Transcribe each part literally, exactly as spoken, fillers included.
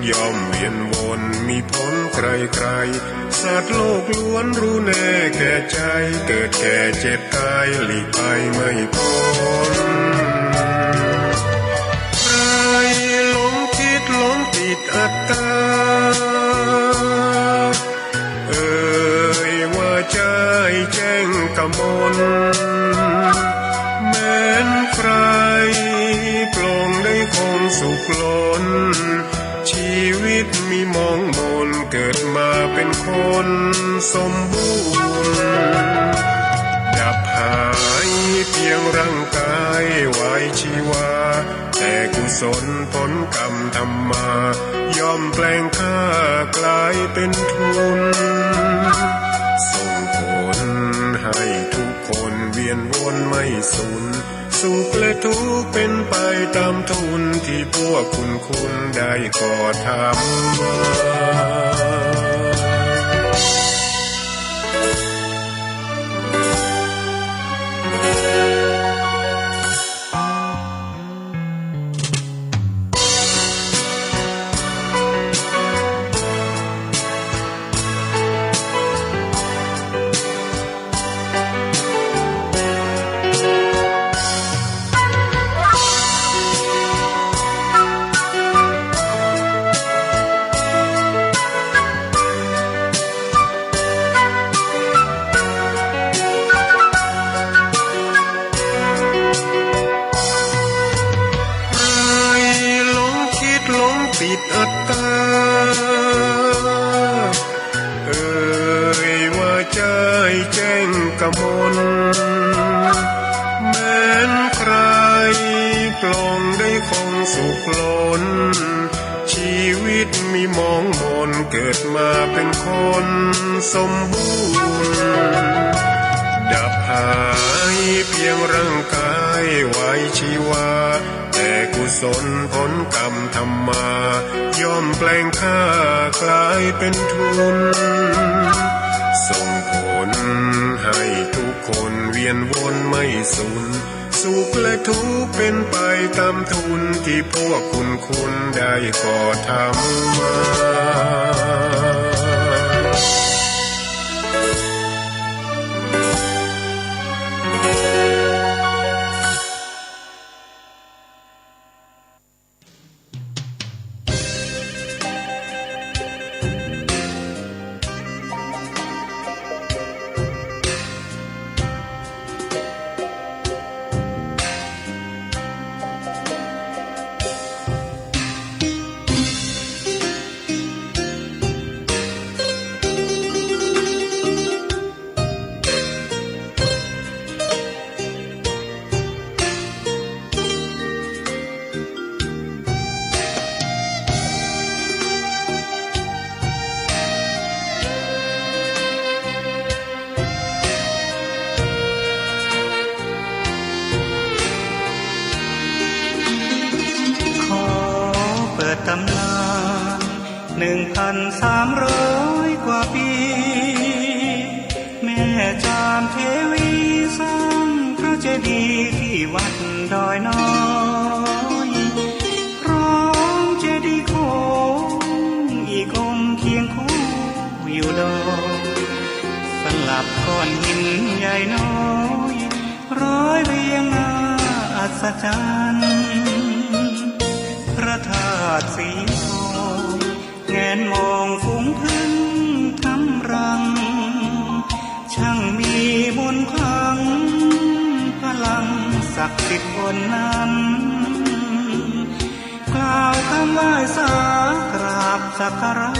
ย่อมเวียนวนมีผลใครๆ สัตว์โลกล้วนรู้แน่แก่ใจ เกิดแก่เจ็บตายหลีกไปไม่พ้น ใครหลงคิดหลงติดอัตตา เอ่ยว่าใจแจ้งกมล แม้นใครปลงได้คงสุขล้น ชีวิตมีมองมน เกิดมาเป็นคนสมบูรณ์ ดับหายเพียงร่างกายไว้ชีวา แต่กุศลผลกรรมทำมา ย่อมแปลงค่ากลายเป็นทุน ส่งผลให้ทุกคนเวียนวนไม่สูญ สุขและทุกข์เป็นไปตามทุน ที่พวกคุณคุณได้กระทำมา ใครหลงคิดหลงติดอัตตา เอ่ยว่าใจแจ้งกมล แม้นใครปลงได้คงสุขล้น ชีวิตมีมองมน เกิดมาเป็นคนสมบูรณ์ ดับหายเพียงร่างกายไว้ชีวา แต่กุศลผลกรรมทำมา ย่อมแปลงค่ากลายเป็นทุน ส่งผลให้ทุกคนเวียนวนไม่สูญ สุขและทุกข์เป็นไปตามทุน ที่พวกคุณคุณได้กระทำมา ขอเปิดตำนานหนึ่งพันสามร้อยกว่าปี แม่จามเทวีสร้างพระเจดีย์ที่วัดดอยน้อย พร้อมเจดีย์โค้งอีกองค์เคียงคู่อยู่ดอย สลับก้อนหินใหญ่น้อย ร้อยเรียงน่าอัศจรรย์ พระธาตุสีทอง แงนมองฝูงผึ้งทำรัง ช่างมีมนต์ขลัง พลังศักดิ์สิทธิ์ล้นนั้น กล่าวคำไหว้สากราบสักการะ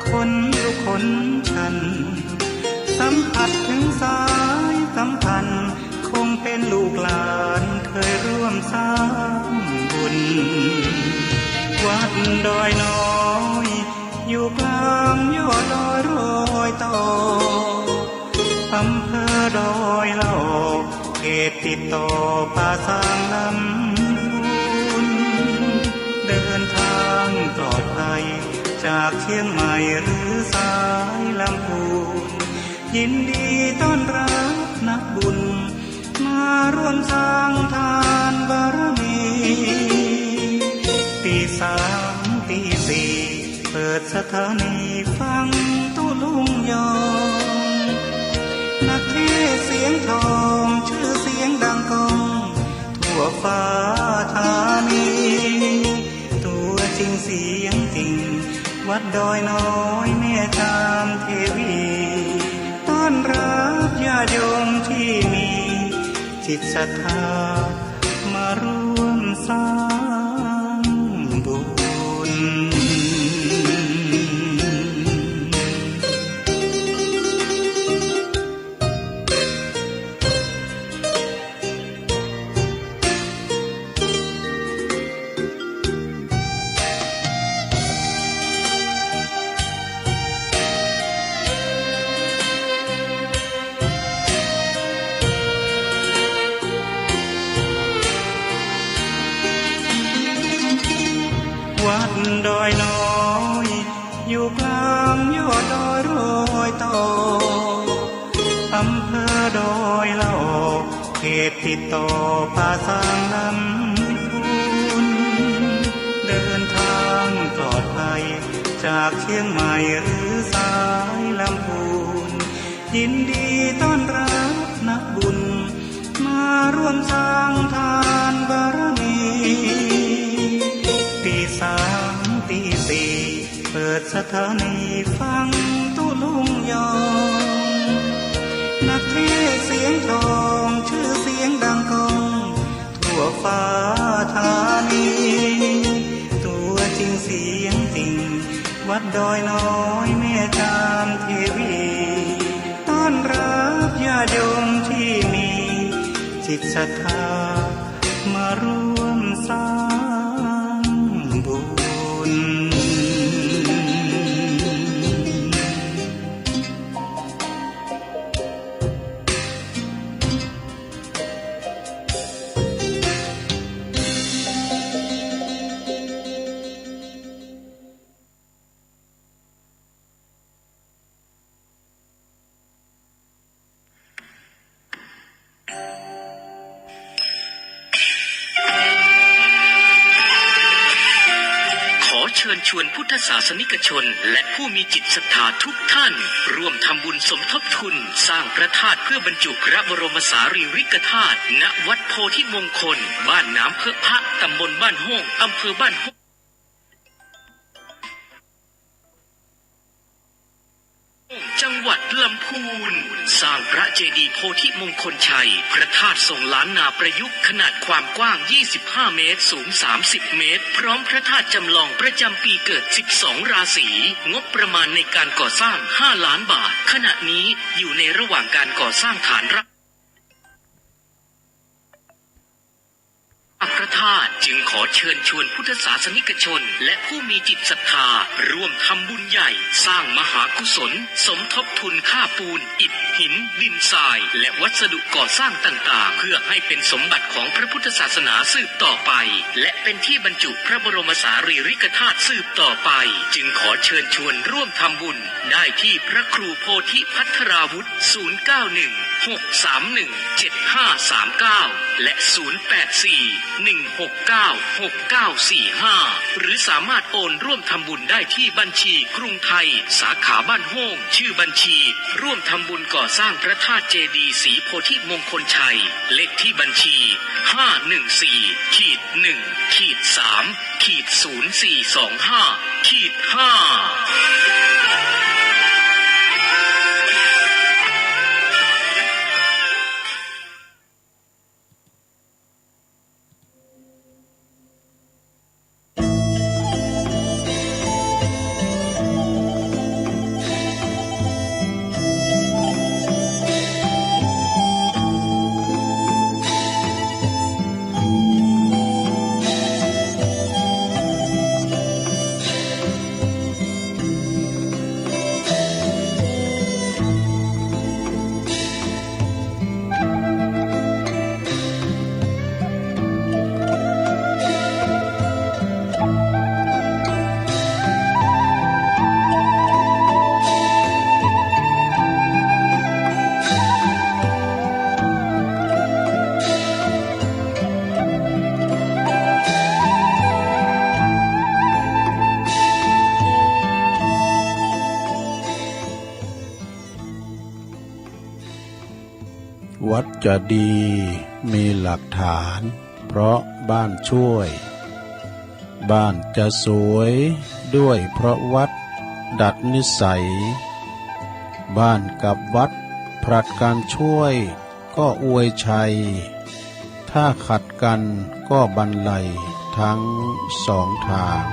ขนลุกขนชัน สัมผัสถึงสายสัมพันธ์ คงเป็นลูกหลานเคยร่วมสร้างบุญ วัดดอยน้อย อยู่กลางยอดดอยรอยต่อ อำเภอดอยหล่อ เขตติดต่อป่าซางลำพูน เดินทางปลอดภัย จากเชียงใหม่หรือสายลำพูน ยินดีต้อนรับนักบุญ มาร่วมสร้างทานบารมี ตีสามตีสี่ สถานีฟังตุลุงยอง นักเทศน์เสียงทอง ชื่อเสียงดังก้อง ทั่วฟ้าธานี ตัวจริงเสียงจริง วัดดอยน้อยแม่จามเทวี ต้อนรับญาติโยมที่มีจิตศรัทธา มาร่วมสร้างบุญ วัดดอยน้อย อยู่กลางยอดดอยรอยต่อ อำเภอดอยละออ เขตติดต่อป่าซางลำพูน เดินทางปลอดภัย จากเชียงใหม่หรือสายลำพูน ยินดีต้อนรับนักบุญ มาร่วมสร้างทานบารมี ตีสามตีสี่ เปิดสถานีฟังตุลุงยอง นักเทศน์เสียงทอง ชื่อเสียงดังก้อง ทั่วฟ้าธานี ตัวจริงเสียงจริง วัดดอยน้อยแม่จามเทวี ต้อนรับญาติโยมที่มีจิตศรัทธา มาร่วมสร้างบุญ ขอเชิญชวนพุทธศาสนิกชนและผู้มีจิตศรัทธาทุกท่าน ร่วมทำบุญสมทบทุนสร้างพระธาตุเพื่อบรรจุพระบรมสารีริกธาตุ ณ วัดโพธิมงคล บ้านน้ำเพิะพะ ตำบลบ้านโฮ่ง อำเภอบ้านโฮ่ง จังหวัดลำพูน สร้างพระเจดีย์โพธิมงคลชัย พระธาตุทรงล้านนาประยุกต์ ขนาดความกว้าง ยี่สิบห้าเมตร สูง สามสิบเมตร พร้อมพระธาตุจำลองประจำปีเกิด สิบสองราศี งบประมาณในการก่อสร้าง ห้าล้านบาท ขณะนี้อยู่ในระหว่างการก่อสร้างฐานราก พระธาตุ จึงขอเชิญชวนพุทธศาสนิกชน และผู้มีจิตศรัทธา ร่วมทำบุญใหญ่ สร้างมหากุศล สมทบทุนค่าปูน อิฐ หิน ดินทราย และวัสดุก่อสร้างต่างๆ เพื่อให้เป็นสมบัติของพระพุทธศาสนาสืบต่อไป และเป็นที่บรรจุพระบรมสารีริกธาตุสืบต่อไป จึงขอเชิญชวนร่วมทำบุญ ได้ที่พระครูโพธิภัทราวุธ ศูนย์เก้าหนึ่ง หกสามหนึ่ง เจ็ดห้าสามเก้า และ ศูนย์แปดสี่ หนึ่งหกเก้า หกเก้าสี่ห้า หรือสามารถโอนร่วมทำบุญได้ที่บัญชีกรุงไทย สาขาบ้านโฮ่ง ชื่อบัญชี ร่วมทำบุญก่อสร้างพระธาตุเจดีย์ศรีโพธิมงคลชัย เลขที่บัญชี ห้าหนึ่งสี่ ขีดหนึ่ง ขีดสาม ขีดศูนย์สี่สองห้า ขีดห้า วัดจะดีมีหลักฐานเพราะบ้านช่วย บ้านจะสวยด้วยเพราะวัดดัดนิสัย บ้านกับวัดผลัดกันช่วยก็อวยชัย ถ้าขัดกันก็บันไลทั้งสองทาง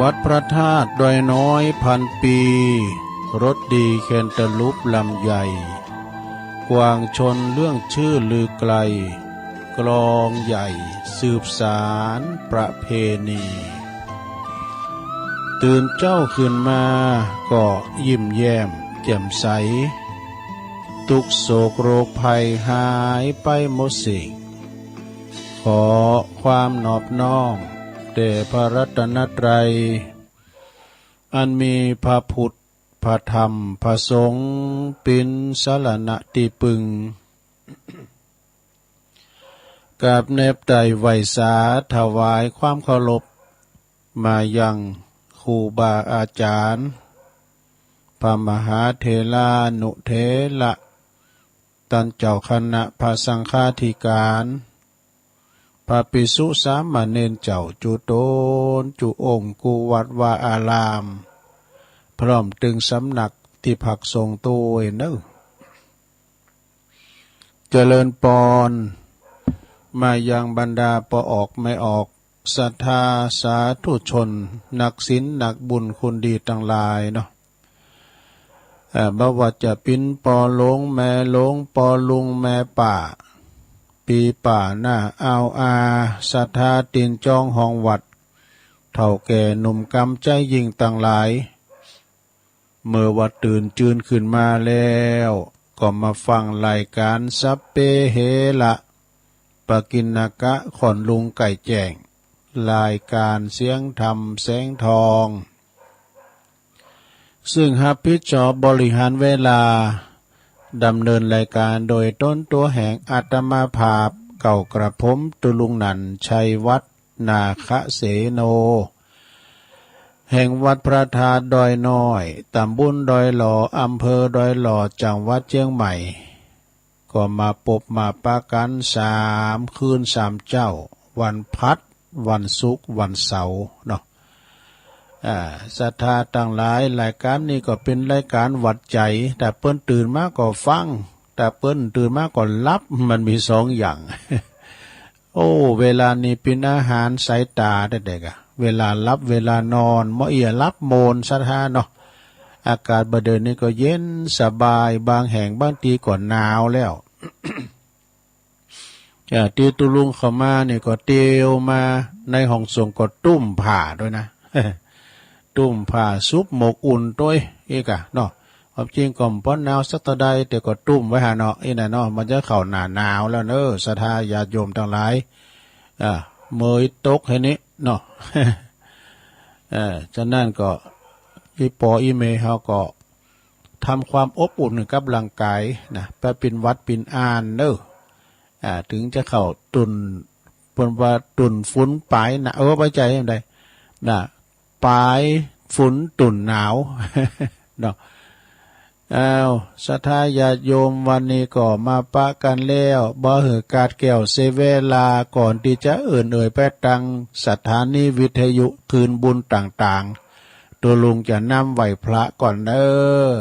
วัดพระธาตุดอยน้อยพันปี รถดีแคนตาลูปลำใหญ่ กวางชนเรื่องชื่อลือไกล กลองใหญ่สืบสานประเพณี ตื่นเจ้าขึ้นมาก็ยิ้มแย้มแจ่มใส ทุกข์โศกโรคภัยหายไปหมดสิ้น ขอความนอบน้อมแด่พระรัตนตรัย อันมีพระพุทธ พระธรรม พระสงฆ์ เป๋นสรณะตี้ปึง กราบแนบไตร่ไหว้สาถวายความเคารพ มายังครูบาอาจารย์ พระมหาเถรานุเถระ ต้านเจ้าคณะพระสังฆาธิการ พระภิกษุสามเณรเจ้าจุ๊ตนจุ๊องค์กู้วัดวาอาราม พร้อมตึงสำนักตี้พักสงฆ์ตวยเนาะ เจริญปอน มายังบรรดาป้อออกแม่ออก ศรัทธาสาธุชน นักศีลนักบุญคนดีตังหลายเนาะ เอ่อ บ่ว่าจะเป๋นป้อหลวงแม่หลวง ป้อลุงแม่ป้า ปี๋ป้าน้าอาวอา ศรัทธาตี๋นจองห้องวัด เฒ่าแก่หนุ่มกำใจ๊ยิ่งตังหลาย เมื่อว่าตื่นจืนขึ้นมาแล้ว ก็มาฟังรายการสัพเพเหระ ปกิณณกะ ค่อนลุงใก้แจ้ง รายการเสียงธรรมแสงทอง ซึ่งฮับผิดชอบบริหารเวลา ดำเนินรายการโดยตนตั๋วแห่งอาตมาภาพ เก้ากระผมตุลุงนันท์ ชัยวัฒน์ นาคเสโน แห่งวัดพระธาตุดอยน้อย ตำบลดอยหล่อ อำเภอดอยหล่อ จังหวัดเชียงใหม่ ก็มาปบมาปะกั๋นสามคืนสามเจ๊า วันพัด วันศุกร์ วันเสาร์เนาะ อ่า ศรัทธาตังหลาย รายการนี้ก็เป๋นรายการหวัดใจ๋ ถ้าเปิ้นตื่นมาก็ฟัง ถ้าเปิ้นตื่นมาก็หลับ มันมีสองอย่าง โอ้ เวลานี้เป๋นอาหารสายต๋าแต๊ๆ กะ เวลาหลับเวลานอน บ่เอี้ยหลับโมนศรัทธาเนาะ อากาศบ่าเดินนี้ก็เย็นสบาย บางแห่งบางตี้ก็หนาวแล้ว อ่า ตี้ตุลุงเข้ามานี่ก็เตียวมา ในห้องส่งก็ตุ้มผ้าตวยนะ ตุ้มผ้าสุบหมกอุ่นตวย อี้กะเนาะ ความจริงก็บ่หนาวสักเต้าใด แต่ก็ตุ้มไว้หาเนาะ อี้น่ะเนาะ มันจะเข้าหน้าหนาวแล้วเนาะ ศรัทธาญาติโยมตังหลาย อ่า เมื่อยตกแค่นี้เนาะ เอ่อ ฉะนั้นก็ อี่ป้ออี่แม่เฮาก็ทำความอบอุ่นกับร่างกายนะ บ่เป๋นหวัดเป๋นอ้านเนาะ อ่า ถึงจะเข้าตุ่น เปิ้นว่าตุ่นฝุ่นปายหนาว เออ บ่ใจ้จั่งใด๋นะ ปายฝุ่นตุ่นหนาว เนาะ อ้าว ศรัทธาญาติโยม วันนี้ก็มาปะกั๋นแล้ว บ่หื้อขาดแคลนเสียเวลา ก่อนตี้จะเอิ้นเอ่ยไปตังสถานีวิทยุคืนบุญต่างๆ ตุลุงจะนำไหว้พระก่อนเนาะ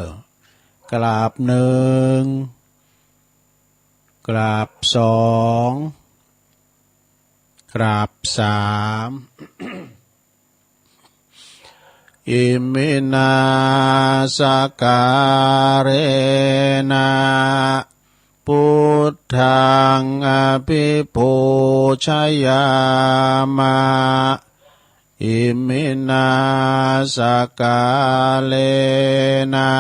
กราบหนึ่ง กราบสอง กราบสาม อิมินา สการะนะ พุทธัง อภิปูชยามะ อิมินา สการะนะ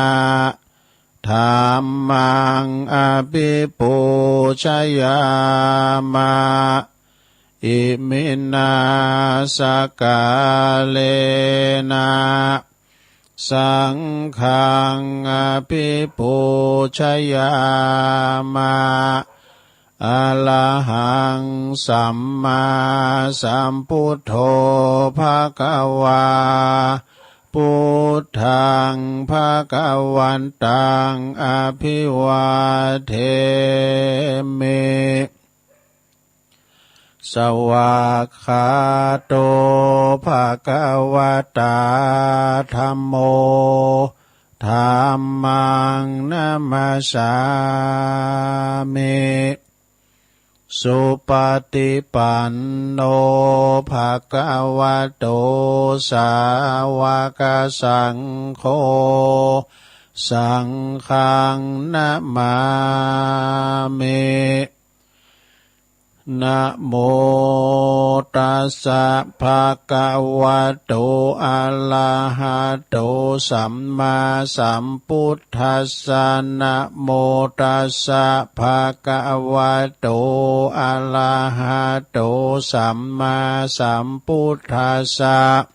ธัมมัง อภิปูชยามะ อิมินา สการะนะ สังฆัง อภิปูชยามะ อะระหัง สัมมาสัมพุทโธ ภะคะวา Buddhaṃ bhagavantaṃ abhivādemi. Svākkhāto bhagavatā dhammo, dhammaṃ namassāmi. Supaṭipanno bhagavato sāvakasaṅgho, saṅghaṃ namāmi. Namo tassa bhagavato arahato sammāsambuddhassa. Namo tassa bhagavato arahato sammāsambuddhassa.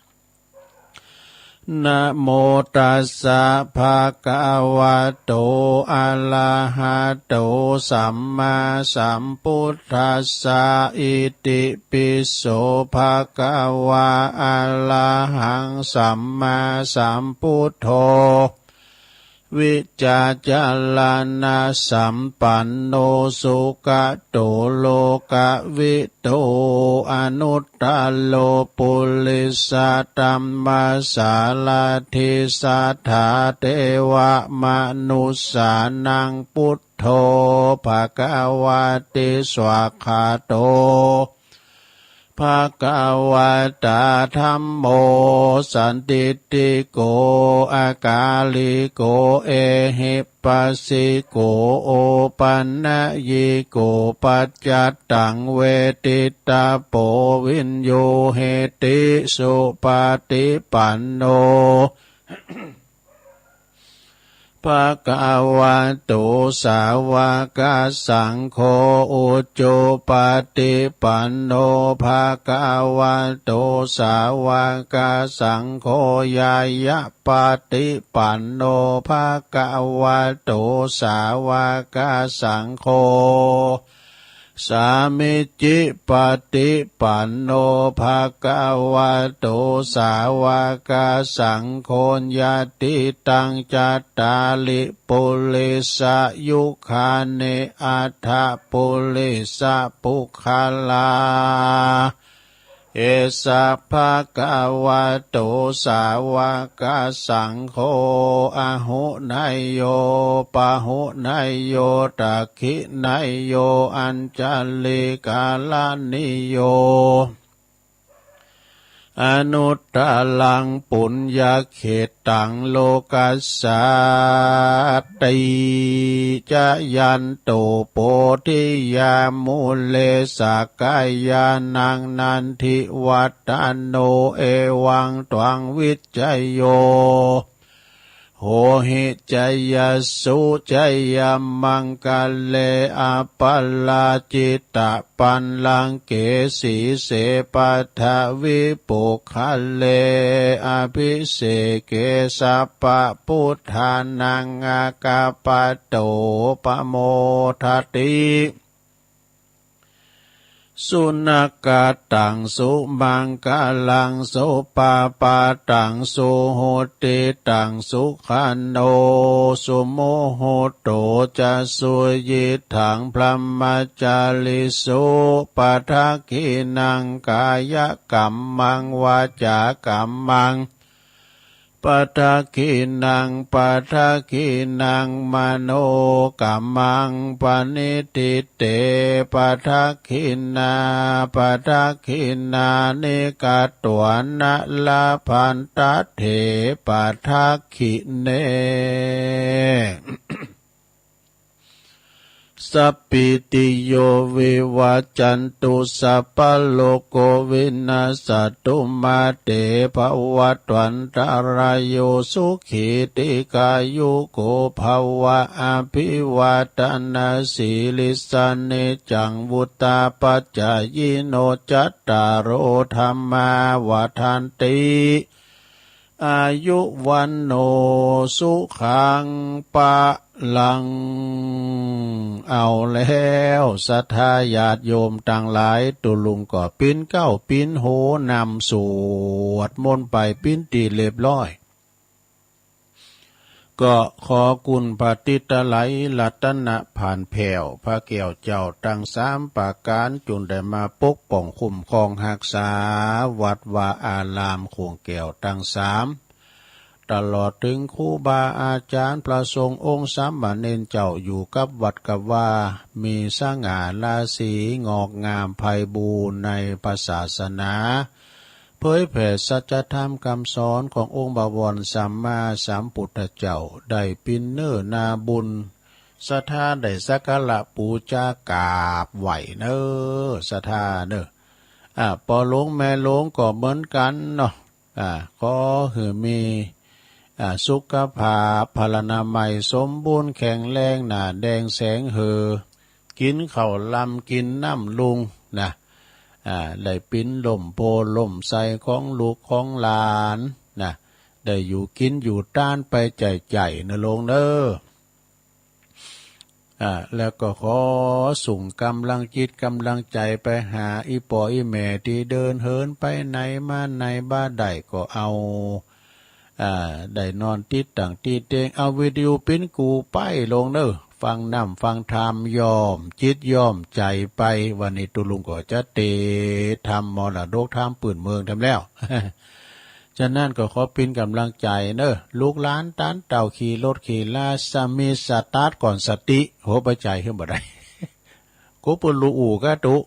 Namo tassa bhagavato arahato sammāsambuddhassa. Itipi so bhagavā arahaṃ sammāsambuddho vijjācaraṇasampanno sugato lokavidū anuttaro purisadammasārathi satthā devamanussānaṃ buddho bhagavāti. Svākkhāto bhagavatā dhammo sandiṭṭhiko akāliko ehipassiko opanayiko paccattaṃ veditabbo viññūhīti. Supaṭipanno bhagavato sāvakasaṅgho, ujupaṭipanno bhagavato sāvakasaṅgho, ñāyapaṭipanno bhagavato sāvakasaṅgho, sāmīcipaṭipanno bhagavato sāvakasaṅgho, yadidaṃ cattāri purisayugāni aṭṭha purisapuggalā, esa bhagavato sāvakasaṅgho āhuneyyo pāhuneyyo dakkhiṇeyyo añjalikaraṇīyo anuttaraṃ puññakkhettaṃ lokassāti. Jayanto bodhiyā mūle sakyānaṃ nandivaḍḍhano, evaṃ tvaṃ vijayo hohi jayassu jayamaṅgale, aparājitapallaṅke sīse paṭhavipokkhare, abhiseke sabbabuddhānaṃ aggappatto pamodati. Sunakkhattaṃ sumaṅgalaṃ supabhātaṃ suhuṭṭhitaṃ, sukhaṇo sumuhutto ca suyiṭṭhaṃ brahmacārisu, padakkhiṇaṃ kāyakammaṃ vācākammaṃ padakkhiṇaṃ, padakkhiṇaṃ manokammaṃ, paṇidhī te padakkhiṇā, padakkhiṇāni katvāna labhantatthe padakkhiṇe. Sabbītiyo vivajjantu, sabbarogo vinassatu, mā te bhavatvantarāyo, sukhī dīghāyuko bhava. Abhivādanasīlissa niccaṃ vuḍḍhāpacāyino, cattāro dhammā vaḍḍhanti, āyu vaṇṇo sukhaṃ balaṃ. เอาแล้ว ศรัทธาญาติโยมตังหลาย ตุ๊ลุงก็ปิ้นเกล้าปิ้นโหนำสวดมนต์ไปปิ้นตี้เรียบร้อย ก็ขอคุณพระติตะไลรัตนะผ่านแผ่ว พระแก้วเจ้าตังสามประก๋าน จุ่งได้มาปกป้องคุ้มครองฮักษา วัดวาอารามโค้งแก้วตังสาม ตลอดถึงครูบาอาจ๋ารย์ พระสงฆ์องค์สามเณรเจ้า อยู่กับวัดกับวา มีสง่าราศี งอกงามไพบูลย์ในพระศาสนา เผยแผ่สัจธรรมคำสอนขององค์บวรสัมมาสัมพุทธเจ้า ได้ปินเน้อนาบุญ ศรัทธาได้สักการะปู๋จากราบไหว้เน้อ ศรัทธาเน้อ อ่า ป้อหลวงแม่หลวงก็เหมือนกั๋นเนาะ อ่า ขอหื้อมี อ่า สุขภาพพลานามัยสมบูรณ์แข็งแรง หน้าแดงแสงเห่อ กิ๋นข้าวลำกิ๋นน้ำลุงนะ อ่า ได้ปิ๋นล่มโพธิ์ล่มไทรของลูกของหลานนะ ได้อยู่กิ๋นอยู่ตานไปใจ๋ๆ เน้อหลวงเน้อ อ่า แล้วก็ขอส่งกำลังจิตกำลังใจ๋ไปหาอี่ป้ออี่แม่ตี้เดินเหินไปไหนมาไหน บ่ได้ก็เอา อ่า ได้นอนติดตั้งตี้เตียง เอาวิทยุปิ๋นกู้ไปหลวงเน้อ ฟังธรรมฟังธรรม ย้อมจิตย้อมใจ๋ไป วันนี้ตุ๊ลุงก็จะเตรียมทำมรดกธรรมปื้นเมืองแถมแล้ว ฉะนั้นก็ขอปิ๋นกำลังใจ๋เน้อ ลูกหลานตานเต้าขี่รถขี่ลา สามีสตาร์ทก่อนสติ โห ไปใจ๋หื้อบ่ได้ กูเปิ้นลูกอู่กะตุ๊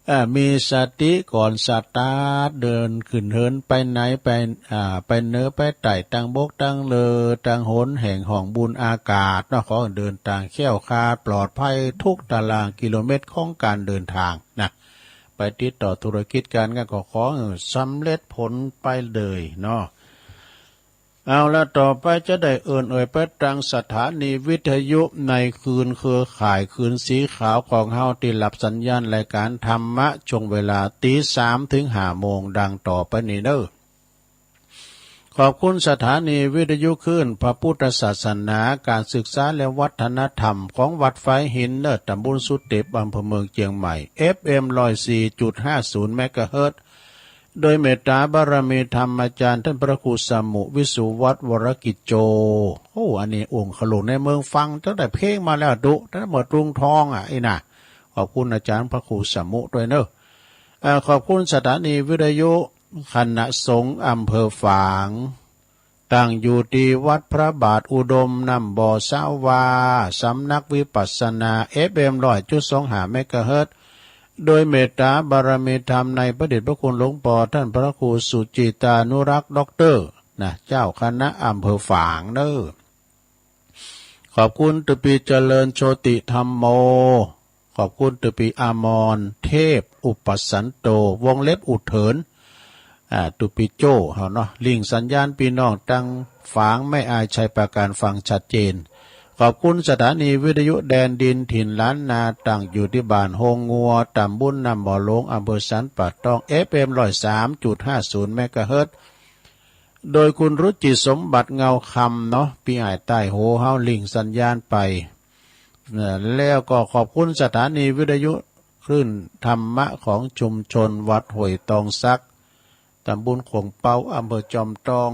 เอ่อ มีสติก่อนสตาร์ท เดินขึ้นเหินไปไหนไป อ่า ไปเหนือไปใต้ ตางบกตางเลอ ตางหนแห่งห้องบุญอากาศเนาะ ขอเดินตางแคล้วคลาดปลอดภัยทุกตารางกิโลเมตรของการเดินทางนะ ไปติดต่อธุรกิจการงานก็ขอหื้อสำเร็จผลไปเลยเนาะ เอาละ ต่อไปจะได้เอิ้นเอ่ยไปตางสถานีวิทยุในคืนเครือข่ายคืนสีขาวของเฮา ตี้รับสัญญาณรายการธรรมะช่วงเวลาตีสามถึงห้าโมง ดังต่อไปนี้เน้อ ขอบคุณสถานีวิทยุคลื่นพระพุทธศาสนา การศึกษาและวัฒนธรรมของวัดฝายหินเน้อ ตำบลสุเต็บ อำเภอเมืองเจียงใหม่ เอฟเอ็มร้อยสี่จุดห้าศูนย์เมกะเฮิรตซ์ โดยเมตตาบารมีธรรมอาจารย์ท่านพระครูสมุ วิสุวัฒน์ วรกิจโจ โอ้ อันนี้องค์ขลุนในเมืองฟังตั้งแต่เพลงมาแล้วตุ๊ ตั้งแต่เมืองกรุงทองอ่ะ อี้น่ะ ขอบคุณอาจารย์พระครูสมุด้วยเนอะ เอ่อ ขอบคุณสถานีวิทยุคณะสงฆ์อำเภอฝาง ตั้งอยู่ตี้วัดพระบาทอุดม น้ำบ่อสาวา สำนักวิปัสสนา เอฟเอ็มร้อยจุดสองห้าเมกะเฮิรตซ์ โดยเมตตาบารมีธรรมในพระเดชพระคุณหลวงปอท่านพระครูสุจิตานุรักษ์ด็อกเตอร์ นะ เจ้าคณะอำเภอฝางเนอะ ขอบคุณตะปีเจริญโชติธัมโม ขอบคุณตะปีอมรเทพอุปสันโต วงเล็บอุดเถิน อ่า ตะปีโจ้เฮาเนาะ ลิงก์สัญญาณพี่น้องตังฝางแม่อายชัยปราการฟังชัดเจน ขอบคุณสถานีวิทยุแดนดินถิ่นล้านนา ตั้งอยู่ตี้บ้านโฮงงัว ตำบลน้ำบ่อหลวง อำเภอสันป่าตอง เอฟเอ็มร้อยสามจุดห้าศูนย์เมกะเฮิรตซ์ โดยคุณรุจิสมบัติเงาคำเนาะ ปี้อ้ายใต้โหเฮาลิงก์สัญญาณไป เอ่อ แล้วก็ขอบคุณสถานีวิทยุคลื่นธรรมะของชุมชนวัดห้วยตองสัก ตำบลโขงเป๊า อำเภอจอมตอง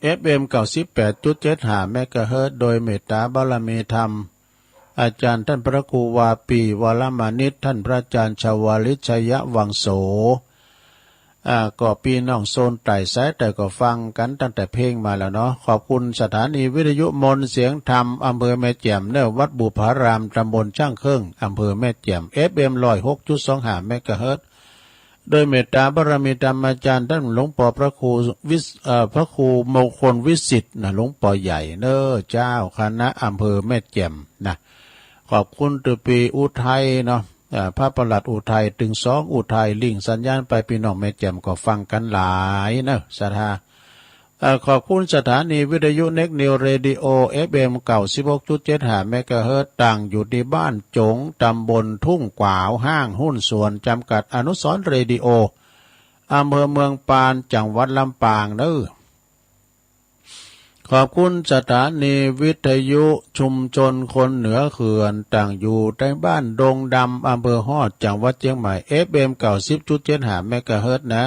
เอฟเอ็มเก้าสิบแปดจุดเจ็ดห้าเมกะเฮิรตซ์ โดยเมตตาบารมีธรรม อาจารย์ท่านพระครูวาปี วรมานิต ท่านพระอาจารย์ชวลิต ชัยวังโส อ่า ก็พี่น้องโซนใต้สายใต้ก็ฟังกั๋นตั้งแต่เพลงมาแล้วเนาะ ขอบคุณสถานีวิทยุมนต์เสียงธรรม อำเภอแม่แจ่มเนอะ วัดบุพาราม ตำบลช่างเครื่อง อำเภอแม่แจ่ม เอฟเอ็มร้อยหกจุดสองห้าเมกะเฮิรตซ์ โดยเมตตาบารมีธรรมอาจารย์ท่านหลวงปอพระครูวิส- เอ่อ พระครูมงคลวิสิทธิ์นะ หลวงปอใหญ่เนอะ เจ้าคณะอำเภอแม่แจ่มนะ ขอบคุณตะปีอุทัยเนาะ เอ่อ พระประหลัดอุทัย ตึงสองอุทัย ลิงก์สัญญาณไป พี่น้องแม่แจ่มก็ฟังกั๋นหลายเนอะ ศรัทธา เอ่อ ขอบคุณสถานีวิทยุเน็กนิวเรดิโอ เอฟเอ็มเก้าสิบหกจุดเจ็ดห้าเมกะเฮิรตซ์ ตั้งอยู่ตี้บ้านจง ตำบลทุ่งกวาว ห้างหุ้นส่วนจำกัดอนุสรณ์เรดิโอ อำเภอเมืองปาน จังหวัดลำปางเนอะ ขอบคุณสถานีวิทยุชุมชนคนเหนือเขื่อน ตั้งอยู่ตี้บ้านดงดำ อำเภอฮอด จังหวัดเชียงใหม่ เอฟเอ็มเก้าสิบจุดเจ็ดห้าเมกะเฮิรตซ์นะ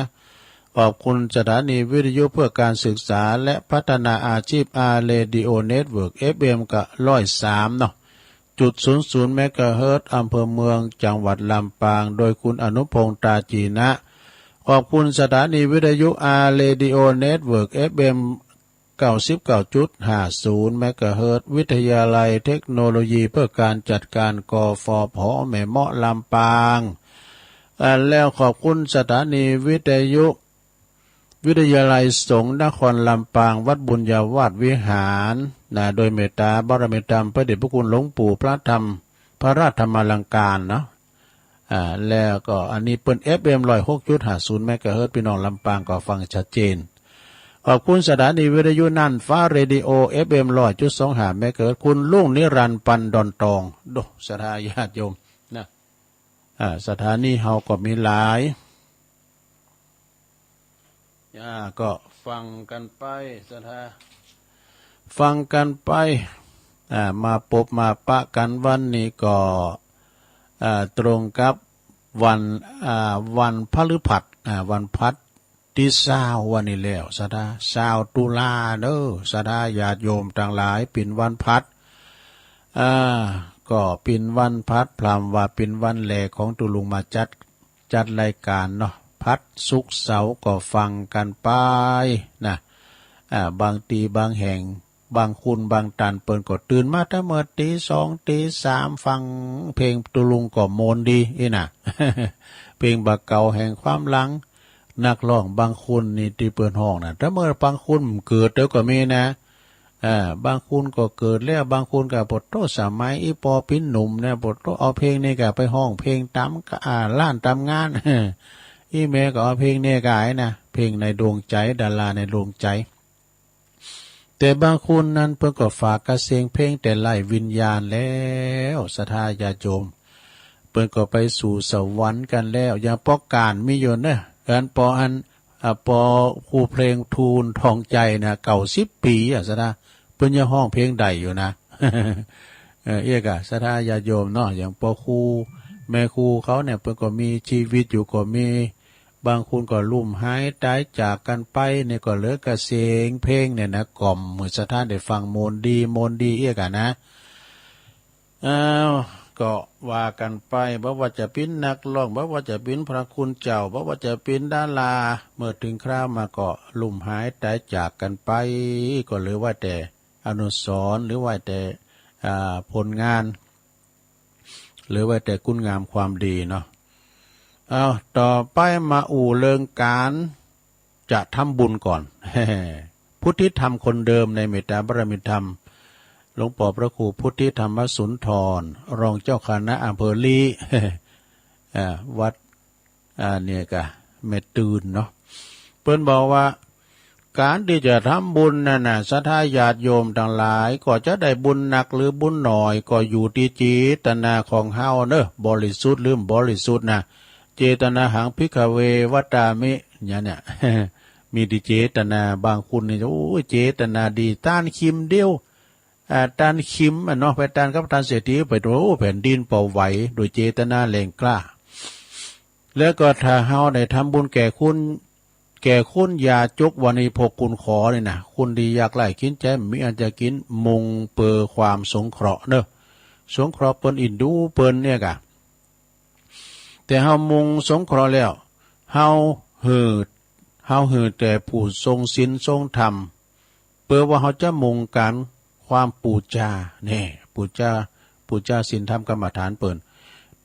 ขอบคุณสถานีวิทยุเพื่อการศึกษาและพัฒนาอาชีพ อาร์ เรดิโอ เน็ตเวิร์ก เอฟ เอ็ม ก็ร้อยสามเนาะ จุดศูนย์ศูนย์ เมกะเฮิรตซ์ อำเภอเมือง จังหวัดลำปาง โดยคุณอนุพงษ์ ตาจีนะ ขอบคุณสถานีวิทยุ อาร์ เรดิโอ เน็ตเวิร์ก เอฟ เอ็ม เก้าสิบเก้าจุดห้าศูนย์ เมกะเฮิรตซ์ วิทยาลัยเทคโนโลยีเพื่อการจัดการ กฟผ แม่เมาะ ลำปาง อ่า แล้วขอบคุณสถานีวิทยุ วิทยาลัยสงฆ์นครลำปาง วัดบุญญาวาสวิหาร นะ โดยเมตตาบารมีธรรมพระเดชพระคุณหลวงปู่พระธรรม พระราชธรรมาลังการเนาะ อ่า แล้วก็อันนี้เปิ้น เอฟ เอ็ม ร้อยหกจุดห้าศูนย์ เมกะเฮิรตซ์ พี่น้องลำปางก็ฟังชัดเจน ขอบคุณสถานีวิทยุน่านฟ้าเรดิโอ เอฟ เอ็ม ร้อยจุดสองห้า เมกะเฮิรตซ์ คุณลุงนิรันดร์ ปันดอนตอง โด ศรัทธาญาติโยมนะ อ่า สถานีเฮาก็มีหลาย อ่า ก็ฟังกันไป ศรัทธา ฟังกันไป อ่า มาปบมาปะกันวันนี้ก็ อ่า ตรงกับวัน อ่า วันพฤหัส อ่า วันพฤหัส ตี้ซาววันนี้แล้ว ศรัทธา ซาวตุลาเด้อ ศรัทธาญาติโยมตังหลาย เป๋นวันพฤหัส อ่า ก็เป๋นวันพฤหัส พร่ำว่าเป๋นวันแรกของตุ๊ลุงมาจัด จัดรายการเนาะ พฤหัส ศุกร์ เสาร์ก็ฟังกันไปนะ อ่า บางตี้บางแห่ง บางคนบางต้านเปิ้นก็ตื่นมาแต่เมิดตีสองตีสาม ฟังเพลงตุ๊ลุงก็ม่วนดีอี้นะ เพลงบ่าเก่าแห่งความหลัง นักร้องบางคนนี่ตี้เปิ้นฮ้องนะ แต่เมิดบางคนเกิดเดียวก็มีนะ อ่า บางคนก็เกิดแล้ว บางคนก็ปะโธ่ สมัยอี่ปอเป๋นหนุ่มเนี่ย ปะโธ่ เอาเพลงนี้ก็ไปฮ้องเพลงต๋าม อ่า ร้านต๋ามงาน อี่แม่ก็เอาเพลงนี้ก็ไอ้นะ เพลงในดวงใจ ดาราในดวงใจ แต่บางคนนั้นเปิ้นก็ฝากกระเสียงเพลงแต่ไร้วิญญาณแล้ว ศรัทธาญาติโยม เปิ้นก็ไปสู่สวรรค์กันแล้ว อย่างปอก๋านมีอยู่เนอะ อันปออัน อ่า ปอครูเพลงทูลทองใจนะ เก้าสิบปี๋อ่ะ ศรัทธา เปิ้นยังฮ้องเพลงได้อยู่นะ เออ เอี้ยก่ะ ศรัทธาญาติโยมเนาะ อย่างปอครู แม่ครูเขาเนี่ย เปิ้นก็มีชีวิตอยู่ก็มี บางคนก็ลุ่มหายต๋ายจากกันไป เนี่ยก็เหลือกระเสียงเพลงเนี่ยนะ กล่อมหื้อศรัทธาได้ฟังม่วนดี ม่วนดี เอี้ยก่ะนะ อ้าว ก็ว่ากันไป บ่ว่าจะเป๋นนักร้อง บ่ว่าจะเป๋นพระคุณเจ้า บ่ว่าจะเป๋นดารา เมื่อถึงคราวมาก็ลุ่มหายต๋ายจากกันไป ก็เหลือไว้แต่อนุสรณ์ หรือไว้แต่ อ่า ผลงาน เหลือไว้แต่คุณงามความดีเนาะ เอา ต่อไปมาอู้เรื่องก๋าน จะทำบุญก่อน พุทธิธรรมคนเดิมในเมตตาบารมีธรรม หลวงปอพระครูพุทธิธรรมสุนทร รองเจ้าคณะอำเภอลี้ อ่า วัด อ่า เนี่ยก่ะ แม่ตื่นเนาะ เปิ้นบอกว่า ก๋านตี้จะทำบุญนั่นน่ะ ศรัทธาญาติโยมตังหลาย ก็จะได้บุญหนักหรือบุญน้อย ก็อยู่ตี้เจตนาของเฮาเนอะ บริสุทธิ์หรือบ่บริสุทธิ์นะ เจตนาหัง ภิกขะเว วัตตามิ เนี่ยเนี่ย มีตี้เจตนา บางคนนี่ โอ้ย เจตนาดี ต้านคิมเดียว อ่า ต้านคิมอะเนาะ ไปต้านกับต้านเศรษฐี ไป โอ้ แผ่นดินปอไหว โดยเจตนาแรงกล้า แล้วก็ถ้าเฮาได้ทำบุญแก่คน แก่คนยาจก ว่านี่พวกคนขอนี่นะ คนตี้ยากไร้เข็ญใจ๋ บ่มีอันจะกิ๋น มุ่งเปื้อความสงเคราะห์เนอะ สงเคราะห์เปิ้น เอ็นดูเปิ้นเนี่ยก่ะ แต่เฮามุ่งสงเคราะห์แล้ว เฮาหื้อ เฮาหื้อแต่ผู้ทรงศีลทรงธรรม เปื้อว่าเฮาจะมุ่งก๋านความปู๋จา แน่ ปู๋จา ปู๋จาศีลธรรมกรรมฐานเปิ้น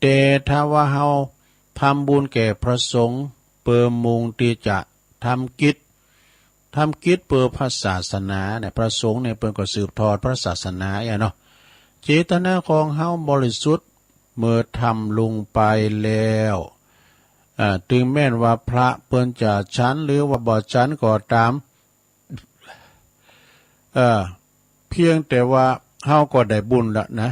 แต่ถ้าว่าเฮาทำบุญแก่พระสงฆ์ เปื้อมุ่งตี้จะทำกิจ ทำกิจเปื้อพระศาสนาเนี่ย พระสงฆ์เนี่ยเปิ้นก็สืบทอดพระศาสนาอะเนาะ เจตนาของเฮาบริสุทธิ์ เมื่อทำลงไปแล้ว อ่า ถึงแม้นว่าพระเปิ้นจะฉันหรือว่าบ่ฉันก็ต๋าม เอ่อ เพียงแต่ว่าเฮาก็ได้บุญละนะ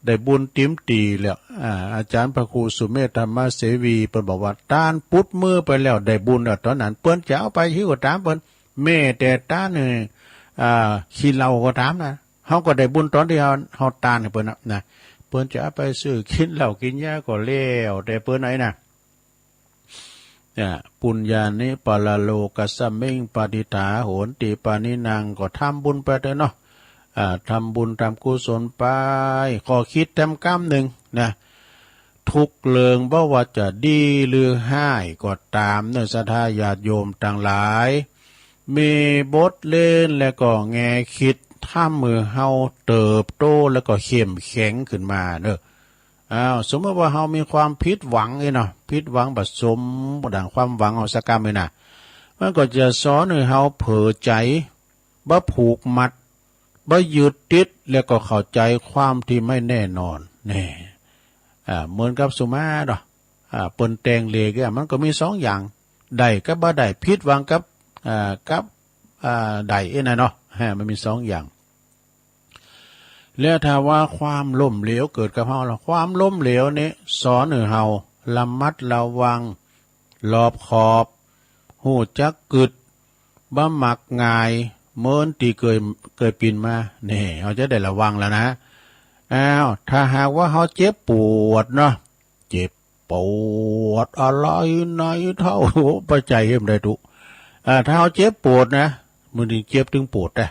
ได้บุญเต๋มตี้แล้ว อ่า อาจ๋ารย์พระครูสุเมธธรรมเสวี เปิ้นบอกว่า ต้านปุดมือไปแล้วได้บุญแล้ว ต๋อนนั้นเปิ้นจะเอาไปหื้อก็ต๋ามเปิ้น แม้แต่ต้าน เอ่อ อ่า ขี้เหล้าก็ต๋ามนะ เฮาก็ได้บุญต๋อนตี้เฮา เฮาต้านหื้อเปิ้นนะ นะ เปิ้นจะเอาไปซื้อกิ๋นเหล้ากิ๋นยาก็แล้วแต่เปิ้นไอ้นะ เนี่ย ปุญญานิ ปะระโลกัสสะมิง ปะทิฏฐา โหนติ ปะณินัง ก็ทำบุญไปเถอะเนาะ อ่า ทำบุญทำกุศลไป ข้อคิดแถมกำหนึ่งนะ ทุกเรื่องบ่ว่าจะดีหรือฮ้ายก็ตามเนอะ ศรัทธาญาติโยมตังหลาย มีบทเรียนและก็แง่คิดทำให้เฮาเติบโตและก็เข้มแข็งขึ้นมาเนอะ อ้าว สมมติว่าเฮามีความผิดหวังนี่เนาะ ผิดหวังบ่สมดังความหวังเฮาสักกำนี่นะ มันก็จะสอนให้เฮาเผลอใจ บ่ผูกมัด บ่ยึดติด แล้วก็เข้าใจความที่ไม่แน่นอน แน่ อ่า เหมือนกับสุมาเนาะ อ่า เปิ้นแต่งเลขอะ มันก็มีสองอย่าง ได้กับบ่ได้ ผิดหวังกับ อ่า กับ อ่า ได้เอ้นะเนาะ ฮะ มันมีสองอย่าง แล้วถ้าว่าความล้มเหลวเกิดกับเฮาล่ะ ความล้มเหลวนี่สอนให้เฮาระมัดระวัง รอบคอบ ฮู้จักกึ๊ด บ่มักง่าย เหมือนตี้เกย เกยปินมา นี่ เฮาจะได้ระวังแล้วนะ อ้าว ถ้าหากว่าเฮาเจ็บปวดเนาะ เจ็บปวดอะไรนายเฒ่า โอ้ บ่ใจ้เฮาได้ตุ อ่า ถ้าเฮาเจ็บปวดนะ มื้อนี้เจ็บตึงปวดนะ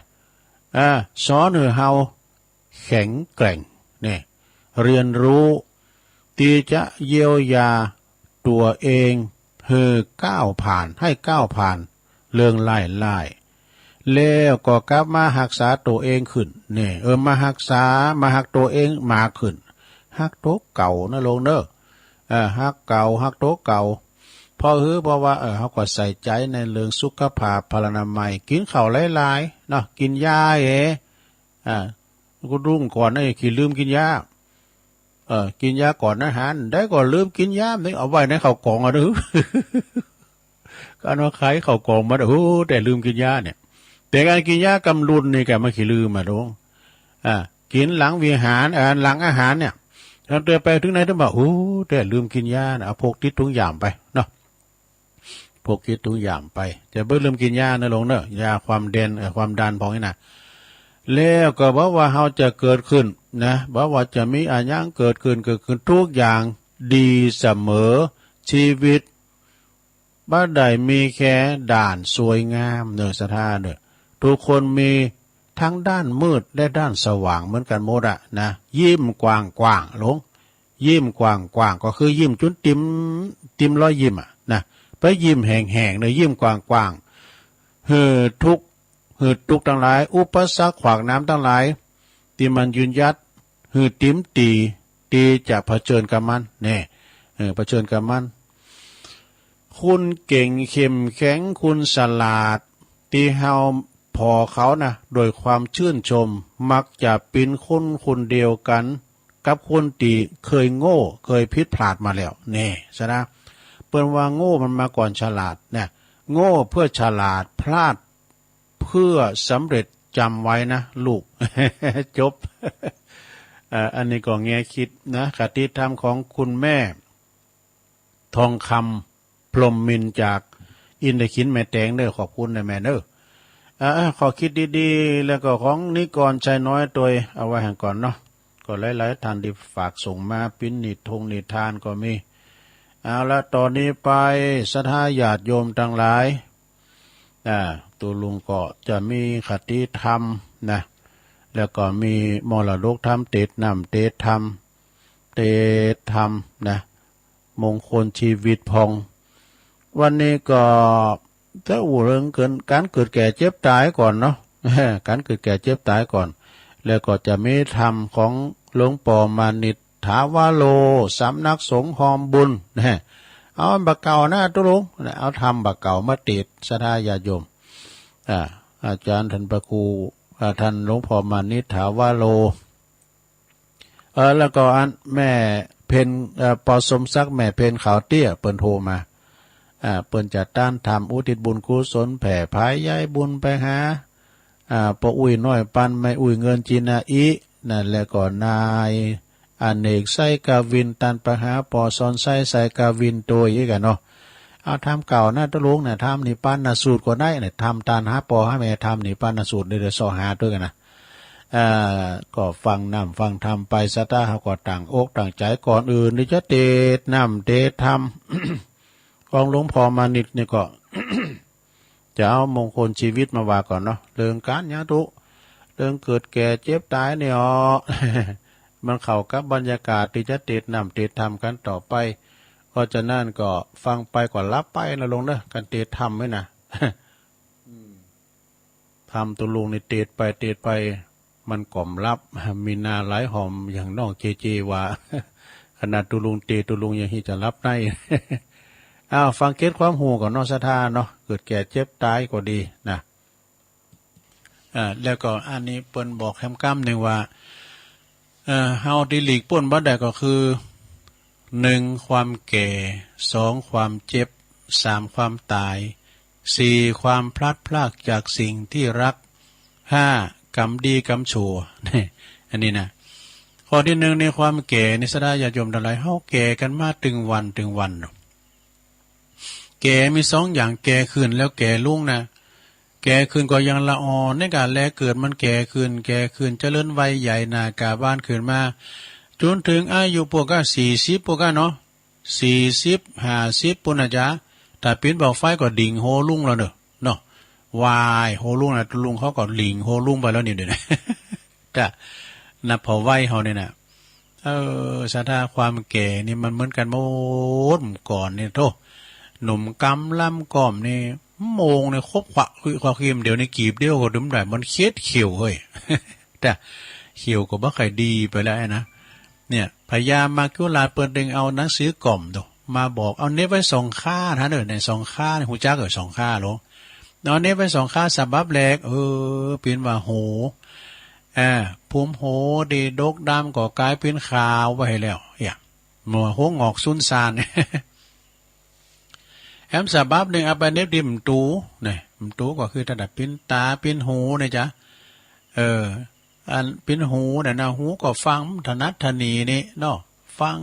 อ่า สอนให้เฮาแข็งแกร่ง นี่ เรียนรู้ตี้จะเยียวยาตั๋วเองหื้อก้าวผ่าน หื้อก้าวผ่านเรื่องร้ายๆ แล้วก็กลับมาฮักษาตั๋วเองขึ้น นี่ เออ มาฮักษา มาฮักตั๋วเองมากขึ้น ฮักตั๋วเก่านะลุงเนอะ เออ ฮักเก่า ฮักตั๋วเก่า เพราะหื้อ เพราะว่า เออ เฮาก็ใส่ใจ๋ในเรื่องสุขภาพพลานามัย กินข้าวหลายๆ เนาะ กินยาเอ อ่า กูดุ้งก่อนนะ ขี้ลืมกินยา เออ กินยาก่อนอาหาร ได้ก็ลืมกินยา นี่เอาไว้ในข้าวกล่องอะเด้อ ก็เอาไขข้าวกล่องมา โอ้ แต่ลืมกินยาเนี่ย แต่การกินยากำลุนนี่ก็มาขี้ลืมอะลุง อ่า กินหลังวิหาร เอ่อ หลังอาหารเนี่ย ตอนเดินไปถึงไหนต้องบอก โอ้ แต่ลืมกินยานะ เอาพกติดถุงย่ามไปเนาะ พกติดถุงย่ามไป จะบ่ลืมกินยานะลุงเนอะ ยาความเด่น เอ่อ ความดันพวกนี้นะ แล้วก็บ่ว่าเฮาจะเกิดขึ้นนะ บ่ว่าจะมีอะหยังเกิดขึ้น เกิดขึ้นทุกอย่างดีเสมอ ชีวิต บ่ได้มีแค่ด้านสวยงามเนอะ ศรัทธาเนอะ ทุกคนมีทั้งด้านมืดและด้านสว่างเหมือนกันหมดอะนะ ยิ้มกว้างๆ ลุง ยิ้มกว้างๆ ก็คือยิ้มจุนติ่ม ติ่มรอยยิ้มอะนะ ไปยิ้มแห้งๆ เนอะ ยิ้มกว้างๆ หื้อทุกข์ หื้อตุ๊กข์ตังหลาย อุปสรรคขวากหนามตังหลาย ตี้มันยืนหยัด หื้อติ๋มตี๋ ตี้จะเผชิญกับมัน แน่ เออ เผชิญกับมัน คนเก่งเข้มแข็ง คนฉลาด ตี้เฮาผ่อเขานะ โดยความชื่นชม มักจะเป๋นคนคนเดียวกัน กับคนตี้เคยโง่ เคยผิดพลาดมาแล้ว แน่ ซะนะ เปิ้นว่าโง่มันมาก่อนฉลาด เนี่ย โง่เพื่อฉลาด พลาด เพื่อสำเร็จ จำไว้นะลูก จบ เอ่อ อันนี้ก็แง่คิดนะ คติธรรมของคุณแม่ทองคำ พรหมมินทร์ จากอินทขิล แม่แตงเด้อ ขอบคุณนะแม่เด้อ อ่า ข้อคิดดีๆ แล้วก็ของนิกรชัยน้อยตวย เอาไว้หั่นก่อนเนาะ ก็หลายๆ ท่านที่ฝากส่งมา ปิ้นนิทงนิทานก็มี เอาละ ตอนนี้ไป ศรัทธาญาติโยมตังหลาย อ่า ตุ๊ลุงก็จะมีคติธรรมนะ แล้วก็มีมรดกธรรม เตสน์น้ำ เตสน์ธรรม เตสน์ธรรมนะ มงคลชีวิตพ่อง วันนี้ก็จะอู้เรื่องเกิน ก๋านเกิดแก่เจ็บต๋ายก่อนเนาะ ก๋านเกิดแก่เจ็บต๋ายก่อน แล้วก็จะมีธรรมของหลวงป้อมานิชย์ ถาวโร สำนักสงฆ์ฮอมบุญ นะ เอาอันบ่าเก่านะตุ๊ลุง นะ เอาธรรมบ่าเก่ามาเตสน์ ศรัทธาญาติโยม อ่า อาจารย์ท่านพระครู อ่า ท่านหลวงป้อมานิชย์ ถาวโร เอ่อ แล้วก็อันแม่เพ็ญ เอ่อ ป้อสมศักดิ์ แม่เพ็ญขาวเตี้ย เปิ้นโทรมา อ่า เปิ้นจะต้านธรรม อุทิศบุญกุศล แผ่ผายใยบุญไปหา อ่า ป้ออุ๊ยน้อยปัน แม่อุ๊ยเงิน จินาอิ นั่น แล้วก็นายอเนก ไซกวิน ต้านไปหาป้อสอนชัย ไซกวิน ตวยอีกอะเนาะ เอาธรรมเก่านะตุ๊ลุงนะ ธรรมนิพพานสูตรก็ได้นะ ธรรมต้านหาป้อหาแม่ ธรรมนิพพานสูตร เดี๋ยวๆ เซาะหาตวยกั๋นนะ อ่า ก็ฟังน้ำฟังธรรมไป ศรัทธาเฮาก็ตั้งอกตั้งใจ๋ ก่อนอื่นตี้จะเตสน์น้ำเตสน์ธรรม ของหลวงพ่อมานิตนี่ก็ จะเอามงคลชีวิตมาว่าก่อนเนาะ เรื่องการหยังตุ๊ เรื่องเกิดแก่เจ็บตายนี่อ้อ มันเข้ากับบรรยากาศที่จะเทศน์น้ำเทศน์ธรรมกันต่อไป เพราะฉะนั้นก็ฟังไปก็หลับไปนะโยมเนอะ การเทศน์ธรรมนี่นะ ธรรมตุ๊ลุงนี่เทศน์ไปเทศน์ไป มันก็บ่หลับ มีหน้าหลายหอมอย่างน้องเจเจว่า ขนาดตุ๊ลุงเทศน์ตุ๊ลุงยังฮิจะหลับใน อ้าว ฟังเกร็ดความฮู้ก่อนเนาะ ศรัทธาเนาะ เกิดแก่เจ็บตายก็ดีนะ อ่า แล้วก็อันนี้เปิ้นบอกแถมกำนึ่งว่า เอ่อ เฮาตี้หลีกป๊นบ่ได้ก็คือ หนึ่ง ความแก่ สอง ความเจ็บ สาม ความตาย สี่ ความพลัดพรากจากสิ่งที่รัก ห้า กรรมดีกรรมชั่ว อันนี้นะ ข้อตี้หนึ่งในความแก่นี่ ศรัทธาญาติโยมตังหลาย เฮาแก่กันมาตึงวันตึงวันเนาะ แก่มีสองอย่าง แก่ขึ้นแล้วแก่ลงนะ แก่ขึ้นก็ยังละอ่อน ในการแลเกิดมันแก่ขึ้น แก่ขึ้น เจริญวัยใหญ่หน้ากล้าบานขึ้นมา จนถึงอายุพวกก็สี่สิบพวกก็เนาะ สี่สิบ ห้าสิบ ปู้นนะจ๊ะ ถ้าปิ้นบอกไฟก็ดิ่งโฮลุ่งแล้วเนอะ เนาะ วาย โฮลุ่งนะ ตุ๊ลุงเขาก็ดิ่งโฮลุ่งไปแล้วนี่เดี๋ยวนี้ จ้ะ นับพอวัยเฮานี่นะ เออ ศรัทธา ความแก่นี่มันเหมือนกันหมด ก่อนนี่โธ่ หนุ่มกำลำก่อมนี่ โมงนี่ครบขวะคุยขวะครีม เดี๋ยวนี้กีบเดียวก็ดื่มได้ มันเคียดเขียวเฮ้ย จ้ะ เขียวก็บ่ค่อยดีไปแล้วนะ เนี่ย พญามัจจุราชเปิ้นตึงเอาหนังสือกล่อมโธ่ มาบอก เอาเหน็บไว้สองข้าท่านเอ๋ย ในสองข้านี่ ฮู้จักเอ๋ย สองข้าโล เอาเหน็บไว้สองข้า ฉบับแรก เออ ปิ้นว่าโฮ อ่า ภูมิโฮตี้ดกดำก็กลายปิ้นขาวไปแล้ว เนี่ย เมื่อโฮงอกสูญซาน แถมฉบับนึ่งเอาไปเหน็บตี้หมู่ตู เนี่ย หมู่ตูก็คือตาดาปิ้นตาปิ้นหูเนี่ยจ๊ะ เออ อันปิ้นหูเนี่ยนะ หูก็ฟังถนัดถนีนี่เนาะ ฟัง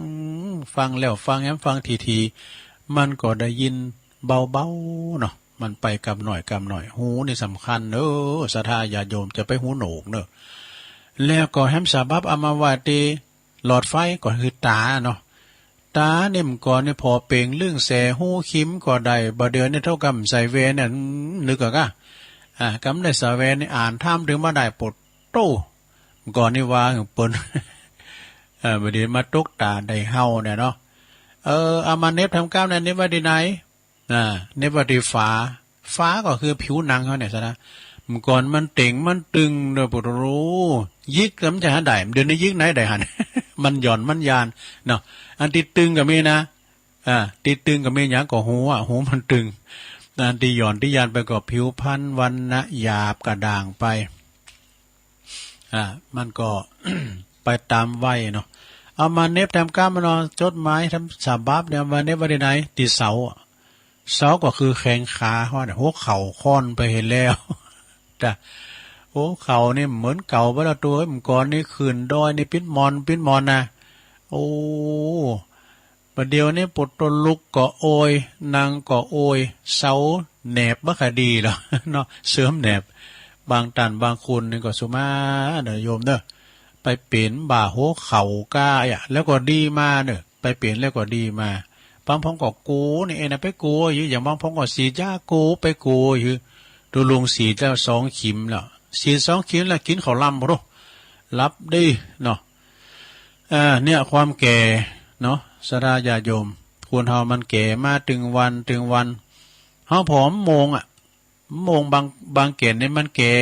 ฟังแล้วฟังแถมฟังถี่ๆ มันก็ได้ยินเบาๆ เนาะ มันไปกำหน่อยกำหน่อย หูนี่สำคัญเด้อ ศรัทธาญาติโยม จะไปหูโหนวกเนอะ แล้วก็แถมฉบับเอามาไว้ตี้หลอดไฟก็คือตาเนาะ ตาเนี่ยเมื่อก่อนนี่ผ่อเป๋งลึ่งแส ฮู้คิมก็ได้ บ่าเดี๋ยวนี้เต้าก่ำใส่แว่นเนี่ย อืม นึกอะกะ อ่า ก่ำได้ใส่แว่นนี่อ่านธรรมถึงบ่ได้ โปดโต้ เมื่อก่อนนี่ว่าเปิ้น เออ บ่าเดี๋ยวมาตกตาได้เฮาเนี่ยเนาะ เออ เอามาเหน็บแถมกำเนี่ย เหน็บไว้ตี้ไหน อ่า เหน็บไว้ตี้ฝา ฝาก็คือผิวหนังเฮาเนี่ยซะนะ เมื่อก่อนมันเต่งมันตึงเด้อ โปดโต้ หยิกแล้วมันจะหาได้ เดี๋ยวนี้หยิกไหนได้หั่น มันหย่อนมันยานเนาะ อันตี้ตึงก็มีนะ อ่า ตี้ตึงก็มี หยังก็หูอะ หูมันตึง อันตี้หย่อนตี้ยานไปก็ผิวพรรณวรรณะหยาบกระด่างไป อ่า มันก็ ไปตามวัยเนาะ เอามาเหน็บแถมกำเนาะ จดหมายแถมฉบับเนี่ย เอามาเหน็บไว้ตี้ไหน ตี้เสาอะ เสาก็คือแข้งขาเฮาเนี่ย หัวเข่าค่อนไปหั้นแล้ว จ้ะ หัวเข่านี่เหมือนเก่าบ่ละตัวเอ้ย เมื่อก่อนนี่ขึ้นดอยนี่ปิ้นหม่อนปิ้นหม่อนนะ โอ้ บ่าเดี๋ยวนี้โปดโต้ ลุกก็โอย นั่งก็โอย เสาแหนบบ่ค่อยดีแล้วเนาะ เสื่อมแหนบ บางต้านบางคนนี่ก็สุมาเด้อโยมเด้อ ไปเป๋นบ่าหัวเข่าก้าอะ แล้วก็ดีมาเนอะ ไปเป๋นแล้วก็ดีมา บางพ้องก็โกนี่เองนะ ไปโกอยู่ อย่างบางพ้องก็ฉีดยาโก ไปโกอยู่ ตุ๊ลุงฉีดแล้วสองเข็มแล้ว ฉีดสองเข็มแล้วกินข้าวลำบ่รู้ หลับดีเนาะ อ่า เนี่ย ความแก่เนาะ ศรัทธาญาติโยม คนเฮามันแก่มาตึงวันตึงวัน เฮาผอมโมงอะ โมงบาง บางแก่นนี่มันแก่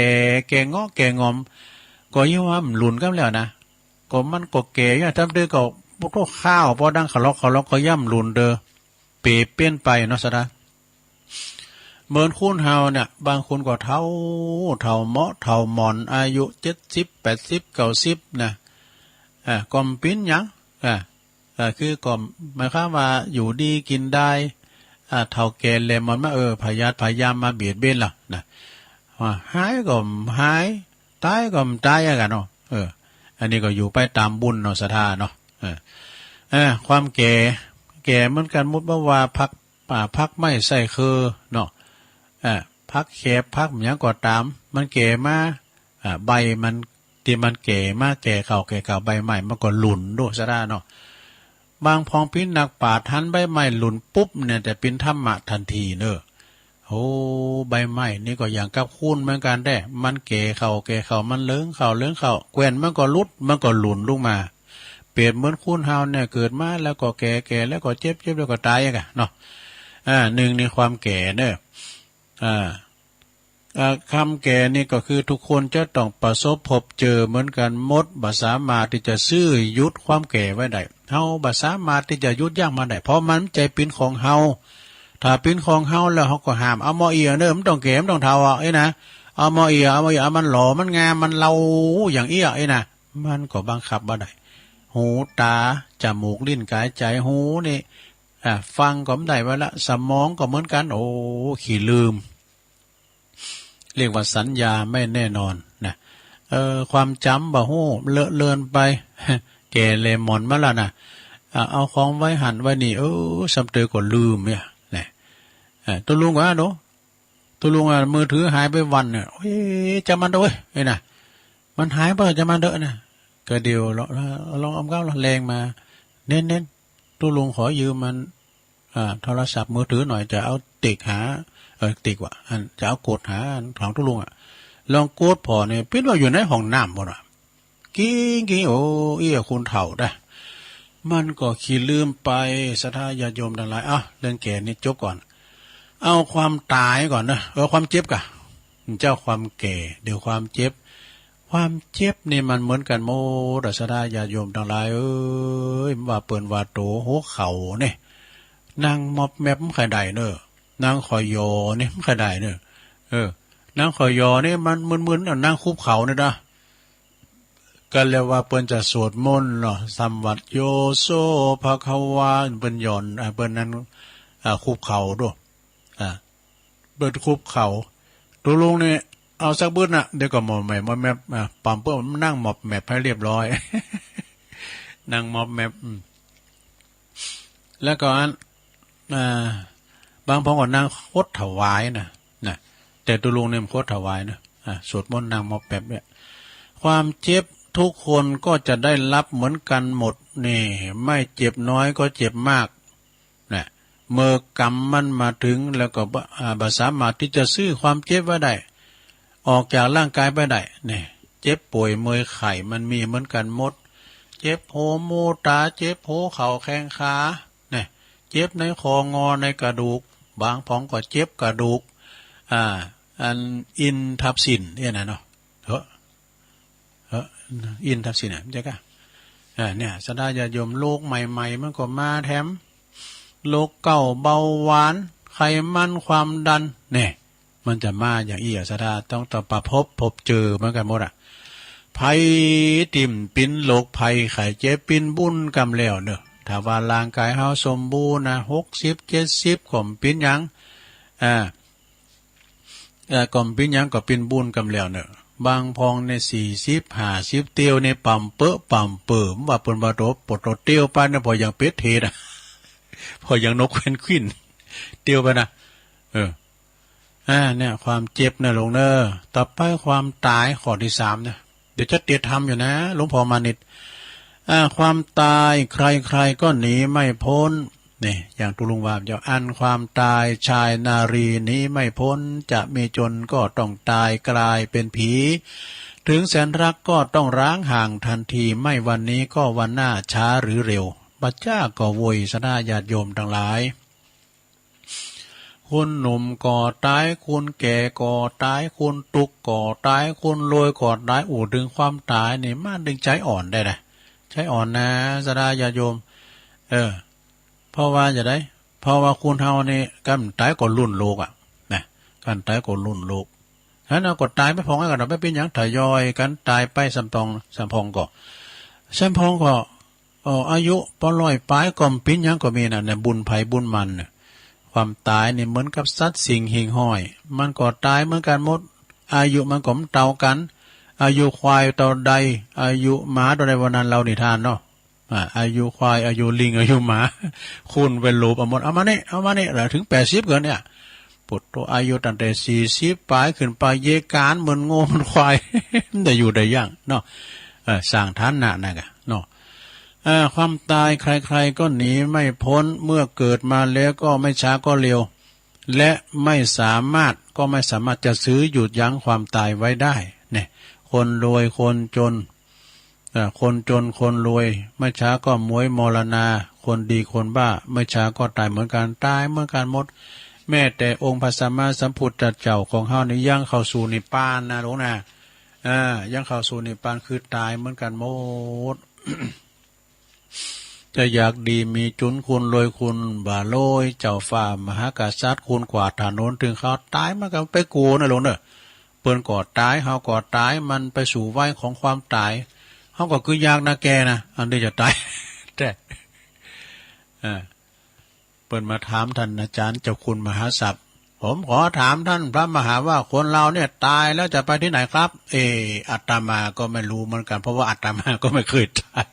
แก่เงาะแก่งอม ก็ยังว่ามันหลุนกันแล้วนะ ก็มันก็แก่อยู่ ทำเด้อก็พวกข้าว พอดังเขาล็อกเขาล็อกก็ย่ำหลุนเด้อ เป๋เป๋นไปเนาะ ศรัทธา เหมือนคนเฮาเนี่ย บางคนก็เฒ่า เฒ่าเหมาะ เฒ่าหมอน อายุเจ็ดสิบ แปดสิบ เก้าสิบ นะ อ่า ก็บ่ปิ้นหยัง อ่า อ่า คือก็หมายความว่าอยู่ดีกินได้ อ่า เฒ่าแก่แหละหมอนมา เออ พยาธิพยายามมาเบียดเบียนล่ะ นะ ว่าหายก็หาย ตายก็ตายอะกันเนาะ เออ อันนี้ก็อยู่ไปตามบุญเนาะ ศรัทธาเนาะ เออ เออ ความแก่ แก่เหมือนกัน มุติว่า ว่าผัก ป่าผักไม้ใส่คือเนาะ เอ่อ ผักแขบผักหยังก็ตาม มันแก่มา อ่า ใบมัน ตี้มันแก่มา แก่เข้า แก่เข้า ใบไม้มันก็หลุนโด ศรัทธาเนาะ บางพองปิ้นนักปราชญ์หันใบไม้หล่นปุ๊บเนี่ยจะปิ้นธรรมะทันทีเนอะ โอ้ ใบไม้นี่ก็อย่างกับคูนเหมือนกันแท้ มันแก่เข้าแก่เข้า มันเหลืองเข้าเหลืองเข้า แก่นมันก็หลุด มันก็หล่นลงมา เปรียบเหมือนคนเฮาเนี่ย เกิดมาแล้วก็แก่ แก่แล้วก็เจ็บ เจ็บแล้วก็ตายอะกะเนาะ อ่า หนึ่งในความแก่เนอะ อ่า อ่า ความแก่นี่ก็คือทุกคนจะต้องประสบพบเจอเหมือนกันหมด บ่สามารถที่จะซื้อหยุดความแก่ไว้ได้ เฮาบ่สามารถที่จะหยุดยั้งมันได้ เพราะมันบ่ใจ้ปิ้นของเฮา ถ้าปิ้นของเฮาแล้วเฮาก็ห้าม เอาหม้อเอี้ยเด้อ มันต้องแก่ มันต้องเฒ่าอ่ะ เอ้ยนะ เอาหม้อเอี้ย เอาหม้อเอี้ย เอามันหล่อ มันงาม มันเลาอย่างเอี้ย เอ้ยนะ มันก็บังคับบ่ได้ หู ตา จมูก ลิ้น กาย ใจ หูนี่ อ่า ฟังก็บ่ได้ไว้ละ สมองก็เหมือนกัน โอ้ ขี้ลืม เรียกว่าสัญญาไม่แน่นอนนะ เอ่อ ความจ๋ำบ่ฮู้ เลอะเลือนไป แก่แหล่หม่อนมาแล้วนะ อ่า เอาของไว้หั้นไว้นี่ เออ ส่ำเตอก็ลืมเนี่ย นะ อ่า ตุ๊ลุงว่าเนาะ ตุ๊ลุงอ่ะ มือถือหายไปวันเนี่ย โอ้ย จำมันเด้อเว้ย เอ้ยนะ มันหายไป จำมันเด้อนะ ก็เดี๋ยวลอง ลองเอาก้าวแรงมา เน้นๆ ตุ๊ลุงขอยืมมัน อ่า โทรศัพท์มือถือหน่อย จะเอาติ๊กหา เออ ติ๊กว่ะ อัน จะเอากดหาของตุ๊ลุงอ่ะ ลองกดผ่อเนี่ย ปิ้นว่าอยู่ในห้องน้ำพุ้นว่ะ กิ้งๆ โอ้ เอี้ย คนเฒ่าเด้อ มันก็ขี้ลืมไป ศรัทธาญาติโยมทั้งหลาย เอ้า เรื่องแก่นี่จบก่อน เอาความตายก่อนนะ เออ ความเจ็บก่ะ เจ้าความแก่ เดี๋ยวความเจ็บ ความเจ็บนี่มันเหมือนกันหมดอะ ศรัทธาญาติโยมทั้งหลายเอ้ย ว่าเปิ้นว่าโตหัวเข่านี่ นั่งมอบแมบมันใค่ได้เนอะ นั่งคอยยอนี่มันใค่ได้เนอะ เออ นั่งคอยยอนี่มันมึนๆ นั่งคุบเข่านี่นะ ก็เรียกว่าเปิ้นจะสวดมนต์เนาะ สัมวัตโยโสภะคะวา เปิ้นหย่อน อ่า เปิ้นนั้น อ่า คุบเข่าโด อ่า เปิ้นคุบเข่า ตุ๊ลุงนี่ เอาสักบึ้นน่ะ เดี๋ยวก็หมอบแหมบ หมอบแหมบ อ่า ปอมเปิ้นนั่งหมอบแหมบให้เรียบร้อย นั่งหมอบแหมบ อืม แล้วก็อัน อ่า บางพองก็นั่งคดถวายนะ นะ แต่ตุ๊ลุงเนี่ยมันคดถวายนะ อ่า สวดมนต์นั่งหมอบแหมบเนี่ย ความเจ็บทุกคนก็จะได้รับเหมือนกันหมดนี่ ไม่เจ็บน้อยก็เจ็บมาก นะ เมื่อกรรมมันมาถึงแล้วก็บ่ อ่า บ่สามารถที่จะซื้อความเจ็บไว้ได้ ออกจากร่างกายไปได้ เนี่ย เจ็บป่วยเมื่อยไข้มันมีเหมือนกันหมด เจ็บหัวหมูตา เจ็บหัวเข่าแข้งขา เนี่ย เจ็บในคองอในกระดูก บางพองก็เจ็บกระดูก อ่า อันอินทับสินเนี่ยนะเนาะ เฮ้อ เฮ้อ อินทับสินน่ะ ใช่กะ อ่า เนี่ย ศรัทธาญาติโยม โรคใหม่ๆ มันก็มาแถม โรคเกาต์ เบาหวาน ไขมัน ความดัน เนี่ย มันจะมาอย่างอี้อะ ศรัทธา ต้อง ต้องประพบ พบเจอเหมือนกันหมดอะ ภัยตี้มันปิ้นโรคภัยไข้เจ็บปิ้นบุญกำแล้วเนอะ ถ้าว่าร่างกายเฮาสมบูรณ์นะ หกสิบ เจ็ดสิบ ก็บ่ปิ้นหยัง อ่า เอ่อ ก็ปิ้นหยังก็ปิ้นบุญกำแล้วเนอะ บางพองเนี่ย สี่สิบ ห้าสิบ เตียวเนี่ย ป่ำเปอะป่ำเปิ่ม ว่าเปิ้นว่าโต ปวดโตเตียวไปเนี่ย พอยังเป็ดเทศอะ พอยังนกแควนควิน เตียวไปนะ เออ อ่า เนี่ย ความเจ็บนะลุงเนอะ ต่อไปความตายข้อที่สามเนี่ย เดี๋ยวจะเตรียมทำอยู่นะ หลวงพ่อมานิต อ่า ความตายใครๆ ก็หนีไม่พ้น นี่ อย่างตุ๊ลุงว่าเจ้า อันความตายชายนารีหนีไม่พ้น จะมีจนก็ต้องตายกลายเป็นผี ถึงแสนรักก็ต้องร้างห่างทันที ไม่วันนี้ก็วันหน้าช้าหรือเร็ว บ่จ๊าก็โวย ศรัทธาญาติโยมทั้งหลาย คนหนุ่มก็ตาย คนแก่ก็ตาย คนตุ๊กข์ก็ตาย คนรวยก็ตาย อู้ ถึงความตายนี่ มันถึงใจ๋อ่อนได้นะ ใจ๋อ่อนนะ ศรัทธาญาติโยม เออ เพราะว่าจะได้ เพราะว่าคนเฮานี่ กันตายก็ล้นโลกอะ นะ กันตายก็ล้นโลก หั้นเฮาก็ตายไปพองกัน บ่เป๋นหยัง ทยอยกันตายไป สามพอง สามพองก็ สามพองก็ เอ่อ อายุปอร้อยปลายก็บ่เป๋นหยังก็มีนะ เนี่ย บุญไผบุญมันน่ะ ความตายนี่เหมือนกับสัตว์สิ่งหิ่งห้อย มันก็ตายเหมือนกันหมด อายุมันก็บ่เต้ากัน อายุควายเต้าใด อายุหมาเต้าใด ว่านั้นเล่านิทานเนาะ อ่า อายุควาย อายุลิง อายุหมา คูณไปโลบเอาหมด เอามานี่ เอามานี่ แล้วถึงแปดสิบเกินเนี่ย ปุตโต อายุตั้งแต่สี่สิบปลายขึ้นไป เยกานเหมือนโง่เหมือนควาย ได้อยู่ได้ยั่งเนาะ เออ สร้างฐานะนั่นกะเนาะ อ่า ความตายใครๆก็หนีไม่พ้น เมื่อเกิดมาแล้วก็ไม่ช้าก็เร็ว และไม่สามารถ ก็ไม่สามารถจะซื้อหยุดยั้งความตายไว้ได้ เนี่ย คนรวยคนจน เอ่อ คนจนคนรวย ไม่ช้าก็ม้วยมรณา คนดีคนบ้า ไม่ช้าก็ตายเหมือนกัน ตายเหมือนกันหมด แม้แต่องค์พระสัมมาสัมพุทธเจ้าของเฮานี่ยังเข้าสู่นิพพานนะหลวงนะ อ่า ยังเข้าสู่นิพพาน คือตายเหมือนกันหมด จะอยากดีมีจุนคุณรวยคุณบ่ารวย เจ้าฟ้ามหากษัตริย์คุณกวาดถนน ถึงเขาตายมันก็ไปกูนะหลวงเนอะ เปิ้นก็ตาย เฮาก็ตาย มันไปสู่วัยของความตาย เฮาก็คือยากนะแกนะ อันที่จะตาย แท้ อ่า เปิ้นมาถามท่านอาจารย์เจ้าคุณมหาศัพย์ ผมขอถามท่านพระมหาว่า คนเราเนี่ยตายแล้วจะไปที่ไหนครับ เออ อาตมาก็ไม่รู้เหมือนกัน เพราะว่าอาตมาก็ไม่เคยตาย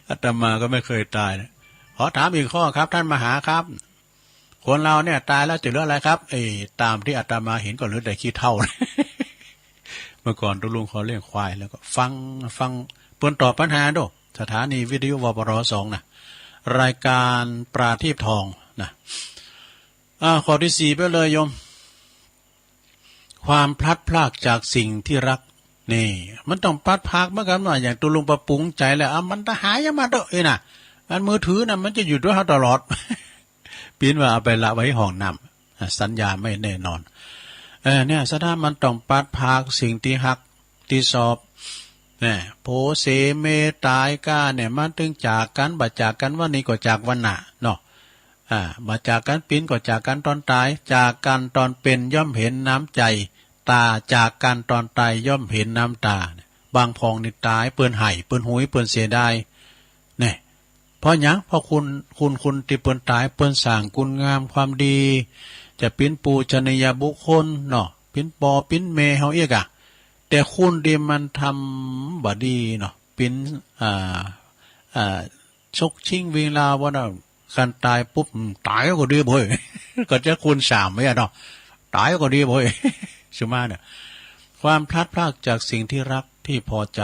อาตมาก็ไม่เคยตายนะ ขอถามอีกข้อครับ ท่านมหาครับ คนเราเนี่ยตายแล้วจะเหลืออะไรครับ เออ ตามที่อาตมาเห็นก็เหลือแต่ขี้เถ้า เมื่อก่อนตุ๊ลุงเขาเลี้ยงควาย แล้วก็ฟัง ฟัง เปิ้นตอบปัญหาโด สถานีวิทยุ วปร สองนะ รายการประทีปทองนะ อ่า ข้อที่สี่ไปเลยโยม ความพลัดพรากจากสิ่งที่รัก นี่ มันต้องพลัดพรากเหมือนกันว่า อย่างตุ๊ลุงปะปรุงใจแล้ว อ่ะ มันจะหายยังมาเถอะ เอ้ยนะ อันมือถือน่ะ มันจะอยู่ด้วยเราตลอด ปิ้นว่าเอาไปละไว้ห้องน้ำ อ่ะ สัญญาไม่แน่นอน เออ เนี่ย สถานะมันต้องพลัดพรากสิ่งที่ฮัก ที่ชอบ เนี่ย โผเสเมตายก้าเนี่ย มันถึงจากกัน บ่จากกันวันนี้ก็จากวันหน้าเนาะ อ่า บ่จากกันปิ้นก็จากกันตอนตาย จากกันตอนเป็นย่อมเห็นน้ำใจ ตา จากกันตอนตายย่อมเห็นน้ำตา บางพองนี่ตาย เปิ้นไห้ เปิ้นหุย เปิ้นเสียดาย เนี่ย เพราะหยัง เพราะคุณ คุณ คุณตี้เปิ้นตาย เปิ้นสร้างคุณงามความดี จะปิ้นปูชนียบุคคลเนาะ ปิ้นปอปิ้นแม่เฮาเอียกอะ แต่คุณตี้มันทำบ่ดีเนาะ ปิ้น อ่า อ่า ชกชิงวิ่งราวว่าน่ะ คันตายปุ๊บ อืม ตายก็ดีเบ้ย ก็จะคูณสามไว้อะเนาะ ตายก็ดีเบ้ย สุมาเนี่ย ความพลัดพรากจากสิ่งที่รักที่พอใจ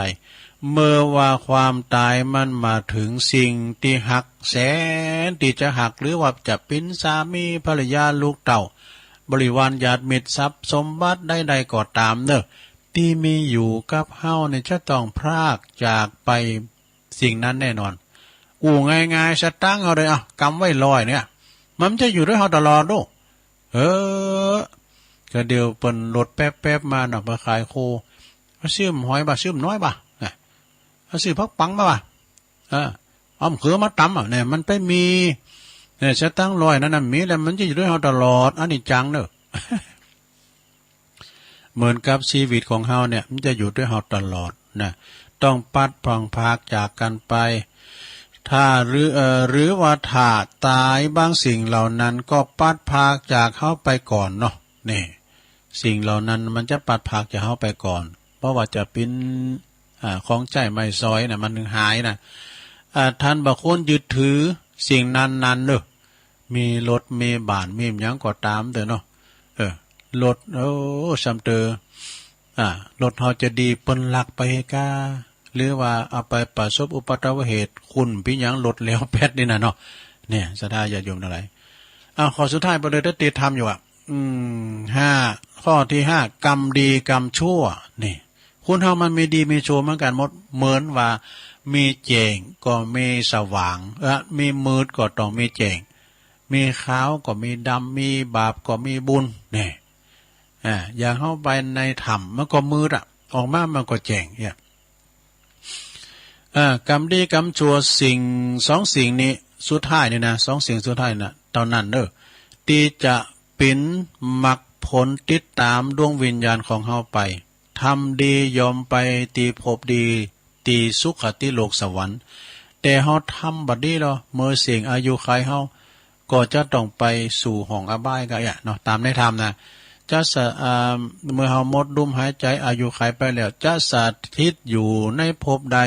เมื่อว่าความตายมันมาถึงสิ่งที่ฮัก แสนที่จะฮัก หรือว่าจะปิ้นสามีภรรยาลูกเต้า บริวารญาติมิตรทรัพย์สมบัติใดๆก็ตามเนอะ ตี้มีอยู่กับเฮาเนี่ยจะต้องพรากจากไป สิ่งนั้นแน่นอน อู้ง่ายๆ สตางค์เฮาเลย อ่ะ กำไว้ร้อยเนี่ย มันจะอยู่ด้วยเฮาตลอดลูก เออ ก็เดี๋ยวเปิ้นลดแป๊บๆ มาเนาะ ไปขายโค เอาซื้อหอยบ่า ซื้อน้อยบ่า อ่ะ เอาซื้อผักปังมาบ่า เออ เอามะเขือมาตำอ่ะ เนี่ย มันไปมี เนี่ย สตางค์ร้อยนั้นน่ะ มีแล้วมันจะอยู่ด้วยเฮาตลอด อันนี้จังเนอะ เหมือนกับชีวิตของเฮาเนี่ย มันจะอยู่ด้วยเฮาตลอดนะ ต้องพลัดพรากจากกันไป ถ้าหรือ เอ่อ หรือว่าถ้าตายบางสิ่งเหล่านั้นก็พลัดพรากจากเฮาไปก่อนเนาะ นี่ สิ่งเหล่านั้นมันจะพลัดพรากจากเฮาไปก่อน เพราะว่าจะปิ้น อ่า ของใจ๊ไม้สอยน่ะ มันหายน่ะ อ่า ท่านบ่ควรยึดถือสิ่งนั้นๆ เนอะ มีรถ มีบ้าน มีหยังก็ตามเถอะเนาะ เออ รถ โอ้ ซำเตอ อ่า รถเฮาจะดี เปิ้นลักไปกา หรือว่าเอาไปประสบอุบัติเหตุ คุณปิ้นหยังรถแล้วแป๊ดนี่น่ะเนาะ เนี่ย ศรัทธาญาติโยมทั้งหลาย อ่า ข้อสุดท้ายไปเลย ถ้าติดทำอยู่อ่ะ อืม ห้า ข้อที่ห้า กรรมดีกรรมชั่ว นี่ คนเฮามันมีดีมีชั่วเหมือนกันหมด เหมือนว่ามีแจ้งก็มีสว่าง เออ มีมืดก็ต้องมีแจ้ง มีขาวก็มีดำ มีบาปก็มีบุญ นี่ อ่า อย่างเฮาไปในถ้ำมันก็มืดอะ ออกมามันก็แจ้งเนี่ย อ่า กรรมดีกรรมชั่ว สิ่ง สองสิ่งนี้ สุดท้ายนี่นะ สองสิ่งสุดท้ายนะ เต้านั้นเด้อ ตี้จะปิ้นมรรคผลติดตามดวงวิญญาณของเฮาไป ทำดีย่อมไปตี้ภพดี ตี้สุคติโลกสวรรค์ แต่เฮาทำบ่ดีแล้ว เมื่อเสี้ยงอายุขัยเฮา ก็จะต้องไปสู่ห้องอบายกะเอี้ยเนาะ ตามในธรรมนะ จะสะ อ่า เมื่อเฮาหมดลมหายใจอายุขัยไปแล้ว จะสถิตอยู่ในภพใด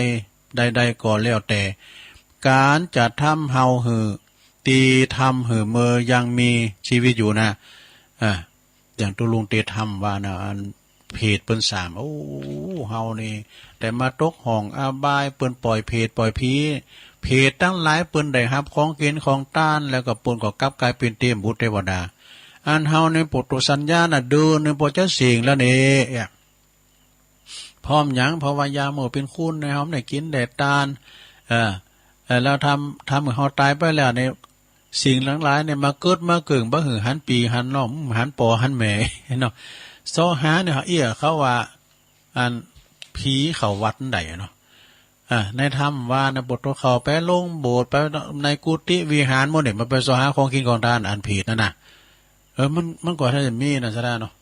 ใดๆก็แล้วแต่ การจะทำเฮาหื้อ ตี้ทำหื้อเมื่อยังมีชีวิตอยู่นะ อ่า อย่างตุ๊ลุงตี้ทำว่านะ อัน เปรตเปิ้นสาม โอ้ เฮานี่ได้มาตกห้องอบาย เปิ้นปล่อยเปรตปล่อยผี เปรตตังหลายเปิ้นได้ฮับของกินของตาน แล้วก็เปิ้นก็กลับกลายเป๋นเตพบุตรเตวดา อันเฮานี่ปุตตุสัญญาณน่ะ เดินนี่ปอจะเสี้ยงแล้วนี่ พร้อมหยัง เพราะว่ายามมื้อเป๋นคุณในเฮาได้กินได้ตาน เอ่อ เอ่อ แล้วทำ ทำหื้อเฮาตายไปแล้วนี่ สิ่งทั้งหลายนี่มาเกิดมาเกิง บ่หื้อหันปี้หันน้อง หันป้อหันแม่เนาะ เซาะหาเนี่ย เอี้ย เขาว่า อัน ผีเข้าวัดใดเนาะ อ่า ในธรรมว่านะ ปุตตุเข้าไปลงโบสถ์ ไปในกุฏิวิหารหมดเนี่ย มันไปเซาะหาของกินของตาน อันเปรตนั่นน่ะ เออ มัน มันก็ถ้าจะมีนะ สาระเนาะ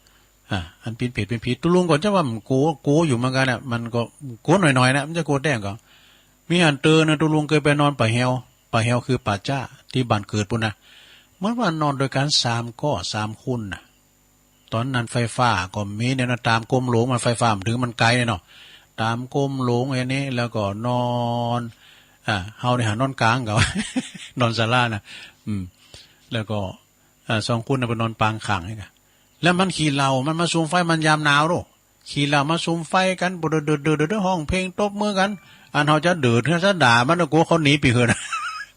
อ่า อันเป๋นเปรตเป๋นผี ตุ๊ลุงก็จะว่ามันโก โกอยู่เหมือนกันน่ะ มันก็โกหน่อยๆ นะ มันจะโกแต๊งก็ มีอันเติมนะ ตุ๊ลุงเคยไปนอนป่าแฮว ป่าแฮวคือป่าจ๊า ตี้บ้านเกิดปู้นนะ เหมือนว่านอนโดยกันสามก้อ สามคนน่ะ ตอนนั้นไฟฟ้าก็มีเนี่ยนะ ตามกรมหลวง มันไฟฟ้ามันถึงมันไกลเนี่ยเนาะ ตามกรมหลวงอันนี้ แล้วก็นอน อ่า เฮานี่หานอนกลางเขา นอนศาลาน่ะ อืม แล้วก็ อ่า สองคนน่ะไปนอนปางข้างนี่กะ แล้วมันขี้เหล้า มันมาสุมไฟ มันยามหนาวโลด ขี้เหล้ามาสุมไฟกั๋น เดือดๆๆๆ ฮ้องเพลงตบมือกั๋น อันเฮาจะเดือด เฮาจะด่ามัน กั๋วเขาหนีไปเหิน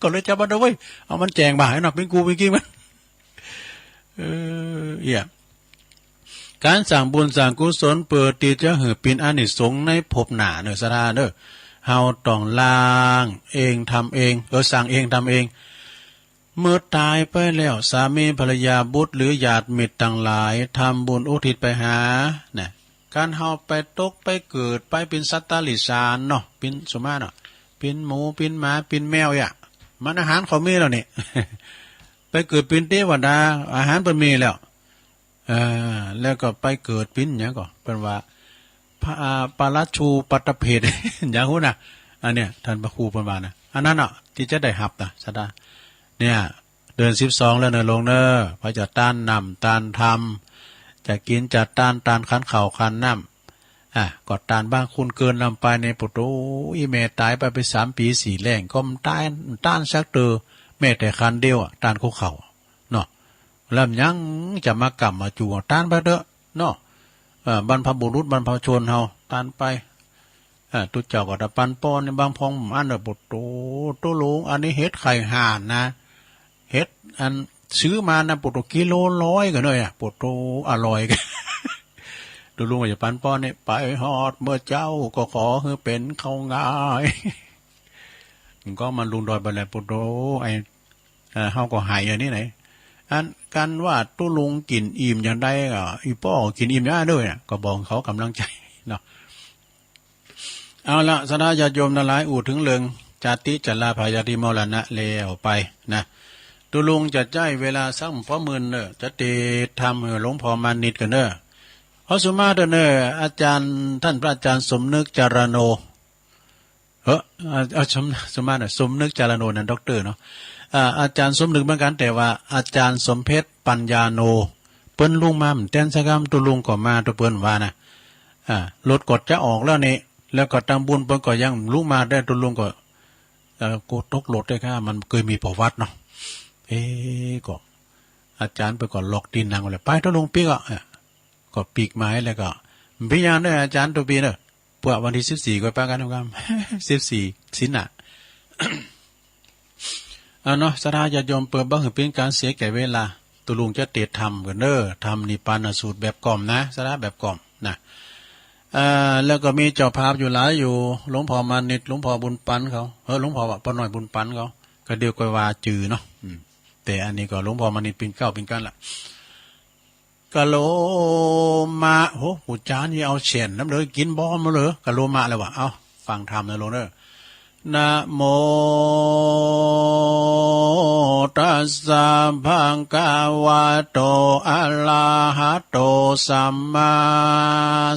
ก็เลยจับมันเอาไว้ เอามันแจ้งบ่าให้เนาะ เป๋นกูเป๋นกิ้งมัน เออ เอี้ย ก๋านสร้างบุญสร้างกุศลเปื้อตี้จะหื้อเป๋นอานิสงส์ในภพหน้าเน่อ สาระเน่อ เฮาต้องล้างเองทำเอง เออ สร้างเองทำเอง เมื่อตายไปแล้ว สามีภรรยาบุตรหรือญาติมิตรตังหลาย ทำบุญอุทิศไปหา นะ ก๋านเฮาไปตกไปเกิด ไปเป๋นสัตว์เดรัจฉานเนาะ เป๋นสุมาเนาะ เป๋นหมู เป๋นหมา เป๋นแมว เอี้ย มันอาหารเขามีแล้วนี่ ไปเกิดเป๋นเตวดา อาหารเปิ้นมีแล้ว เอ่อ แล้วก็ไปเกิดเป๋นหยังก็ เปิ้นว่า พระ อ่า ปาราชูปาตเปรต หยังฮู้นะ อันเนี้ย ท่านพระครูเปิ้นว่านะ อันนั้นเนาะ ตี้จะได้ฮับนะ สาระ เนี่ย เดือนสิบสองแล้วเน่อลุงเน่อ ไผจะตานน้ำตานธรรม จะกิ๋นจะตาน ตานขันข้าวขันน้ำ อ่ะ ก็ตานบางคนเกินล้ำไปในปุตโต อีแม่ตายไป ไปสามปี๋สี่แล้ง ก็บ่ตาน ตานสักเตื้อ แม้แต่ขันเดียวอะ ตานคุกเข่า เนาะ แล้วยังจะมาก้ำมาจู๋ ตานไปเต๊อะ เนาะ เอ่อ บรรพบุรุษบรรพชนเฮา ตานไป เอ่อ ตุ๊เจ้าก็ตะปันป้อนในบางพองอันเน่อ ปุตโต ตุ๊ลุง อันนี้เห็ดไข่ห่านนะ เห็ดอันซื้อมานะ ปุตโต กิโลร้อยก็เน่อ ปุตโต อร่อย ตุ๊ลุงก็จะปันป้อนนี่ ไปฮอดเมื่อเจ๊าก็ขอหื้อเป๋นข้าวหงาย ก็มันลุงดอยไปแล้ว ปุตโต ไอ้ เอ่อ เฮาก็หายอย่างนี้ไหน อัน กันว่าตุ๊ลุงกิ๋นอิ่มอย่างใดก็ อีป้อกิ๋นอิ่มอย่างนั้นด้วยนะ ก็บอกเขากำลังใจเนาะ เอาละ ศรัทธาญาติโยมทั้งหลาย อู้ถึงเรื่องจาติ ชรา พยาธิ มรณะแล้วไปนะ ตุ๊ลุงจะใจ๊เวลาสักพอมื่นเน่อ จะเตรียมธรรมหื้อหลวงพ่อมานิตย์ก่อนเน่อ ขอสุมาเถอะเน่อ อาจารย์ ท่านพระอาจารย์สมนึก จารโน เออ อ่า อ่า สม สมมาตรน่ะ สมนึกจารโนนั่นด็อกเตอร์เนาะ อ่า อาจารย์สมนึกเหมือนกัน แต่ว่าอาจารย์สมเพชรปัญญาโน เปิ้นลุงมาเหมือนแตนสักกำ ตุ๊ลุงก็มาตุ๊เปิ้นว่านะ อ่า รถก็จะออกแล้วนี่ แล้วก็ตังบุญเปิ้นก็ยังลุงมาได้ ตุ๊ลุงก็ เอ่อ กูตกรถได้ค่ะ มันเคยมีประวัติเนาะ เอ๊ะ ก็ อาจารย์เปิ้นก็ล็อกตี้นั่งไว้เลย ไปตุ๊ลุงปิ๊กอ่ะ อ่ะ ก็ปิ๊กมาให้แล้วก็ เป๋นหยังเน่ออาจารย์ตุ๊ปีเน่อ เปื้อวันตี้สิบสี่ก็ปะกั๋นนะครับ สิบสี่ ศีลน่ะ เอาเนาะ ศรัทธาญาติโยม เปื้อบ่หื้อเป๋นก๋านเสียแก่เวลา ตุ๊ลุงจะเตรียมธรรมก่อนเน่อ ธรรมนิพพานสูตรแบบกล่อมนะ ศรัทธาแบบกล่อมนะ เอ่อ แล้วก็มีเจ้าภาพอยู่หลายอยู่ หลวงพ่อมานิตย์ หลวงพ่อบุญปันเขา เออ หลวงพ่อว่า ป้อน้อยบุญปันเขา ก็เดี๋ยวก็ว่าจื่อเนาะ อืม แต่อันนี้ก็หลวงพ่อมานิตย์เป๋นเก๊าเป๋นกั๋นละ กะโลมะ โห ผู้จานี่เอาเสี้ยนน้ำเลย กินบ่หมดเลย กะโลมะแล้ววะ เอา ฟังธรรมนะโลมเด้อ นะโมตัสสะ ภะคะวะโต อะระหะโต สัมมา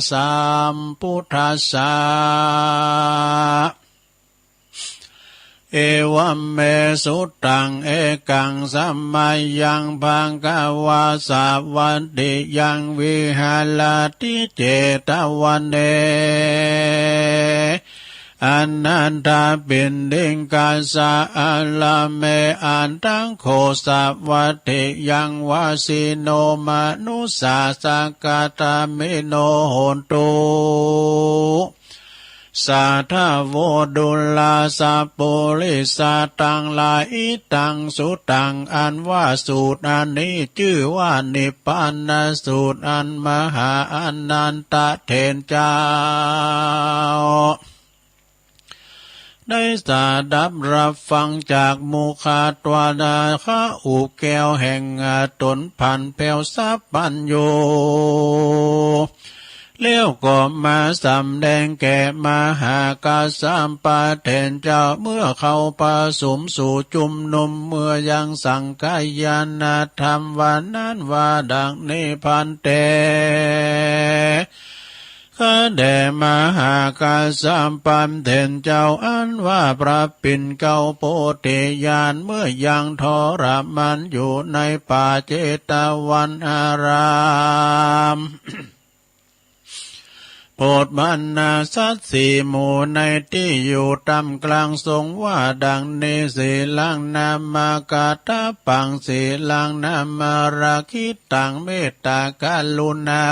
สัมพุทธัสสะ เอวัมเม สุตตัง เอกัง สะมะยัง ภะคะวา สะวัตถิยัง วิหะระติ เจตะวะเน อนันทปิณฑิกาสะ อาราเม อัตถโค สาวัตถิยัง วาสิโน มนุสสา สักคาคามิโน โหนตุ สาธาวะ ดูราสะปุริสะตังหลาย อิทัง สุตตัง อันว่าสูตรอันนี้ จื้อว่านิพพานสูตร อันมหาอนันทะเถรเจ้า ได้สดับรับฟังจากมุขทวาร คาอุบแก้วแห่งตน ผันแผวสัพพัญญู แล้วก็มาสำแดงแก่มหากัสสปะเถรเจ้า เมื่อเขาประชุมสู่ชุมนุม เมื่อยังสังคายนธรรม วันนั้นว่าดังนี้ ภันเต ข้าแต่มหากัสสปะเถรเจ้า อันว่าพระปิณเกล้าโพธิญาณ เมื่อยังทรมานอยู่ในป่าเชตวันอาราม โปรดบรรดาสัตว์สี่หมู่ในที่อยู่ท่ามกลาง ทรงว่าดังนี้ สีลัง นามะ กะตะปัง สีลัง นามะ รักขิตัง เมตตา กรุณา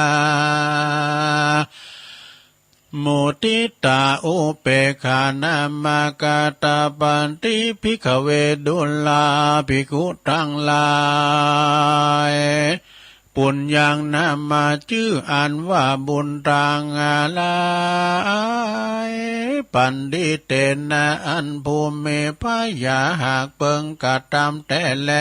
มุทิตา อุเปกขา นามะ กะตะปันติ ภิกขเว ดูราภิกขุทั้งหลาย ปุญญัง นามะ จื้ออันว่าบุญทั้งหลาย ปัณฑิเตนะ อันผู้มีผญาหากเปิงกระทำแต๊แล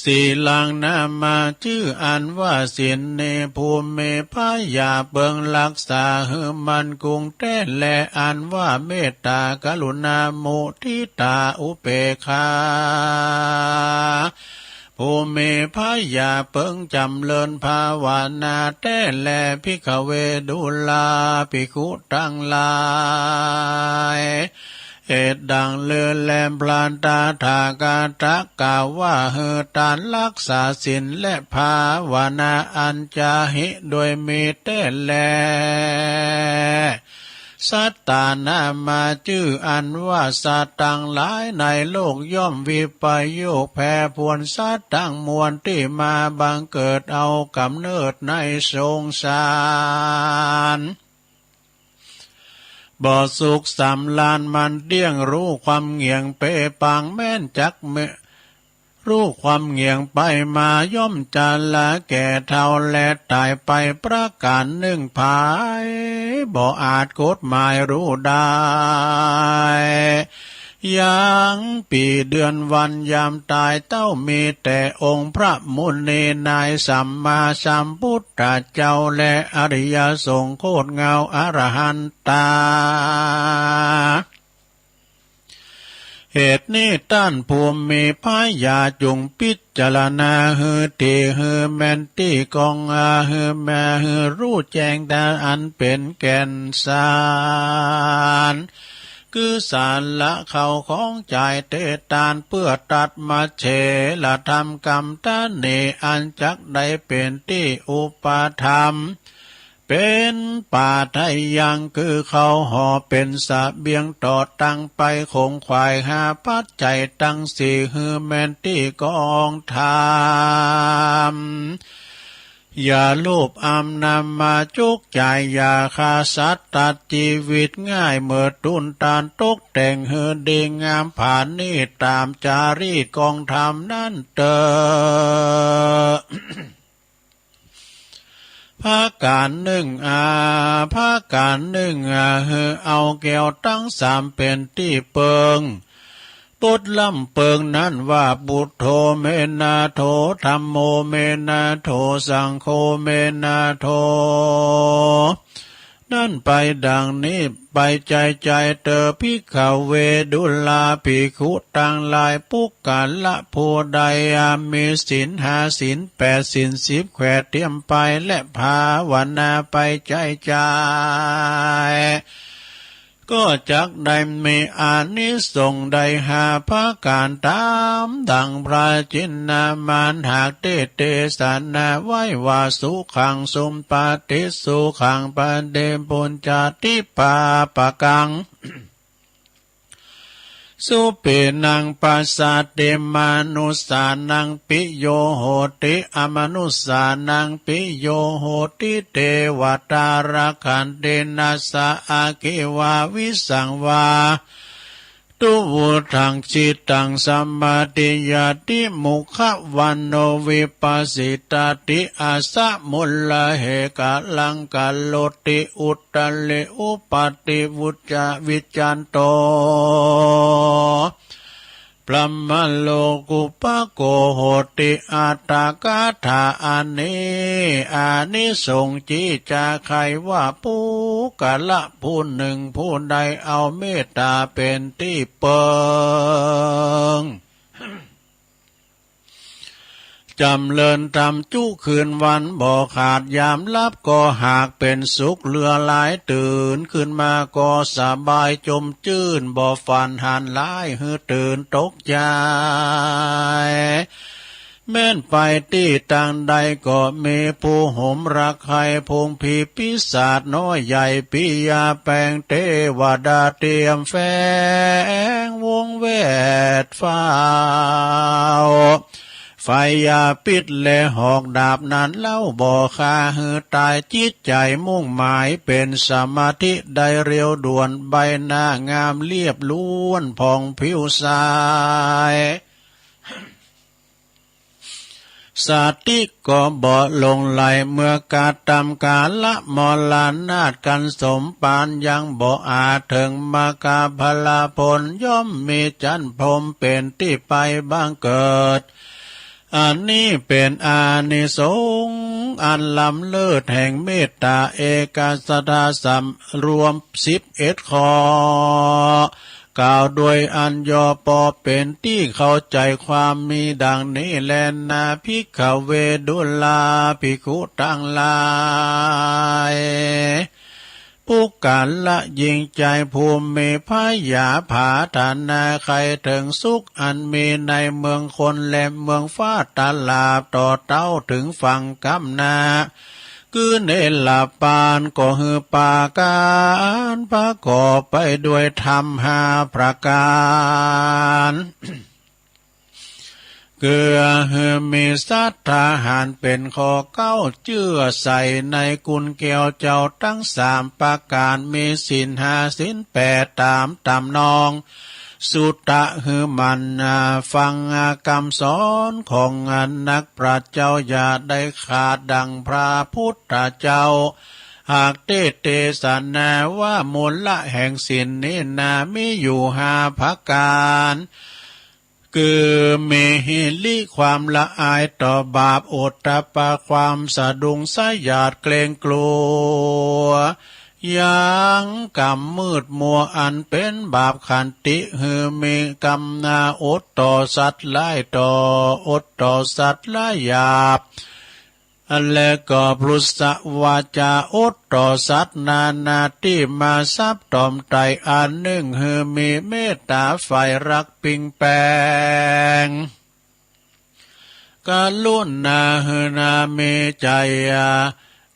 สีลัง นามะ จื้ออันว่าศีลนี้ ผู้มีผญาเปิงรักษาหื้อมั่นคงแต๊แล อันว่าเมตตา กรุณา มุทิตา อุเปกขา ผู้มีผญาเปิงจำเริญภาวนาแต๊แล ภิกขเว ดูราภิกขุทั้งหลาย เหตุดังนี้แล พระตถาคตกล่าวว่า หื้อตานรักษาศีลและภาวนาอันจะหิโดยมีแต๊แล สัตตา นามะ จื้ออันว่าสัตว์ทั้งหลายในโลกย่อมวิปโยคแปรปรวน สัตว์ทั้งมวลที่มาบังเกิดเอากำเนิดในสงสาร บ่สุขสำราญมันเตี้ยง รู้ความเงี่ยงเปปางแม้นจักเม รู้ความเงี่ยงไปมาย่อมจะละแก่เฒ่าและตายไปประการนึ่งผาย บ่อาจกฎหมายรู้ได้ ยังปีเดือนวันยามตายเต้า มีแต่องค์พระมุนีนายสัมมาสัมพุทธเจ้า และอริยสงฆ์โคตรเงาอรหันตา เหตุนี้ต้านผู้มีผญาจงพิจารณาหื้อดีหื้อแม่นตี้กองอาหื้อแม่หื้อรู้แจ้งแต่อันเป๋นแก่นสาร คือสาระเข้าของจ่ายเตตาน เพื่อตัดมัชเฉรธรรมกำตะหนี อันจักได้เป๋นตี้อุปธรรม เป๋นปาทะยัง คือเข้าห่อเป๋นเสบียงต่อตังไปขงขวายหาปัจจัยตังสี่หื้อแม่นตี้กองธรรม อย่าโลภอำนาจมาจุกจ่าย อย่าฆ่าสัตว์ตัดชีวิตง่าย เมิดทุนต้านตกแต่งหื้อดีงามผานี้ต๋ามจารีตกองธรรมนั้นเต๊อะ ประการนึ่งอา ประการนึ่งอา หื้อเอาแก้วตังสามเป๋นตี้เปิง บทลำเปิงนั้นว่า พุทโธ เม นาโถ ธัมโม เม นาโถ สังโฆ เม นาโถ นั้นไปดังนี้ ไปใจ้ใจ้เต๊อะ ภิกขเว ดูราภิกขุตังหลาย ปุคคละผู้ใดมีศีลห้า ศีลแปด ศีลสิบแขวดเตรียมไป และภาวนาไปใจ้ใจ้ ก็จักได้มีอานิสงส์ได้ห้าประการตามดังพระชินนามารหากได้เทศนาไว้ว่า สุขัง สุปฏิ สุขัง ปฏิปุญจาติ ปาปะกัง สุปินัง ปัสสาติ มนุสสานัง ปิโย โหติ อมนุสสานัง ปิโย โหติ เทวตา รักขันติ นัสสะ อัคคี วา วิสัง วา ตุ วุฒัง จิตตัง สมาธิยาติ มุขะวันโณ วิปปะสิตาติ อัสสะ มุลละเหกะลัง กะโรติ อุตตะเร อุปาติ วุจจะ วิจจันโต พรหมโลกุปปะโก โหติ อัตถกถา อันนี้อานิสงส์ จิจา ใคร่ว่า ปุคคละ ผู้หนึ่งผู้ใดเอาเมตตาเป็นตี้เปิง จ๋ำเริญธรรมจุคืนวันบ่ขาด ยามหลับก็หากเป๋นสุขเหลือหลาย ตื่นขึ้นมาก็สบายจมจื้น บ่ฝันหันร้ายหื้อตื่นตกใจ๋ แม้นไปตี้ตางใดก็มีผู้หมรักใคร่ ฝูงผีปีศาจน้อยใหญ่ ปิยาแปง เตวดาเตียมแฝงวงแวดฟ้าว ไฟยาพิษและหอกดาบนั้นเล่าบ่ฆ่าหื้อต๋าย จิตใจ๋มุ่งหมายเป๋นสมาธิได้เร็วด่วน ใบหน้างามเรียบล้วนผ่องผิวใส สติก็บ่หลงไหล เมื่อกระทำกาละมรณาต กันสมปานยังบ่อาจ เถิงมรรคผลผลย่อมมีจั้น พรหมเป๋นตี้ไปบังเกิด อันนี้เป๋นอานิสงส์อันล้ำเลิศแห่งเมตตา เอกาสตาสำรวมสิบเอ็ดข้อ กล่าวโดยอันย่อ ปอเป๋นตี้เข้าใจ๋ความมีดังนี้แลนา ภิกขเว ดูราภิกขุตังหลาย ปุคคละหญิงใจ๋ผู้มีผยาผาถนาใคร่เถิงสุขอันมีในเมืองคนและเมืองฟ้า ตราบต่อเต้าเถิงฝั่งก้ำหน้า คือเนรปานก็หื้อปาการประกอบไปด้วยธรรมห้าประการ คือหื้อมีศรัทธาหันเป๋นข้อเก๊า เจื้อใส่ในคุณแก้วเจ้าตังสามประการ มีศีลห้าศีลแปดต๋ามต๋ามนอง สุตะหื้อหมั่นฟังกำสอนของนักปราชญ์เจ้า อย่าได้ขาดดังพระพุทธเจ้า หากเตสน์เตสนาว่ามูลละแห่งศีลนี้นา มีอยู่ห้าประการ คือมีหิริความละอายต่อบาป โอตตัปปะความสะดุ้งสะหยาดเกรงกลัว ยังกำมืดมัวอันเป๋นบาป ขันติหื้อมีกำนาอดต่อสัตว์ร้ายต่อ อดต่อสัตว์ร้ายหยาบ และก็พรุสวาจาอดต่อสัตว์นานาตี้มาสับต๋อมไต อันนึ่งหื้อมีเมตตาใฝ่รักปิงแปง กรุณาหื้อนามีใจ๋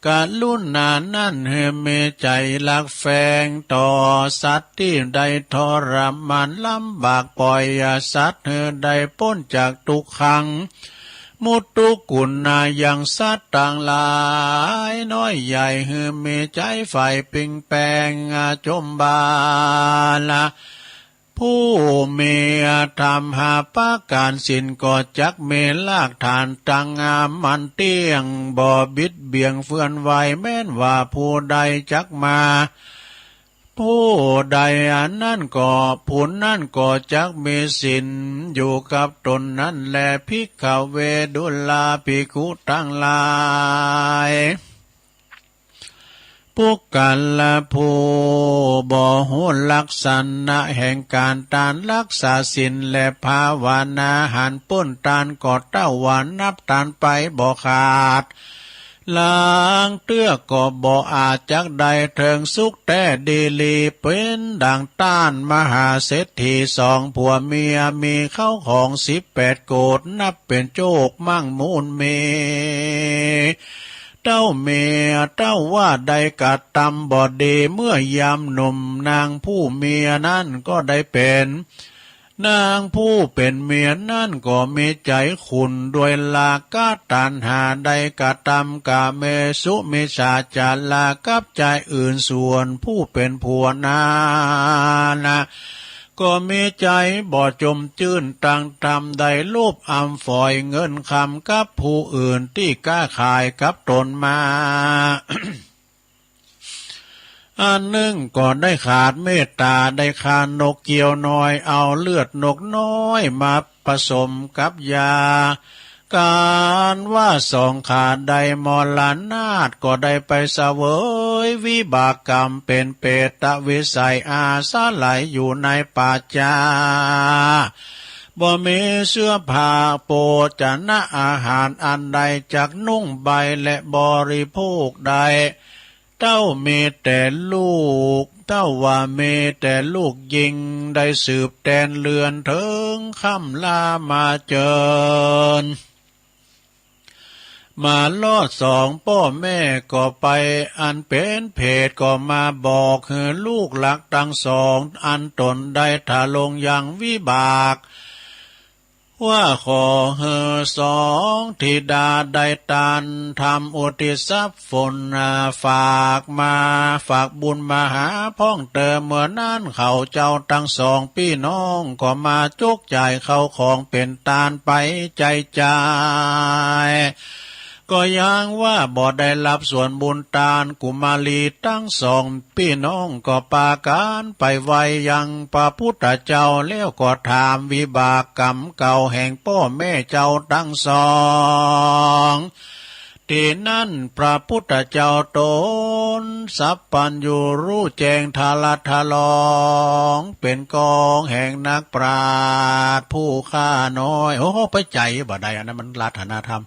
กรุณานั้นหื้อมีใจ๋รักแฝงต่อสัตว์ตี้ได้ทรมานลำบาก ป่อยสัตว์หื้อได้ป๊นจากตุ๊กขัง มุตตุกุณายังสัตว์ตังหลายน้อยใหญ่หื้อมีใจ๋ใฝ่ปิงแปงจมบาละ ผู้มีธรรมห้าประการศีลก็จักมีรากฐานตั้งมั่นเตี้ยง บ่บิดเบี่ยงเฟื่อนไหว แม้นว่าผู้ใดจักมา ผู้ใดอันนั้นก็ ผู้นั้นก็จักมีศีลอยู่กับต๋นนั้นแล ภิกขเว ดูราภิกขุตังหลาย ปุคคละผู้บ่ฮู้ลักษณะแห่งการตานรักษาศีลและภาวนาหันป๊นตานก็เต้าว่านับตานไปบ่ขาด ลางเตื้อก็บ่อาจจักได้เถิงสุขแต๊ดีหลี เป๋นดั่งต้านมหาเศรษฐีสองผัวเมีย มีข้าวของสิบแปดโกฏ นับเป๋นโจคมั่งมูนมี เต้าเมียเต้าว่าได้กระตำบ่ดี เมื่อยามหนุ่มนางผู้เมียนั้นก็ได้เป๋น นางผู้เป๋นเมียนั้นก็มีใจ๋ขุ่นด้วยราคะตัณหา ได้กระตำกาเมสุมิจฉาจารากับจายอื่น ส่วนผู้เป๋นผัวนั้นนะ ก็มีใจ๋บ่จมจื้นตังธรรม ได้ลูบอำฝอยเงินคำกับผู้อื่นตี้ก๊าขายกับตนมา อันนึ่งก็ได้ขาดเมตต๋า ได้ฆ่านกเกี้ยวน้อย เอาเลือดนกน้อยมาผสมกับยา ก๋านว่าสองข้าได้มรณาต ก็ได้ไปเสวยวิบากกรรมเป๋นเปรตวิสัย อาศัยอยู่ในป่าจ๊า บ่มีเสื้อผ้าโภชนะอาหารอันใดจักนุ่งใบและบริโภคได้ เต้ามีแต่ลูก เต้าว่ามีแต่ลูกญิง ได้สืบแตนเรือนเถิงค่ำลามาเจิญ มารอดสองป้อแม่ก็ไป อันเป๋นเพศก็มาบอกหื้อลูกหลักตังสอง อันต๋นได้ทะลงยังวิบาก ว่าขอหื้อสองธิดาได้ตานทำอุทิศผลฝากมา ฝากบุญมาหาพ่องเตอ เมื่อนั้นเขาเจ้าตังสองปี้น้องก็มาจุกจ่ายข้าวของเป๋นตานไปใจ๊จ่าย ก็ยังว่าบ่ได้ฮับส่วนบุญตาน กุมารีตังสองปี้น้องก็ปากั๋นไปไหว้ยังพระพุทธเจ้า แล้วก็ถามวิบากกรรมเก่าแห่งป้อแม่เจ้าตังสอง ตี้นั้นพระพุทธเจ้าต๋นสัพพัญญูฮู้แจ้งทะละทะลอง เป๋นกองแห่งนักปราชญ์ผู้ข้าน้อย โอ้โห ไปใจ๋บ่ได้ อันนั้นมันรัตนธรรม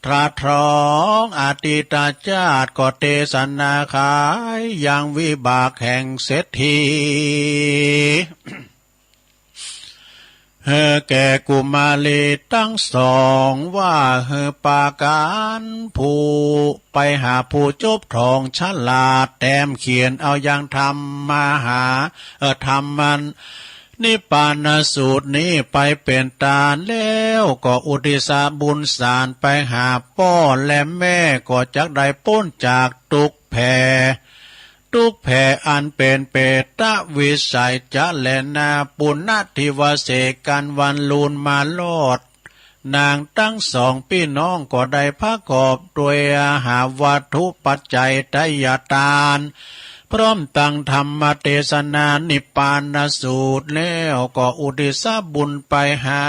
ตรัสถองอดีตจาติก็เตสนาขายยังวิบากแห่งเศรษฐี หื้อแก่กุมารีตังสองว่าหื้อปากั๋นผู้ไปหาผู้จบถองฉลาดแต้มเขียนเอายังธรรมหา เอ่อ ธรรมัน นิพพานสูตรนี้ไปเป๋นตานแล้วก็อุทิศบุญสารไปหาป้อและแม่ก็จักได้ป๊นจากตุ๊กข์แผ่ ตุ๊กข์แผ่อันเป๋นเปรตวิสัยจะแลนา ปุณณทิวเสกั๋นวันลูนมารอด นางตังสองปี้น้องก็ได้ประกอบด้วยอาหารวัตถุปัจจัยทายทาน พร้อมตังธรรมเตสนานิพพานสูตรแล้วก็อุทิศบุญไปหา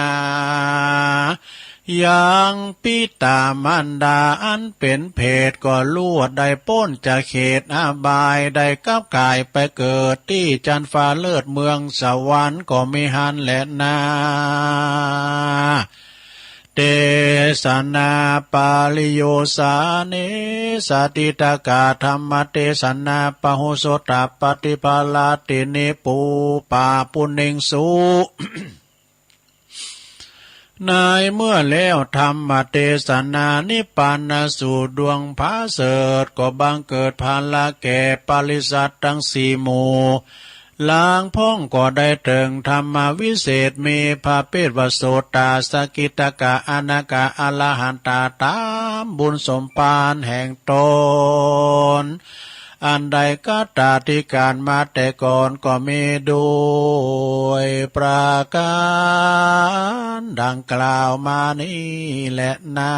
ยังปิตามารดาอันเป๋นเพศก็ลวดได้ป๊นจากเขตอบาย ได้กลับกายไปเกิดตี้จั๊นฟ้าเลิศเมืองสวรรค์ก็มีหั้นแลนา เตสนาปาริโยสาเน สาติตกาธรรมเตสนา ปะหุสตปฏิภาลาตินิปูปาปุเนงสุ ในเมื่อแล้วธรรมเตสนานิพพานสูตรดวงผาเสริฐ ก็บังเกิดผลาแก่ปริษัทตังสี่หมู่ ลางพ่องก็ได้เถิงธรรมวิเศษ มีพระเภทว่าโสตา สกิทาคา อนาคา อรหันตา ต๋ามบุญสมภารแห่งต๋น อันได้กตาธิการมาแต่ก่อนก็มีด้วยประก๋านดังกล่าวมานี้แลนา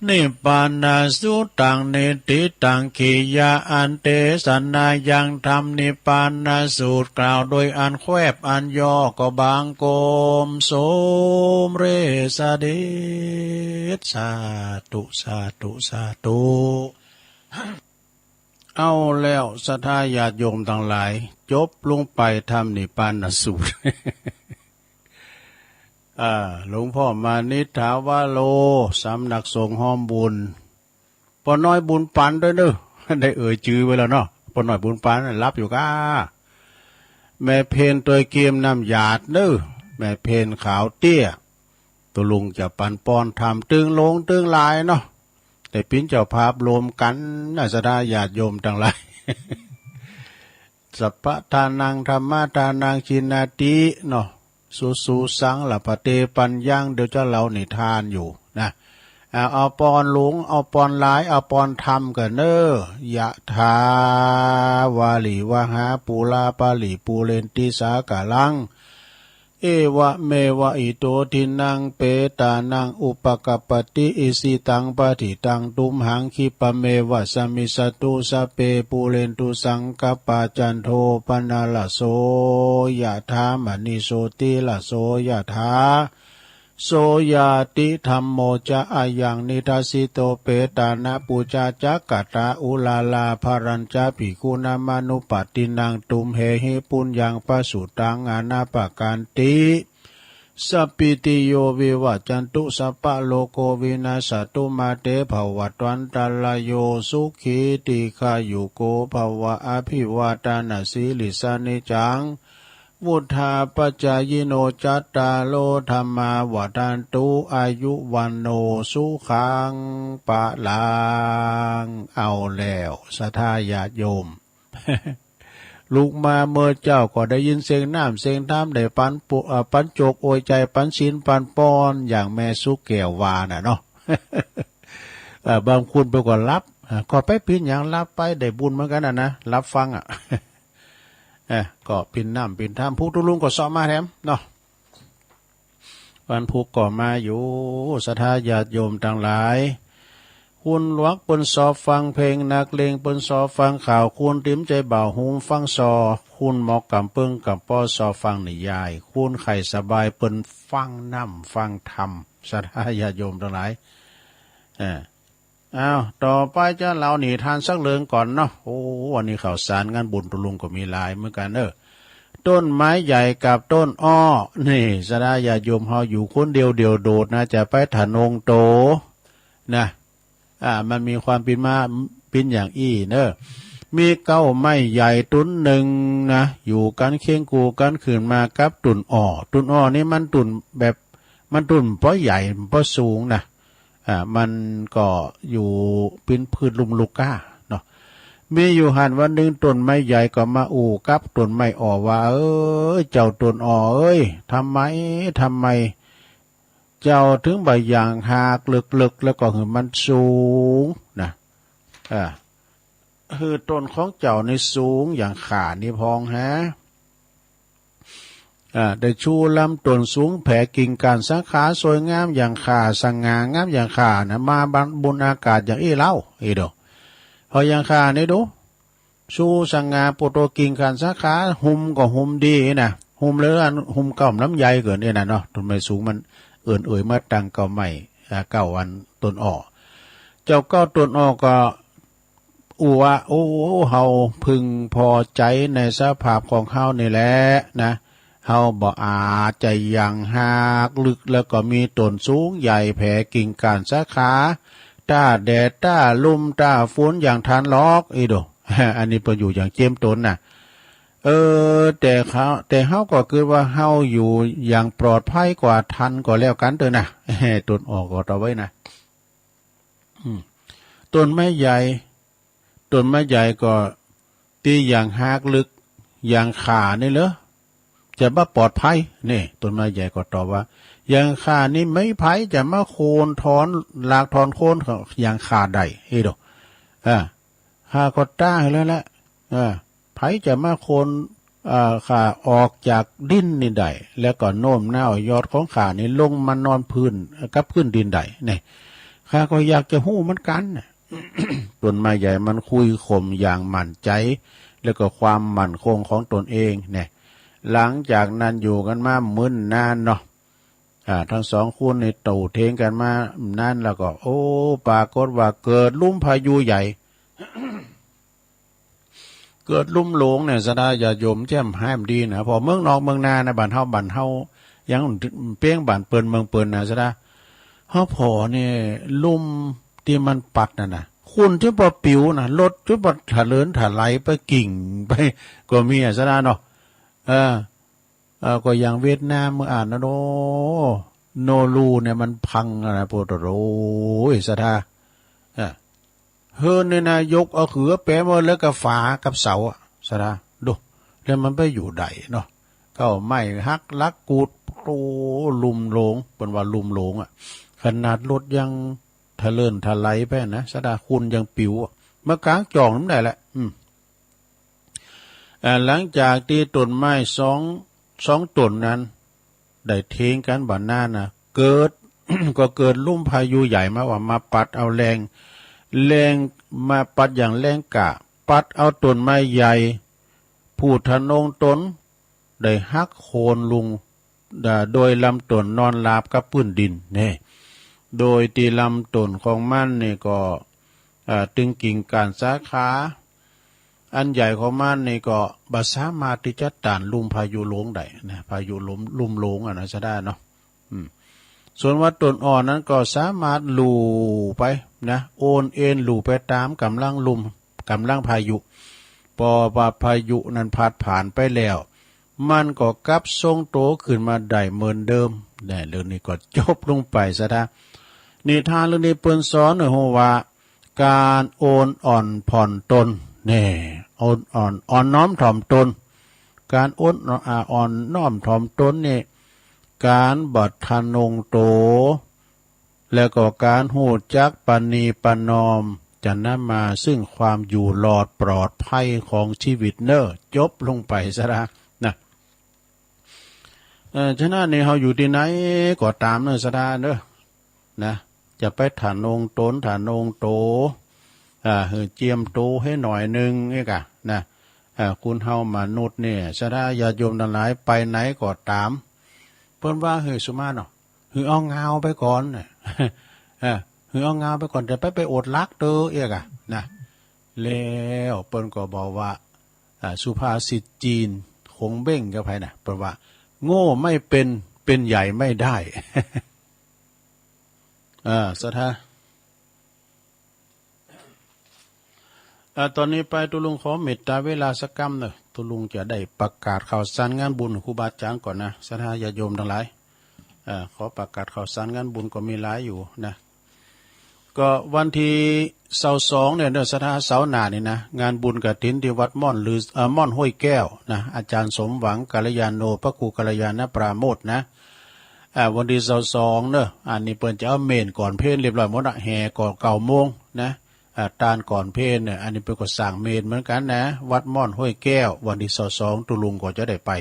นิพพานสูตรตัง นิฏฐิตัง กิริยาอันเตสนายังธรรมนิพพานสูตรกล่าวโดยอันแควบอันย่อก็บังคมสมเร็จเสด็จ สาธุ สาธุ สาธุ เอาแล้วศรัทธาญาติโยมตังหลาย จบลงไปธรรมนิพพานสูตร อ่า หลวงพ่อมานิษฐาวโร สำนักสงฆ์ห้อมบุญ ป้อน้อยบุญปันด้วยเนอะ ได้เอ่ยจื่อไว้แล้วเนาะ ป้อน้อยบุญปันหลับอยู่ก้า แม่เพนตัวยเกมน้ำหยาดเนอะ แม่เพนขาวเตี้ย ตุลุงจะปันปอนธรรมตึงหลวงตึงหลายเนาะ ได้ปิ้นเจ้าภาพรวมกันนะ ศรัทธาญาติโยมตังหลาย สัพพะทานัง ธัมมะทานัง ทิฏฐินะ เนาะ สุสุสัง ละปะเตปัญญัง เดี๋ยวจะเล่านิทานอยู่นะ เอา เอาปอนหลวง เอาปอนหลาย เอาปอนธรรมกันเนอะ ยะถา วาริวะหา ปูรา ปะริปูเรนติ สาคะลัง เอวะเมวะ อิโต ทินนัง เปตานัง อุปะกัปปะติ อิจิตัง ปะฏิตัง ตุมหัง คิปะเมวะ สะมิชฌะตุ สัพเพ ปูเรนตุ สังกัปปา จันโท ปะนะระโส ยะถา มะณิ โชติระโส ยะถา โสยะติ ธัมโม จะ อะยัง นิดัสสิโต เปตานะ ปูชา จะ กะตา อุรารา ภะรัญจะ ภิกขุนะ มะนุปัสสินัง ตุมเหหิ ปุญญัง ปะสุตัง อะนะปะกันติ สัพพิติโย วิวัชชันตุ สัพพะโรโค วินัสสะตุ มา เต ภะวัตวันตะราโย สุขี ทีฆายุโก ภะวะ อะภิวาทะนะสีลิสสะ นิจจัง วุฑฒาปะจายิโน จัตตาโร ธัมมา วัฑฒันตุ อายุ วัณโณ สุขัง พะลัง เอาแล้ว ศรัทธาญาติโยม ลุกมาเมื่อเจ๊าก็ได้ยินเสียงน้ำเสียงธรรม ได้ปันปุ เอ่อ ปันโจกอวยใจ๋ ปันศีลปันปอน อย่างแม่สุแก้วว่าน่ะเนาะ เอ่อ บางคนเปิ้นก็หลับ เอ่อ ก็ไปปิ้นหยังหลับไป ได้บุญเหมือนกั๋นน่ะนะ หลับฟังอะ เอ่อ ก็ปิ้นน้ำปิ้นธรรม พุทธลุงก็เซาะมาแถมเนาะ วันพุธก็มาอยู่ ศรัทธาญาติโยมตังหลาย คุณหลวงเปิ้นซอฟังเพลง นักเลงเปิ้นซอฟังข่าว คุณติ๋มใจ๋บ่าว หูฟังซอ คุณหมอกำเปิ้งกำป้อซอฟังนิยาย คุณใค่สบายเปิ้นฟังน้ำฟังธรรม ศรัทธาญาติโยมตังหลาย เอ่อ อ้าว ต่อไปจะเล่านิทานสักเรื่องก่อนเนาะ โอ้ วันนี้ข่าวสารงานบุญตุลุงก็มีหลายเหมือนกั๋นเนอะ ต้นไม้ใหญ่กับต้นอ้อ นี่ ศรัทธาญาติโยมเฮาอยู่คนเดียวเดี่ยวโดดนะ จะไปทะนงโตนะ อ่า มันมีความเป๋นมาเป๋นอย่างอี้เนอะ มีเก๊าไม้ใหญ่ต้นหนึ่งนะ อยู่กั๋นเคียงคู่กั๋นขึ้นมากับต้นอ้อ ต้นอ้อนี่มันต้นแบบ มันต้นบ่ใหญ่ บ่สูงนะ อ่า มันก็อยู่เป๋นพืชลุ่มลูกาเนาะ มีอยู่หั้นวันหนึ่งต้นไม้ใหญ่ก็มาอู้กับต้นไม้อ้อว่า เอ้ย เจ้าต้นอ้อเอ้ย ทำไม ทำไม เจ้าถึงบ่อย่างหากเลิกๆ แล้วก็หื้อมันสูงนะ อ่า หื้อต้นของเจ้านี่สูงอย่างข้านี่พองแฮะ อ่า ได้ชูลำต้นสูงแผ่กิ่งก้านสาขาสวยงามอย่างข้า สง่างามอย่างข้านะ มาบนอากาศอย่างอี้เล่า อี้โด เพราะอย่างข้านี่ดู ชูสง่าโปโตกิ่งก้านสาขา หุ้มก็หุ้มดีนะ หุ้มเลยอัน หุ้มเก๊าลำใหญ่เกิ๋นอี้นะเนาะ ต้นไม้สูงมันเอิ้นเอ่ยมาตั้งเก๊าไม้ อ่า เก๊าอันต้นอ้อ เจ้าเก๊าต้นอ้อก็ อู้ว่า โอ้ เฮาพึงพอใจ๋ในสภาพของเฮานี่แหละนะ เฮาบ่อาจจะยังหากลึก แล้วก็มีต้นสูงใหญ่แผ่กิ่งก้านสาขา ต้านแดด ต้านลม ต้านฝนอย่างทันหรอก อี้โด อันนี้เปิ้นอยู่อย่างเจียมตนน่ะ เออ แต่เขา แต่เฮาก็กึ๊ดว่าเฮาอยู่อย่างปลอดภัยกว่าทันก็แล้วกั๋นเต๊อะนะ ต้นอ้อก็ตอบไว้นะ อืม ต้นไม้ใหญ่ ต้นไม้ใหญ่ก็ตี้อย่างหากลึก อย่างข้านี่เหรอ จะบ่ปลอดภัย นี่ ต้นไม้ใหญ่ก็ตอบว่า อย่างข้านี่ไม่มีใผจะมาโค่นถอน รากถอนโคนของอย่างข้าได้ อี้โด อ่า ข้าก็ต้านหื้อแล้วแหละ อ่า ใผจะมาโค่น อ่า ข้าออกจากดินนี่ได้ แล้วก็โน้มน้าวยอดของข้านี่ลงมานอนพื้น กับพื้นดินได้ นี่ ข้าก็อยากจะฮู้เหมือนกั๋นน่ะ ต้นไม้ใหญ่มันคุยข่มอย่างมั่นใจ๋ แล้วก็ความมั่นคงของตนเองเนี่ย หลังจากนั้นอยู่กั๋นมาเมินนานเนาะ อ่า ทั้งสองคนนี่โต้เถียงกั๋นมานาน แล้วก็ โอ้ ปรากฏว่าเกิดลุ่มพายุใหญ่ เกิดลุ่มหลงเนี่ย ศรัทธาญาติโยม แจ่มแฮมดีนะ เพราะเมืองนอกเมืองนานะ บ้านเฮา บ้านเฮา ยังเปียงบ้านเปิ้นเมืองเปิ้นนะสะดา เฮาผ่อนี่ลุ่มตี้มันปัดนั่นน่ะ ฝุ่นจะบ่ปิ๋วนะ รถจะบ่ถะเลินถะไหลไปกิ่งไป ก็มีอะสะดาเนาะ เออ เออ ก็อย่างเวียดนามเมื่ออ่านนะโน โนรูเนี่ยมันพังอะนะ โพดโธ่ โอ้ย สะดา เออ เฮือนเนี่ยนะ ยกเอาเขือแปะหมดแล้วก็ฝากับเสาอะ สะดา ดู แล้วมันไปอยู่ใดเนาะ ก็ไม้หักหลักกูด โอ้ ลุ่มโลง เปิ้นว่าลุ่มโลงอะ ขนาดรถยังถะเลินถะไหลไปนะ สะดา ฝุ่นยังปิ๋วอะ มากางจ่องนั้นได้แหละ อืม อ่า หลังจากตี้ต้นไม้สอง สองต้นนั้น ได้เถียงกันบ่านานนะ เกิด ก็เกิดลุ่มพายุใหญ่มาว่ามาปัดเอาแรง แรง มาปัดอย่างแรงกล้า ปัดเอาต้นไม้ใหญ่ ผู้ทะนงตน ได้หักโค่นลง อ่า โดยลำต้นนอนราบกับพื้นดิน แน่ โดยตี้ลำต้นของมันนี่ก็ อ่า ตึงกิ่งก้านสาขา อันใหญ่ของมันนี่ก็บ่สามารถตี้จะต้านลุ่มพายุโลงได้นะ พายุลม ลุ่มโลงอะนะ สะดาเนาะ อืม ส่วนว่าต้นอ่อนนั้นก็สามารถลู่ไปนะ โอนเอ็นลู่ไปตามกำลังลุ่ม กำลังพายุ พอว่าพายุนั้นพัดผ่านไปแล้ว มันก็กลับทรงตัวขึ้นมาได้เหมือนเดิม แน่ เรื่องนี้ก็จบลงไป สะดา นิทานเรื่องนี้เปิ้นสอนให้ฮู้ว่า การโอนอ่อนผ่อนตน แน่ โอนอ่อน อ่อนน้อมถ่อมตน การโอนอ่อน อ่า อ่อนน้อมถ่อมตนนี่ การบ่ทะนงโต แล้วก็การฮู้จักประนีประนอม จะนำมาซึ่งความอยู่รอดปลอดภัยของชีวิตเนอะ จบลงไป สะดา นะ เอ่อ ฉะนั้นนี่เฮาอยู่ตี้ไหนก็ตามเนอะ สะดาเนอะ นะ จะไปทะนงตน ทะนงโต อ่า หื้อเจียมโตให้หน่อยหนึ่งนี่กะ นะ อ่า คนเฮามนุษย์เนี่ย สะดาญาติโยมตังหลาย ไปไหนก็ตาม เปิ้นว่า เฮ้ย สุมาเนาะ หื้อเอางาวไปก่อนน่ะ เออ หื้อเอางาวไปก่อน แต่ไป ไปอดหลักเตอเอียกอะ นะ แล้วเปิ้นก็บอกว่า อ่า สุภาษิตจีน ขงเบ้งกับไผน่ะ เปิ้นว่า โง่ไม่เป็น เป็นใหญ่ไม่ได้ อ่า สะดา อ่า ตอนนี้ไปตุลุงขอเมตตาเวลาสักกำเนอะ ตุลุงจะได้ประกาศข่าวสารงานบุญครูบาอาจารย์ก่อนนะ สะดาญาติโยมตังหลาย อ่า ขอประกาศข่าวสารงานบุญก็มีหลายอยู่นะ ก็วันตี้ซาวสองเนี่ยเนอะ สะดา เสาร์หน้านี่นะ งานบุญกฐินตี้วัดม่อนลือ เอ่อ ม่อนห้วยแก้วนะ อาจารย์สมหวัง กัลยาโณ พระครูกัลยาณปราโมชนะ อ่า วันตี้ซาวสองเนอะ อันนี้เปิ้นจะเอาเมรุก่อนเพลเรียบร้อยหมดอะ แห่ก็เก้าโมงนะ อ่า ตานก่อนเพลเนี่ย อันนี้เปิ้นก็สร้างเมรุเหมือนกันนะ วัดม่อนห้วยแก้ว วันตี้ซาวสอง ตุลุงก็จะได้ไป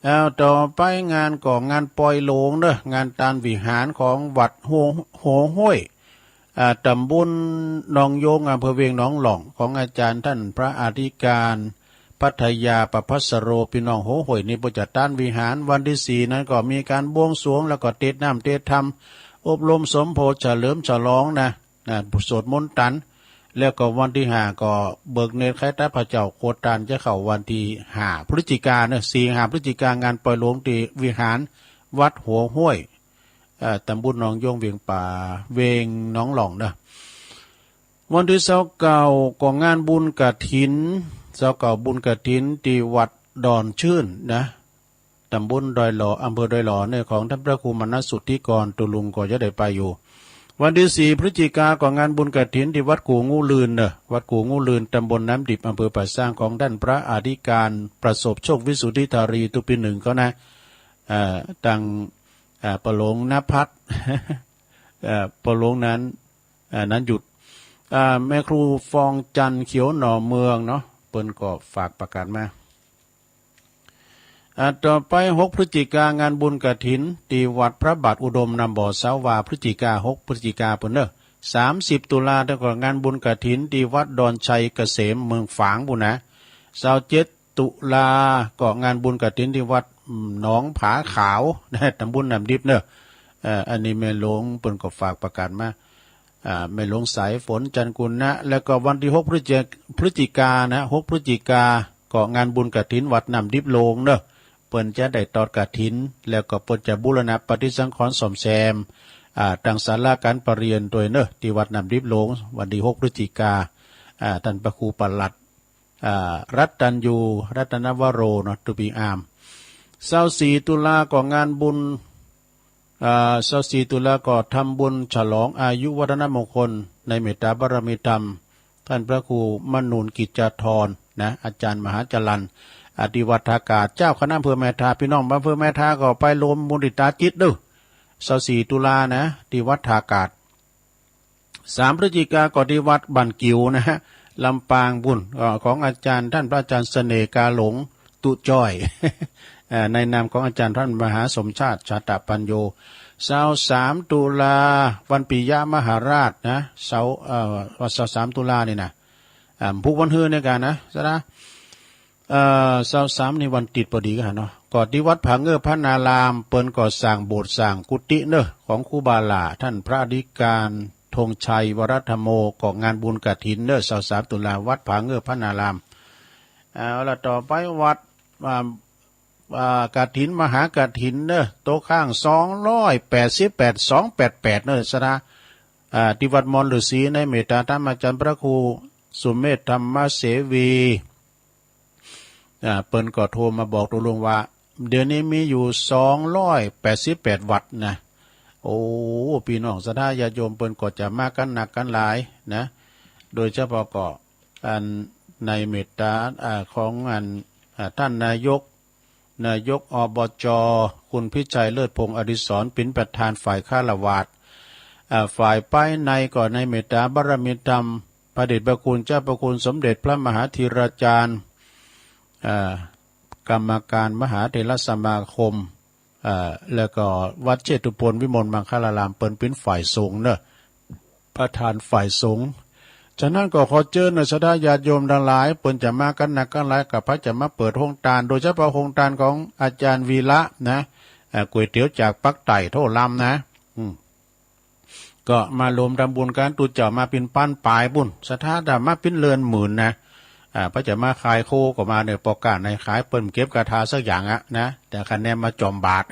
แล้วต่อไปงานก็งานปอยหลวงเนอะ งานตานวิหารของวัดหัว หัวห้วย อ่า ตำบลหนองโยง อำเภอเวียงหนองหล่อง ของอาจารย์ท่านพระอธิการ พัทยาประภัสสโร พี่น้องหัวห้วยนี่เปิ้นจัดตานวิหาร วันตี้สี่นั้นก็มีการบวงสรวง แล้วก็เตสน้ำเตสธรรม อบรมสมโภชเฉลิมฉลองนะ นะ สวดมนต์ตัน แล้วก็วันตี้ห้าก็เบิกเนตรไขตาพระเจ้าโคตาน จะเข้าวันตี้ห้าพฤศจิกาเนอะ สี่ ห้าพฤศจิกา งานปอยหลวงตี้วิหารวัดหัวห้วย เอ่อ ตำบลหนองโยง เวียงป่า เวียงหนองหล่องเนอะ วันตี้ซาวเก้าก็งานบุญกฐิน ซาวเก้าบุญกฐินตี้วัดดอนชื่นนะ ตำบลดอยหล่อ อำเภอดอยหล่อเนี่ย ของท่านพระครูมนัสสุทธิกร ตุลุงก็จะได้ไปอยู่ วันตี้สี่พฤศจิกาก็งานบุญกฐินตี้วัดกู่งูลื่นเนอะ วัดกู่งูลื่น ตำบลน้ำดิบ อำเภอป่าซาง ของท่านพระอธิการประสบโชควิสุทธิธารี ตุปีหนึ่งเขานะ เอ่อ ตัง อ่า ปะหลวงนภัส เอ่อ ปะหลวงนั้น อ่า นั้นหยุด อ่า แม่ครูฟองจันทร์เขียวหน่อเมืองเนาะ เปิ้นก็ฝากประกาศมา อ่า ต่อไปหกพฤศจิกา งานบุญกฐินตี้วัดพระบาทอุดม น้ำบ่อสาวา พฤศจิกา หกพฤศจิกาปู้นเนอะ สามสิบตุลา แล้วก็งานบุญกฐินตี้วัดดอนชัยเกษม เมืองฝางปู้นนะ ซาวเจ็ด ตุลา ก็งานบุญกฐินตี้วัดหนองผาขาวนะ ตำบลน้ำดิบเนอะ เอ่อ อันนี้แม่หลวงเปิ้นก็ฝากประกาศมา อ่า แม่หลวงสายฝน จันทร์กุณะ แล้วก็วันตี้หกพฤศจิ พฤศจิกานะ หกพฤศจิกา ก็งานบุญกฐินวัดน้ำดิบโลงเนอะ เปิ้นจะได้ตอดกฐิน แล้วก็เปิ้นจะบูรณะปฏิสังขรณ์ซ่อมแซม อ่า ตั้งศาลาการประเรียนด้วยเนอะ ที่วัดน้ำดิบหลวง วันที่หกพฤศจิกา อ่า ท่านพระครูปลัด อ่า รัตตัญญู รัตนวโร เนาะ to be armed ซาวสี่ตุลาก็งานบุญ อ่า ซาวสี่ตุลาก็ทำบุญฉลองอายุวัฒนมงคลในเมตตาบารมีธรรม ท่านพระครูมนูนกิจจาธรนะ อาจารย์มหาจรัญ อธิวัฒกา เจ้าคณะอำเภอแม่ทา พี่น้องอำเภอแม่ทาก็ไปรวมบุญติดตาจิตเด้อ ซาวสี่ตุลานะ ที่วัดท่ากาด สามพฤศจิกาก็ที่วัดบ้านกิ๋วนะฮะ ลำปางบุญ เอ่อ ของอาจารย์ท่านพระอาจารย์เสน่ห์กาหลงตุจ้อย เอ่อ ในนามของอาจารย์ท่านมหาสมชาติ ชาตะปัญโญ ซาวสามตุลา วันปิยมหาราชนะ ซาว เอ่อ วันซาวสามตุลานี่นะ อ่า พุกวันฮือในการนะ ซะนะ เอ่อ ซาวสามนี่วันติดพอดีกันเนาะ ก็ที่วัดผาเงือบพระนาราม เปิ้นก็สร้างโบสถ์สร้างกุฏิเนอะ ของครูบาหล้า ท่านพระอธิการธงชัยวรธรรมโม ก็งานบุญกฐินเนอะ ซาวสามตุลา วัดผาเงือบพระนาราม เอาละ ต่อไปวัด อ่า อ่า กฐิน มหากฐินเนอะ โต๊ะข้าง สองร้อยแปดสิบแปด สองแปดแปด เนอะ ซะนะ อ่า ที่วัดมอนฤๅษี ในเมตตาธรรมอาจารย์พระครูสุเมธธรรมเสวี อ่า เปิ้นก็โทรมาบอกตกลงว่า เดี๋ยวนี้มีอยู่ สองร้อยแปดสิบแปด วัดนะ โอ้ พี่น้องศรัทธาญาติโยมเปิ้นก็จะมากันนักกันหลายนะ โดยเฉพาะก็อันในเมตตา อ่า ของอัน อ่า ท่านนายก นายก อบจ คุณพิชัย เลิศพงษ์อดิศร เป็นประธานฝ่ายฆราวาส อ่า ฝ่ายภายในก็ในเมตตาบารมีธรรม พระเดชพระคุณเจ้าพระคุณสมเด็จพระมหาธีราจารย์ อ่า กรรมการมหาเถรสมาคม อ่า แล้วก็วัดเชษฐุพลวิมลมังคลาราม เปิ้นเป็นฝ่ายสงฆ์เนอะ ประธานฝ่ายสงฆ์ ฉะนั้นก็ขอเชิญเนอะศรัทธาญาติโยมทั้งหลาย เปิ้นจะมากันนักกันหลาย ก็ไผจะมาเปิดโฮงทาน โดยเฉพาะโฮงทานของอาจารย์วีระนะ อ่า ก๋วยเตี๋ยวจากปากใต้โทรลำนะ อืม ก็มาร่วมทำบุญกัน ตุ๊เจ้ามาเป็นปันปายปุ้น ศรัทธาถ้ามาเป็นเรือนหมื่นนะ อ่า ไผจะมาขายโคก็มาเนี่ย ปอก้าไหนขาย เปิ้นบ่เก็บกระทาสักอย่างอะนะ แต่คะแนนมาจอมบาตร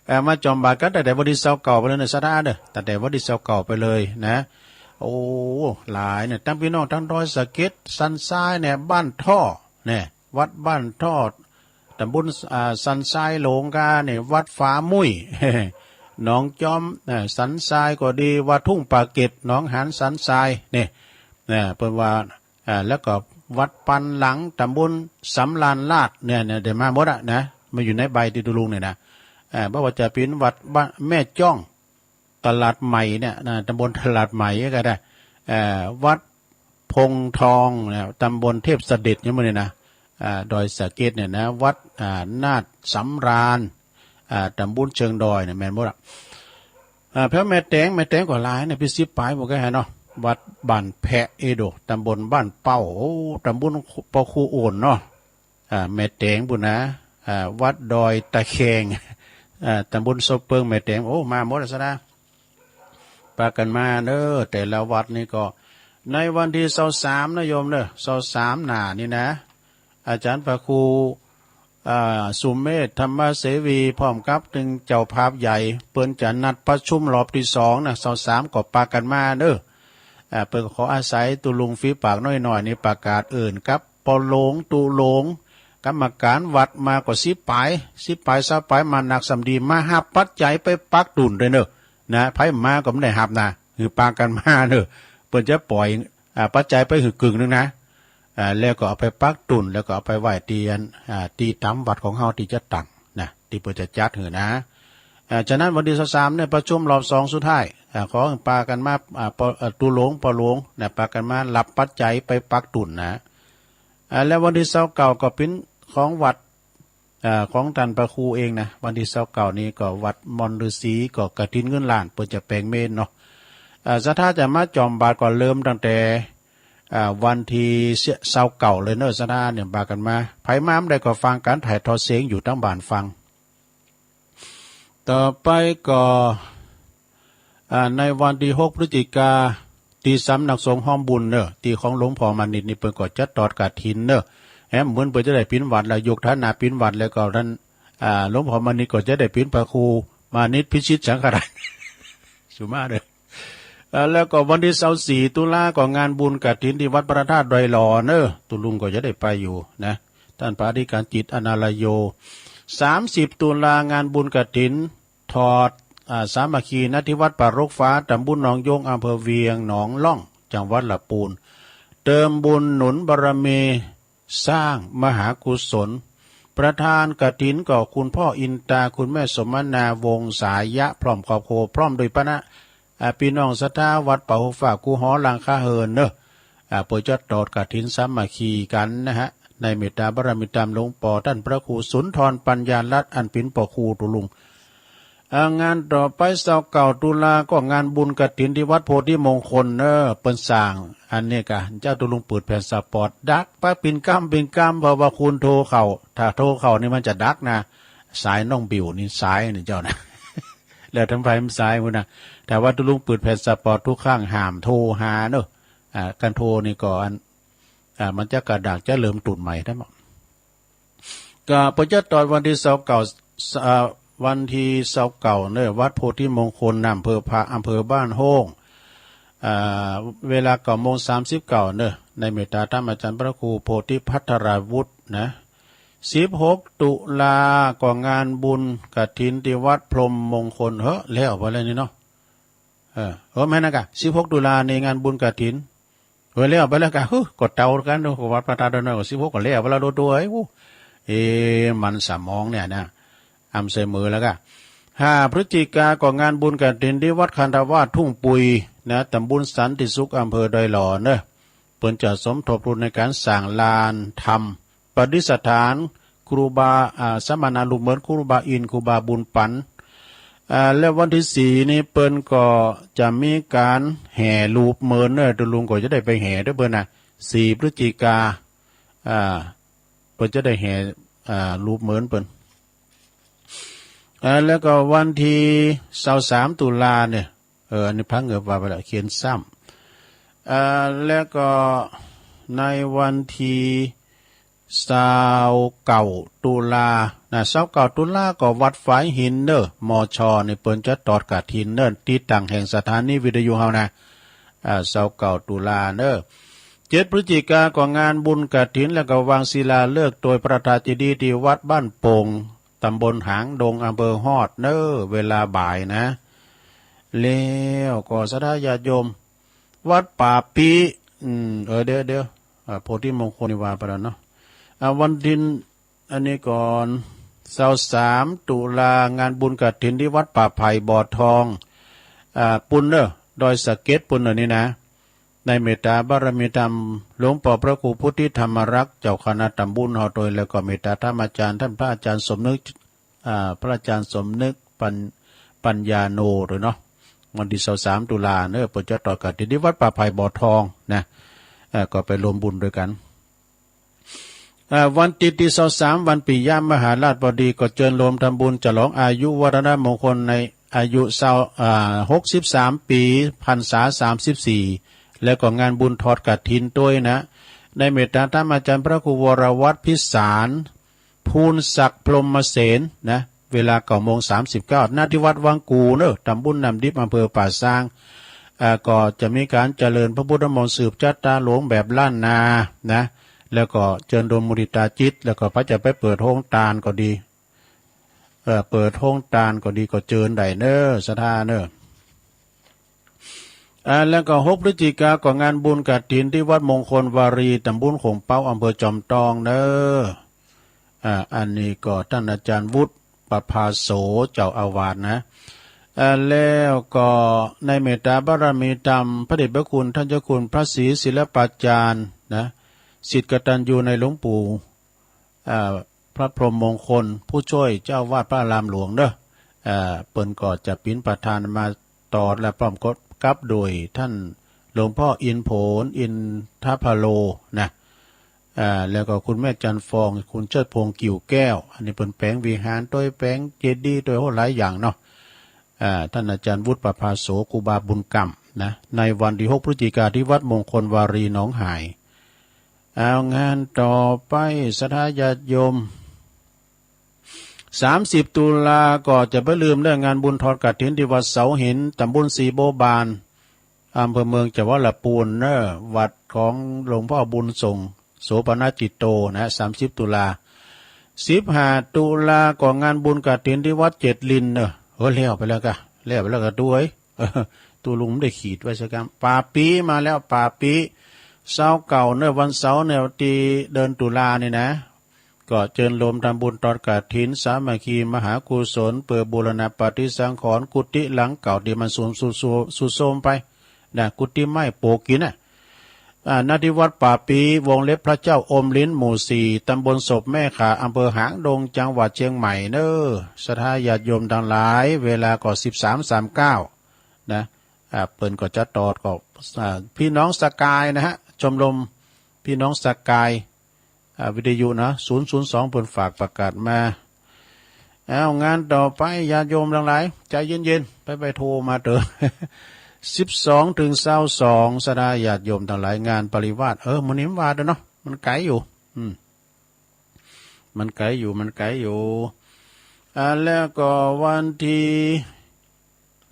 เอ่อ มาจอมบาตรกันตั้งแต่วันที่ซาวเก้าไปเลยนะ ศรัทธาเด้อ ตั้งแต่วันที่ซาวเก้าไปเลยนะ โอ้ หลายเนี่ย ทั้งพี่น้องทั้งดอยสะเก็ด สันทรายเนี่ย บ้านท่อเนี่ย วัดบ้านท่อ ตำบล อ่า สันทรายหลวงกาเนี่ย วัดฝามุ้ย หนองจอม เอ่อ สันทรายก็ดี วัดทุ่งปากเกร็ด หนองหานสันทรายเนี่ย เนี่ย เปิ้นว่า อ่า แล้วก็วัดปันหลัง ตำบลสำราญราษฎร์เนี่ย เนี่ย ได้มาหมดอะนะ มาอยู่ในใบที่ตุ๊ลุงเนี่ยนะ อ่า บ่ว่าจะเป็นวัดบ้านแม่จ้อง ตลาดใหม่เนี่ยนะ ตำบลตลาดใหม่ก็ได้ เอ่อ วัดพงทองนะ ตำบลเทพเสด็จเนี่ยหมดเนี่ยนะ อ่า ดอยสะเก็ดเนี่ยนะ วัด อ่า นาดสำราญ อ่า ตำบลเชิงดอยเนี่ย แม่นหมดอะ อ่า แถวแม่แตง แม่แตงก็หลายเนี่ย เป็นสิบปาย บ่ไกลหั้นเนาะ วัดบ้านแพะเอโด ตำบลบ้านเป้า โอ้ ตำบลปอคูโอนเนาะ อ่า แม่แตงปุ้นนะ อ่า วัดดอยตะแคง อ่า ตำบลศพเปิง แม่แตง โอ้ มาหมดแล้วซะนะ ปากันมาเด้อ แต่ละวัดนี่ก็ ในวันที่ซาวสามนะโยมเด้อ ซาวสามหน้านี่นะ อาจารย์พระครู อ่า สุเมธธรรมเสวี พร้อมกับตึงเจ้าภาพใหญ่ เปิ้นจะนัดประชุมรอบที่สองนะ ซาวสามก็ปากันมาเด้อ อ่า เปิ้นก็ขออาศัยตุ๊ลุงฝีปากน้อยๆ นี่ประกาศเอิ้นกับปอหลวงตุ๊ลุง กรรมการวัดมาก็สิบปาย สิบปาย ซาวปาย มานักสำดี มาฮับปัจจัยไปปักตุนด้วยเนอะ นะ ไผมาก็บ่ได้ฮับนะ หือปากันมาเนอะ เปิ้นจะปล่อย อ่า ปัจจัยไปหื้อกึ่งหนึ่งนะ อ่า แล้วก็เอาไปปักตุน แล้วก็เอาไปไว้ที่อัน อ่า ที่ตามวัดของเฮาที่จะตั้งนะ ที่เปิ้นจะจัดหื้อนะ อ่า ฉะนั้นวันที่ซาวสามเนี่ยประชุมรอบสองสุดท้าย อ่า ขอให้ปากันมา อ่า ปอ อ่า ตุ๊ลุงปอหลวงนะ ปากันมาฮับปัจจัยไปปักตุนนะ อ่า แล้ววันที่ซาวเก้าก็เป็นของวัด อ่า ของท่านพระครูเองนะ วันที่ซาวเก้านี้ก็วัดมอนฤๅษี ก็กฐินเงินล้าน เปิ้นจะแปลงเมรุเนาะ อ่า ศรัทธาจะมาจอมบาตรก็เริ่มตั้งแต่ อ่า วันที่ซาวเก้าเลยเนอะ ศรัทธาเนี่ยปากันมา ไผมาบ่ได้ก็ฟังการถ่ายทอดเสียงอยู่ตางบ้านฟัง ต่อไปก็ อ่า ในวันที่หกพฤศจิกา ที่สำนักสงฆ์ห้อมบุญเนอะ ที่ของหลวงพ่อมานิตนี่เปิ้นก็จะตอดกฐินเนอะ แหมเหมือนเปิ้นจะได้ปิณวัตรแล้ว ยกฐานะปิณวัตรแล้วก็ท่าน อ่า หลวงพ่อมานิตก็จะได้ปิณพระครูมานิตพิชิตสังฆราช สุมาเด้อ อ่า แล้วก็วันที่ซาวสี่ตุลาก็งานบุญกฐินที่วัดพระธาตุดอยหล่อเนอะ ตุ๊ลุงก็จะได้ไปอยู่นะ ท่านพระอธิการจิตอนาลโย สามสิบตุลางานบุญกฐิน ทอด อ่า สามัคคีนะ ที่วัดป่ารกฟ้า ตำบลหนองยง อำเภอเวียงหนองล่อง จังหวัดลำพูน เติมบุญหนุนบารมี สร้างมหากุศล ประธานกฐินก็คุณพ่ออินตา คุณแม่สมนาวงศายะ พร้อมครอบครัว พร้อมโดยคณะ อ่า พี่น้องศรัทธาวัดป่ารกฟ้า กู้หอหลังคาเฮือนเนอะ อ่า เปิ้นจะทอดกฐินสามัคคีกันนะฮะ ในเมตตาบารมีตามหลวงปอท่านพระครูสุนทรปัญญารัตน์ อันเป๋นปอครูตุ๊ลุง อ่า งานต่อไปซาวเก้าตุลาก็งานบุญกฐินที่วัดโพธิมงคลเนอะ เปิ้นสร้าง อันนี้กะ เจ้าตุ๊ลุงเปิดแผ่นสปอต ดักไปเป๋นกำเป๋นกำ เพราะว่าคนโทรเข้า ถ้าโทรเข้านี่มันจะดักนะ สายน้องบิวนี่สายนี่เจ้านะ แล้วทำไฟมันสายพุ้นนะ ถ้าว่าตุ๊ลุงเปิดแผ่นสปอตทุกครั้งห้ามโทรหาเนอะ อ่า การโทรนี่ก็อัน อ่า มันจะกระดัก จะเริ่มต้นใหม่ได้หมด ก็เปิ้นจะทอดวันที่ซาวเก้า อ่า วันที่ซาวเก้าเนอะ วัดโพธิมงคล อำเภอพะ อำเภอบ้านโฮ่ง อ่า เวลาเก้าโมงสามสิบเก้าเนอะ ในเมตตาธรรมอาจารย์พระครูโพธิพัทราวุฒินะ สิบหกตุลาก็งานบุญกฐินที่วัดพรหมมงคล เฮ้อ แล้วไปแล้วนี่เนาะ เออ เออ แม่นนะกะ สิบหกตุลานี่งานบุญกฐิน เออ แล้วไปแล้วกะ ฮึ ก็เต๋ากันเนาะ ก็วัดพระธาตุน้อยก็สิบหกก็แล้วไปแล้ว โดดๆ เอ้ย โอ้ เอ๊ะ มันสมองเนี่ยนะ อำใส่มือแล้วกะ ห้าพฤศจิกาก็งานบุญกฐินที่วัดคันธวาสทุ่งปุยนะ ตำบลสันติสุข อำเภอดอยหล่อเนอะ เปิ้นจะสมทบทุนในการสร้างลานธรรม ประดิษฐานครูบา อ่า สมณะรูปเหมือนครูบาอินทร์ ครูบาบุญปัน อ่า และวันที่สี่นี้เปิ้นก็จะมีการแห่รูปเหมือนเนอะ ตุ๊ลุงก็จะได้ไปแห่ด้วยเปิ้นนะ สี่พฤศจิกา อ่า เปิ้นจะได้แห่ อ่า รูปเหมือนเปิ้น อ่า แล้วก็วันที่ซาวสามตุลาเนี่ย เออ อันนี้พังเงือบว่าไปละ เขียนซ้ำ อ่า แล้วก็ในวันที่ซาวเก้าตุลานะ ซาวเก้าตุลาก็วัดฝายหินเนอะ มช นี่เปิ้นจะทอดกฐินเนอะ ที่ตั้งแห่งสถานีวิทยุเฮานะ อ่า ซาวเก้าตุลาเนอะ เจ็ดพฤศจิกาก็งานบุญกฐิน แล้วก็วางศิลาฤกษ์โดยพระธาตุเจดีย์ที่วัดบ้านโป่ง ตำบลหางดง อำเภอฮอดเนอะ เวลาบ่ายนะ แล้วก็ศรัทธาญาติโยม วัดป่าปี อืม เออ เดี๋ยว เดี๋ยว อ่า โพธิมงคลนี่ว่าไปแล้วเนาะ อ่า วันที่ อันนี้ก่อน ซาวสามตุลางานบุญกฐินที่วัดป่าไผ่บ่อทอง อ่า ปุ้นเนอะ ดอยสะเก็ดปุ้นเนอะนี่นะ ในเมตตาบารมีธรรม หลวงปอพระครูพุทธิธรรมรักษ์ เจ้าคณะตำบลเฮาโดย แล้วก็เมตตาธรรมอาจารย์ ท่านพระอาจารย์สมนึก อ่า พระอาจารย์สมนึกปัญ- ปัญญาโนโดยเนาะ วันที่ซาวสามตุลาเนอะ เปิ้นจะทอดกฐินที่วัดป่าไผ่บ่อทองนะ เอ่อ ก็ไปร่วมบุญด้วยกัน อ่า วันอาทิตย์ที่ซาวสาม วันปิยมหาราชบดี ก็เจิญโฮมทำบุญฉลองอายุวัฒนมงคลในอายุซาว อ่า หกสิบสามปี พรรษาสามสิบสี่ แล้วก็งานบุญทอดกฐินด้วยนะ ในเมตตาธรรมอาจารย์พระครูวรวัฒน์พิสาร ภูลศักดิ์พรหมเสนนะ เวลาเก้าโมงสามสิบเก้า ณ ที่วัดวังกู่เนอะ ตำบลน้ำดิบ อำเภอป่าซาง อ่า ก็จะมีการเจริญพระพุทธมนต์สืบชะตาหลวงแบบล้านนานะ แล้วก็เจิญโฮมมุทิตาจิต แล้วก็พระจะไปเปิดโฮงทานก็ดี เอ่อ เปิดโฮงทานก็ดี ก็เจิญได้เนอะ ศรัทธาเนอะ อ่า แล้วก็หกพฤศจิกาก็งานบุญกฐินที่วัดมงคลวารี ตำบลโขงเป๊า อำเภอจอมทองเนอะ อ่า อันนี้ก็ท่านอาจารย์วุฒิประภาโส เจ้าอาวาสนะ อ่า แล้วก็ในเมตตาบารมีธรรม พระเดชพระคุณท่านเจ้าคุณพระศรีศิลปาจารย์นะ ศิษย์กตัญญูในหลวงปู่ อ่า พระพรหมมงคล ผู้ช่วยเจ้าอาวาสพระอารามหลวงเนอะ อ่า เปิ้นก็จะเป๋นประธานมาตลอด และพร้อมกับโดยท่านหลวงพ่ออินผล อินทพโลนะ อ่า แล้วก็คุณแม่จันทร์ฟอง คุณเชิดพงษ์ กิ่วแก้ว อันนี้เปิ้นแป๋งวิหารโดย แป๋งเจดีย์โดย โอ้ หลายอย่างเนาะ อ่า ท่านอาจารย์วุฒิประภาโส ครูบาบุญกำนะ ในวันที่หกพฤศจิกาที่วัดมงคลวารีหนองหาย เอางานต่อไป ศรัทธาญาติโยม สามสิบตุลาก็จะบ่ลืมเรื่องงานบุญทอดกฐินที่วัดเสาหิน ตำบลศรีบัวบาน อำเภอเมือง จังหวัดลำพูนเนอะ วัดของหลวงพ่อบุญส่ง โสภณจิตโตนะ สามสิบตุลา สิบห้าตุลาก็งานบุญกฐินที่วัดเจ็ดลินเนอะ เออ แล้วไปแล้วกะ แล้วไปแล้วกะ ดูเอ้ย เออ ตูลุงไม่ได้ขีดไว้สักคำ ป่าปีมาแล้ว ป่าปี เสาร์เก่าเนอะ วันเสาร์เนี่ย ที่เดือนตุลานี่นะ ก็เจิญโฮมทำบุญทอดกฐินสามัคคีมหากุศล เปื้อบูรณะปฏิสังขรณ์กุฏิหลังเก่าที่มันทรุดโทรม ทรุดโทรมไปนะ กุฏิไม้โปะกินน่ะ อ่า ณ ที่วัดป่าปี วงเล็บพระเจ้าอมลิ้น หมู่สี่ ตำบลศพแม่ข่า อำเภอหางดง จังหวัดเชียงใหม่เนอะ ศรัทธาญาติโยมทั้งหลาย เวลาก็ สิบสามสามเก้า นะ อ่า เปิ้นก็จะตอดก็ อ่า พี่น้องสกายนะฮะ ชมรมพี่น้องสกาย อ่า วิทยุนะ ศูนย์ศูนย์สอง เปิ้นฝากประกาศมา เอา งานต่อไป ญาติโยมทั้งหลาย ใจเย็นๆ ไปๆ โทรมาเถอะ สิบสองถึงซาวสอง ศรัทธาญาติโยมทั้งหลาย งานปริวาส เออ มื้อนี้มันว่าเด้อเนาะ มันไกลอยู่ อืม มันไกลอยู่ มันไกลอยู่ อ่า แล้วก็วันที่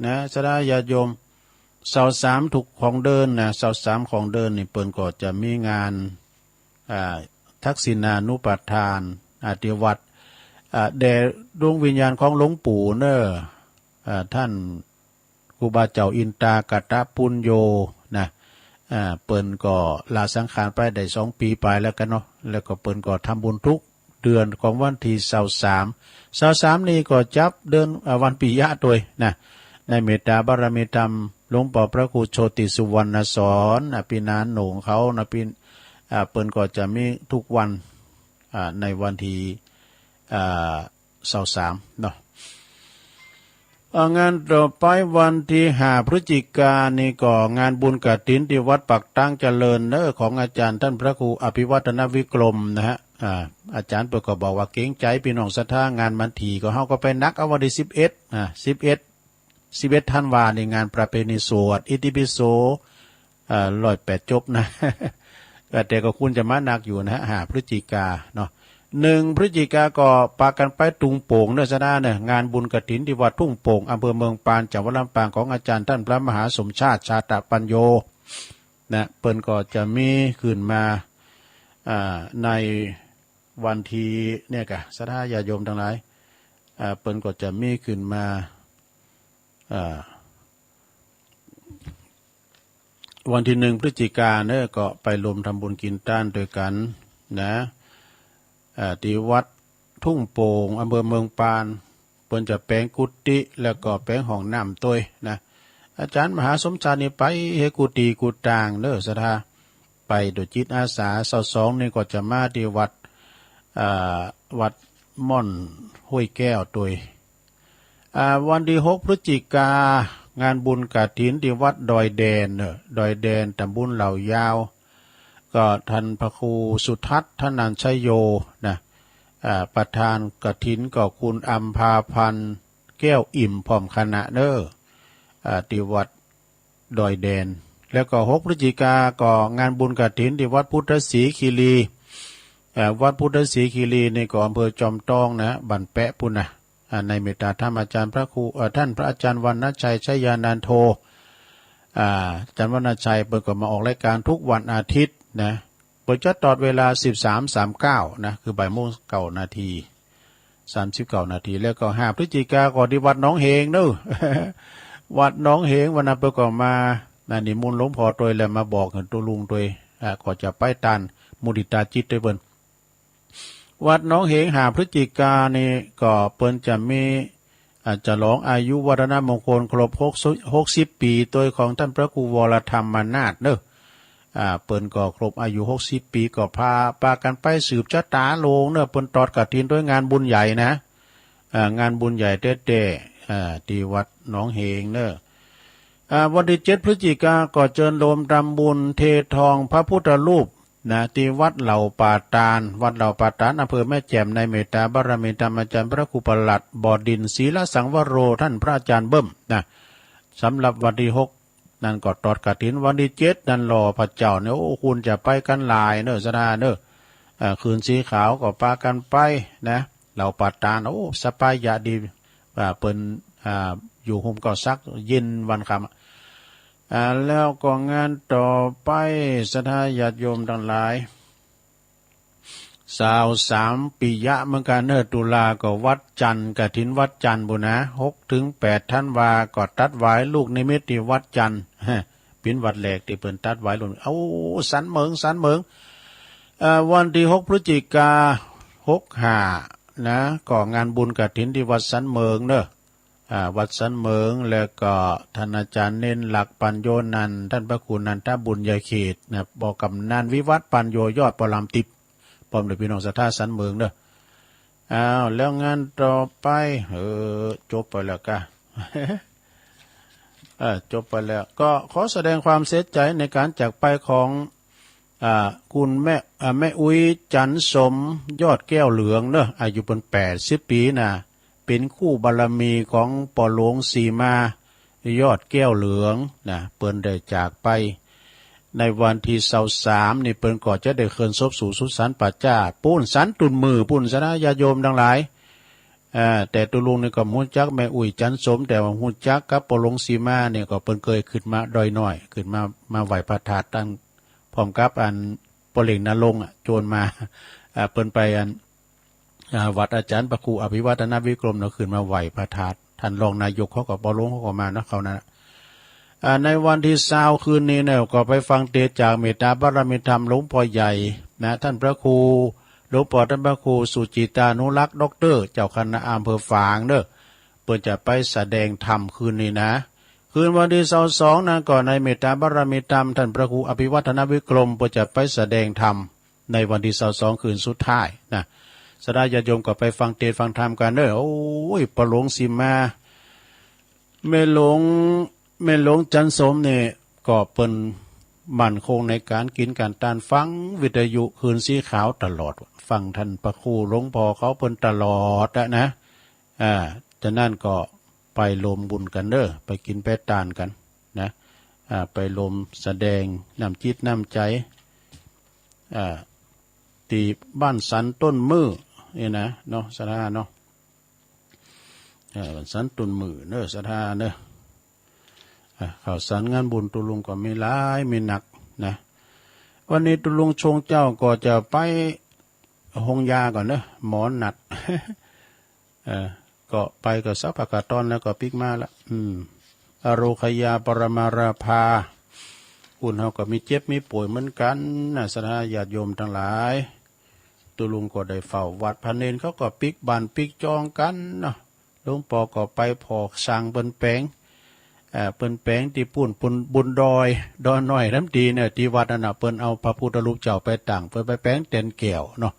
นะ ศรัทธาญาติโยม ซาวสามทุกของเดือนนะ ซาวสามของเดือนนี่เปิ้นก็จะมีงาน อ่า ทักษิณานุปทาน อ่า ที่วัด อ่า แด่ดวงวิญญาณของหลวงปู่เนอะ อ่า ท่านครูบาเจ้าอินตากะตะปุญโญนะ อ่า เปิ้นก็ละสังขารไปได้สองปีปลายแล้วกันเนาะ แล้วก็เปิ้นก็ทำบุญทุก เดือนของวันที่ซาวสาม ซาวสามนี่ก็จับเดือน อ่า วันปิยะตวยนะ ในเมตตาบารมีธรรม หลวงป้อพระครูโชติสุวรรณสอน อภินานหนงเขานะ พี่ อ่า เปิ้นก็จะมีทุกวัน อ่า ในวันที่ อ่า ซาวสามเนาะ อ่า งานต่อไปวันที่ห้าพฤศจิกานี่ก็งานบุญกฐินที่วัดปากตางเจริญเนอะ ของอาจารย์ท่านพระครูอภิวัฒนวิกรมนะฮะ อ่า อาจารย์เปิ้นก็บอกว่าเกรงใจพี่น้องศรัทธา งานมันถี่ ก็เฮาก็ไปหนักเอาวันที่สิบเอ็ด อ่า สิบเอ็ด สิบเอ็ดธันวานี่งานประเพณีสวดอิติปิโส อ่า ร้อยแปดจบนะ ก็แต่ก็ควรจะมาหนักอยู่นะฮะ ห้าพฤศจิกาเนาะ หนึ่งพฤศจิกาก็ปากันไปทุ่งโป่งเนอะศรัทธาเนอะ งานบุญกฐินที่วัดทุ่งโป่ง อำเภอเมืองปาน จังหวัดลำปาง ของอาจารย์ท่านพระมหาสมชาติ ชาตะปัญโญ นะ เปิ้นก็จะมีขึ้นมา อ่า ในวันที่เนี่ยกะ ศรัทธาญาติโยมทั้งหลาย อ่า เปิ้นก็จะมีขึ้นมา อ่า วันที่หนึ่งพฤศจิกาเนอะ ก็ไปรวมทำบุญกินทานด้วยกันนะ อ่า ที่วัดทุ่งโป่ง อำเภอเมืองปาน เปิ้นจะแปลงกุฏิ แล้วก็แปลงห้องน้ำตวยนะ อาจารย์มหาสมชาตินี่ไปเฮดกู้ตี้กู้ตางเนอะศรัทธา ไปโดยจิตอาสา ซาวสองนี่ก็จะมาที่วัด อ่า วัดม่อนห้วยแก้วตวย อ่า วันที่หกพฤศจิกา งานบุญกฐินที่วัดดอยแดนเนอะ ดอยแดน ตำบลเหล่ายาว ก็ท่านพระครูสุทัศน์ ธนัญชโย นะ อ่า ประธานกฐินก็คุณอัมพาพันธ์ แก้วอิ่ม พร้อมคณะเนอะ อ่า ที่วัดดอยแดน แล้วก็หกพฤศจิกาก็งานบุญกฐินที่วัดพุทธศรีคีรี อ่า วัดพุทธศรีคีรีนี่ก็อำเภอจอมทองนะ บ้านแปะปู้นนะ อ่า ในเมตตาธรรมอาจารย์พระครู เอ่อ ท่านพระอาจารย์วรรณชัย ชยานันโท อ่า อาจารย์วรรณชัยเปิ้นก็มาออกรายการทุกวันอาทิตย์นะ เปิ้นจะตอดเวลา สิบสามสามเก้า นะ คือบ่ายโมงเก้านาที สามสิบเก้านาที แล้วก็ห้าพฤศจิกาก็ที่วัดหนองเหงเนอะ วัดหนองเหง วันนั้นเปิ้นก็มา นะ นิมนต์หลวงพ่อตวย แล้วมาบอกให้ตัวลุงตวย อ่า ก็จะไปต้านมุทิตาจิตตวยเปิ้น วัดหนองเหง ห้าพฤศจิกานี่ก็เปิ้นจะมี อ่า ฉลองอายุวัฒนมงคลครบหกสิบ หกสิบปีตวยของท่านพระครูวรธรรมนาถเนอะ อ่า เปิ้นก็ครบอายุหกสิบปี ก็พา ปากันไปสืบชะตาโลงเนอะ เปิ้นตอดกฐินตวยงานบุญใหญ่นะ อ่า งานบุญใหญ่แต๊ๆ อ่า ที่วัดหนองเหงเนอะ อ่า วันที่เจ็ดพฤศจิกาก็เจิญโฮมทำบุญเททองพระพุทธรูป นะ ที่วัดเหล่าป่าตาล วัดเหล่าป่าตาล อำเภอแม่แจ่ม ในเมตตาบารมีธรรมอาจารย์พระครูประหลัดบ่อดิน ศีลสังวโร ท่านพระอาจารย์เบิ้มนะ สำหรับวันที่หก นั่นก็ตอดกฐินวันที่เจ็ดนั่นหล่อพระเจ้าเนี่ย โอ้ คุณจะไปกันหลายเนอะ สะดาเนอะ เอ่อ คืนสีขาวก็ปากันไปนะ เหล่าประธาน โอ้ สบายยะดี อ่า เปิ้น อ่า อยู่ห่มเกล้าสักเย็นวันค่ำ อ่า แล้วก็งานต่อไป ศรัทธาญาติโยมทั้งหลาย ซาวสามปิยะเหมือนกันเนอะ ตุลาก็วัดจันทร์ กฐินวัดจันทร์บุญนะ หกถึงแปดธันวาก็ตัดหวายลูกนิมิตที่วัดจันทร์ ฮะ เป๋นวัดแรกตี้เปิ้นตัดหวายลูก เอ้า สันเหมิง สันเหมิง เอ่อ วันที่หกพฤศจิกา หกห้า นะ ก็งานบุญกฐินที่วัดสันเหมิงเนอะ อ่า วัดสันเหมิง แล้วก็ท่านอาจารย์เณรหลักปัญโญนันท์ ท่านพระครูนันทบุญญาเขตนะ บ่อกำนันวิวัฒน์ปัญโญยอดปอลามติบ พร้อมด้วยพี่น้องศรัทธาสันเหมิงเด้อ อ้าว แล้วงานต่อไป เออ จบไปแล้วกะ เออ จบไปแล้ว ก็ขอแสดงความเสียใจในการจากไปของ อ่า คุณแม่ อ่า แม่อุ๊ย จันทร์สม ยอดแก้วเหลืองเนอะ อายุเปิ้นแปดสิบปีนะ เป๋นคู่บารมีของป้อหลวงสีมา ยอดแก้วเหลืองนะ เปิ้นได้จากไปในวันที่ซาวสามนี่ เปิ้นก็จะได้เคลื่อนศพสู่สุสานป่าช้า ปู๊นสันตุ่นมือปู๊น ศรัทธาญาติโยมทั้งหลาย อ่า แต่ตุ๊ลุงนี่ก็บ่ฮู้จักแม่อุ๊ย จันทร์สม แต่ว่าฮู้จักกับป้อหลวงสีมานี่ ก็เปิ้นเคยขึ้นมาดอยน้อย ขึ้นมา มาไหว้พระธาตุตั้ง พร้อมกับอันป้อเหล็งนรงค์อะ โจรมา อ่า เปิ้นไปอัน อ่า วัดอาจารย์พระครูอภิวัฒนวิกรมเนาะ ขึ้นมาไหว้พระธาตุ ท่านรองนายกเขาก็ ป้อหลวงเขาก็มาเนาะ เขานั่นน่ะ อ่า ในวันที่ซาวคืนนี้เนี่ย ก็ไปฟังเทศน์จากเมตตาบารมีธรรมหลวงพ่อใหญ่นะ ท่านพระครู หลวงป้อท่านพระครูสุจิตานุรักษ์ ด็อกเตอร์ เจ้าคณะอำเภอฝางเนอะ เปิ้นจะไปแสดงธรรมคืนนี้นะ คืนวันที่ซาวสองนั้นก็ในเมตตาบารมีธรรม ท่านพระครูอภิวัฒนวิกรม เปิ้นจะไปแสดงธรรม ในวันที่ซาวสองคืนสุดท้ายนะ ศรัทธาญาติโยมก็ไปฟังเทศน์ฟังธรรมกันเนอะ โอ้ย ป้อหลวงสีมา แม่หลวง แม่หลวงจันทร์สมเนี่ย ก็เปิ้นมั่นคงในการกิ๋นการตาน ฟังวิทยุคลื่นสีขาวตลอด ฟังท่านพระครูหลวงป้อเขาเปิ้นตลอดอะนะ อ่า ฉะนั้นก็ไปรวมบุญกันเด้อ ไปกิ๋นไปตานกันนะ อ่า ไปรวมแสดงน้ำจิตน้ำใจ๋ อ่า ตี้บ้านสันต้นมื้อนี่นะเนาะ ศรัทธาเนาะ เอ่อ บ้านสันต้นมื้อเนอะ ศรัทธาเนอะ อ่า ข่าวสารงานบุญตุ๊ลุงก็มีหลายมีนักนะ วันนี้ตุ๊ลุงชงเจ้าก็จะไปโฮงยาก่อนเนอะ หมอนัด เอ่อ ก็ไปก็สักพักกะตอนแล้วก็ปิ๊กมาละ อืม อโรคยาปรมาราภา คนเฮาก็มีเจ็บมีป่วยเหมือนกันนะ ศรัทธาญาติโยมทั้งหลาย ตุ๊ลุงก็ได้เฝ้าวัด พระเณรเขาก็ปิ๊กบ้านปิ๊กจองกันเนาะ หลวงป้อก็ไปผ่อสร้างเปิ้นแป๋ง เอ่อ เปิ้นแป๋งตี้ปู๊น ปู๊น บนดอย ดอยน้อยน้ำดีเนี่ย ตี้วัดนั่นน่ะ เปิ้นเอาพระพุทธรูปเจ้าไปตั้ง เปิ้นไปแป๋งแตนแก้วเนาะ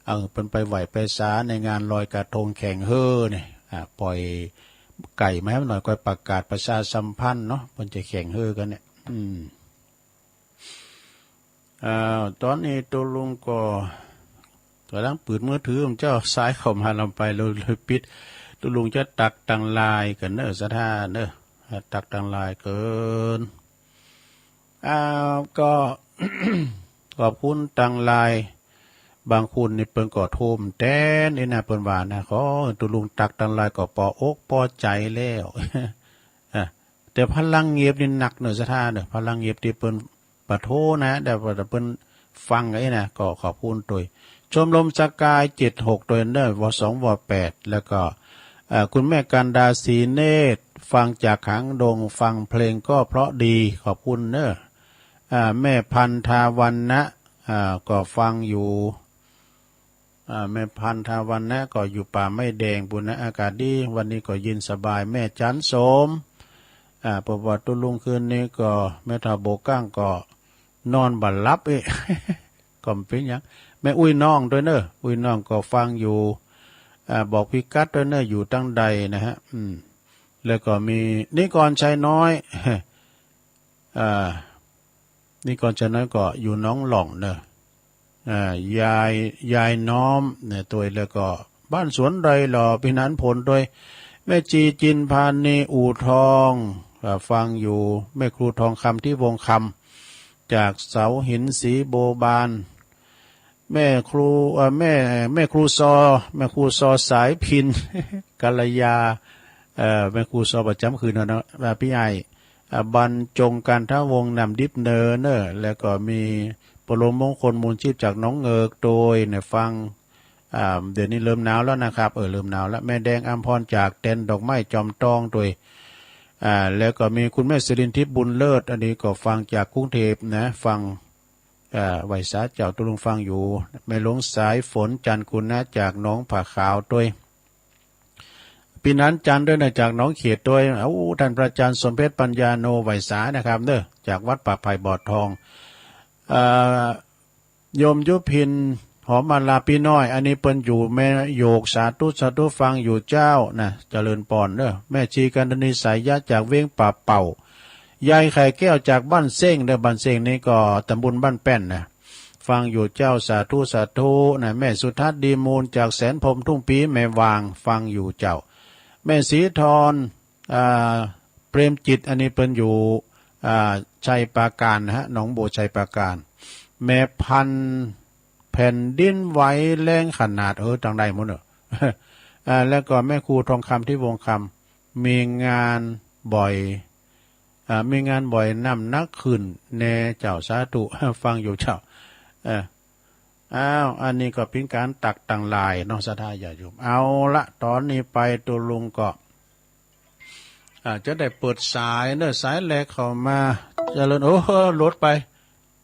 เออ เปิ้นไปไหว้ไปสาในงานลอยกระทงแข่งเฮ่อเนี่ย อ่า ปล่อยไก่มาให้มันหน่อย ค่อยประกาศประชาสัมพันธ์เนาะ เปิ้นจะแข่งเฮ่อกันเนี่ย อืม อ้าว ตอนนี้ตุ๊ลุงก็กำลังเปิดมือถือ เจ้าสายเข้ามาลำไป เลย เลยปิด ตุ๊ลุงจะตักตังไลน์กันเนอะ ศรัทธาเนอะ ตักตังไลน์เกิน อ้าว ก็ ขอบคุณตังไลน์ บางคนนี่เปิ้นก็โทรมาแตนนี่นะ เปิ้นว่านะ ขอตุ๊ลุงตักตังไลน์ก็ปออกปอใจ๋แล้ว อ่ะ แต่พลังเงียบนี่หนักเนอะ ศรัทธาเนอะ พลังเงียบตี้เปิ้นปะโทนะ แต่ว่าเปิ้นฟังไอ้นะ ก็ขอบคุณตวย ชมรมสกายเจ็ดหกตวยเนอะ ว สอง ว แปด แล้วก็ เอ่อ คุณแม่กันดา ศรีเนตร ฟังจากหางดง ฟังเพลงก็เพราะดี ขอบคุณเนอะ อ่า แม่พันธาวันนะ อ่า ก็ฟังอยู่ อ่า แม่พันธาวันนะก็อยู่ป่าไม้แดงปู๊นนะ อากาศดี วันนี้ก็เย็นสบาย แม่จันทร์สม อ่า เปิ้นว่าตุ๊ลุงคืนนี้ก็ แม่เฒ่าโบก้างก็นอนบ่หลับเอ๊ะ ก็บ่เป๋นหยัง แม่อุ๊ยน้องตวยเนอะ อุ๊ยน้องก็ฟังอยู่ อ่า บอกพิกัดตวยเนอะ อยู่ตังใดนะฮะ อืม แล้วก็มีนิกรชัยน้อย อ่า นิกรชัยน้อยก็อยู่หนองหล่องเนอะ อ่า ยาย ยายน้อมเนี่ยตวย แล้วก็บ้านสวนไร่หล่อ พี่หนานผลตวย แม่จีจินพานี อู่ทอง อ่า ฟังอยู่ แม่ครูทองคำ ที่วงคำ จากเสาหินสีโบบาน แม่ครู เอ่อ แม่ แม่ครูซอ แม่ครูซอสายพิน กัลยา เอ่อ แม่ครูซอประจำคืนเนาะ ว่าพี่ไอ้ อ่า บรรจงการทะวงศ์ นำดิบเนอเนอ แล้วก็มีปรมมงคล มูลชีพ จากหนองเงิก โดยเนี่ยฟัง อ่า เดี๋ยวนี้เริ่มหนาวแล้วนะครับ เออ เริ่มหนาวแล้ว แม่แดงอำพร จากแดนดอกไม้จอมทอง โดย อ่า แล้วก็มีคุณแม่สิรินทิพย์ บุญเลิศ อันนี้ก็ฟังจากกรุงเทพฯนะ ฟัง อ่า ไหว้สาเจ้า ตุ๊ลุงฟังอยู่ แม่หลวงสายฝน จันทร์คุณนะ จากหนองผาขาว โดย พี่นันจันทร์ด้วยนะ จากหนองเขต โดย โอ้ ท่านพระอาจารย์สมเพชร ปัญญาโน ไหว้สานะครับเด้อ จากวัดป่าไผ่บ่อทอง อ่า โยมยุพิน หอมมาลา พี่น้อย อันนี้เปิ้นอยู่แม่โยก สาธุ สาธุ ฟังอยู่เจ้านะ เจริญปอนเด้อ แม่ชีกันธนี สายยะ จากเวียงป่าเป่า ยายไข่แก้ว จากบ้านเซ้งเด้อ บ้านเซ้งนี่ก็ตำบลบ้านแป้นนะ ฟังอยู่เจ้า สาธุ สาธุ นะ แม่สุทัศน์ ดีมูล จากแสนพรหม ทุ่งปี แม่วาง ฟังอยู่เจ้า แม่ศรีทร อ่า เปรมจิต อันนี้เปิ้นอยู่ อ่า ชัยปราการนะฮะ หนองบัว ชัยปราการ แม่พันธุ์ แผ่นดินไหวแรงขนาด เออ ตังได้หมดเนอะ อ่า แล้วก็แม่ครูทองคำ ที่วงคำ มีงานบ่อย อ่า มีงานบ่อย น้ำหนักขึ้นแน่เจ้า สาธุ ฟังอยู่เจ้า เออ อ้าว อันนี้ก็เป็นการตักตังหลายเนาะ ศรัทธาญาติโยม เอาละ ตอนนี้ไปตุ๊ลุงก็ อ่า จะได้เปิดสายเนอะ สายแรกเข้ามา เจริญ โอ้ หลุดไป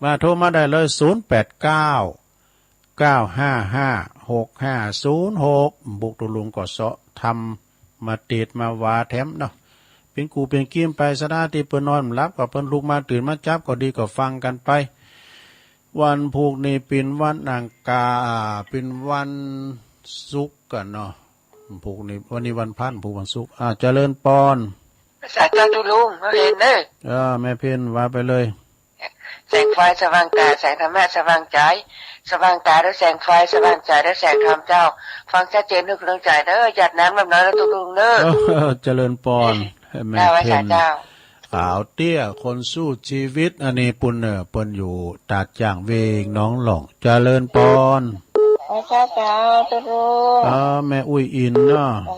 มาโทรมาได้เลย ศูนย์แปดเก้า เก้าห้าห้า หกห้าศูนย์หก บุกตุ๊ลุงก็เซาะธรรมมาเตศน์มาว่าแถมเนาะ เป็นกูเป็นกีมไป ศรัทธาที่เปิ้นนอนหลับก็เปิ้นลุกมา ตื่นมาจับก็ดี ก็ฟังกันไป วันพุธนี้เป็นวันอังคาร เป็นวันศุกร์กันเนาะ พุธนี้ วันนี้วันพฤหัส พุธวันศุกร์ อ่า เจริญปอน สาธุตุ๊ลุง แม่เพ็ญเด้อ เออ แม่เพ็ญ ว่าไปเลย แสงไฟสว่างตา แสงธรรมะสว่างใจ สว่างตาด้วยแสงไฟ สว่างใจด้วยแสงธรรมเจ้า ฟังชัดเจนทุกดวงใจเด้อ หยาดน้ำนมน้อยแล้วตุ๊ลุงเด้อ เออ เจริญปอน แม่เพ็ญ เจ้า สาธุเจ้า ขาวเตี้ย คนสู้ชีวิต อันนี้ปุ้นเนอะ เปิ้นอยู่ตาดจ้าง เวงหนองหล่อง เจริญปอน พระเจ้าเจ้าตุ๊ลุง เออ แม่อุ้ยอินเนาะ เอ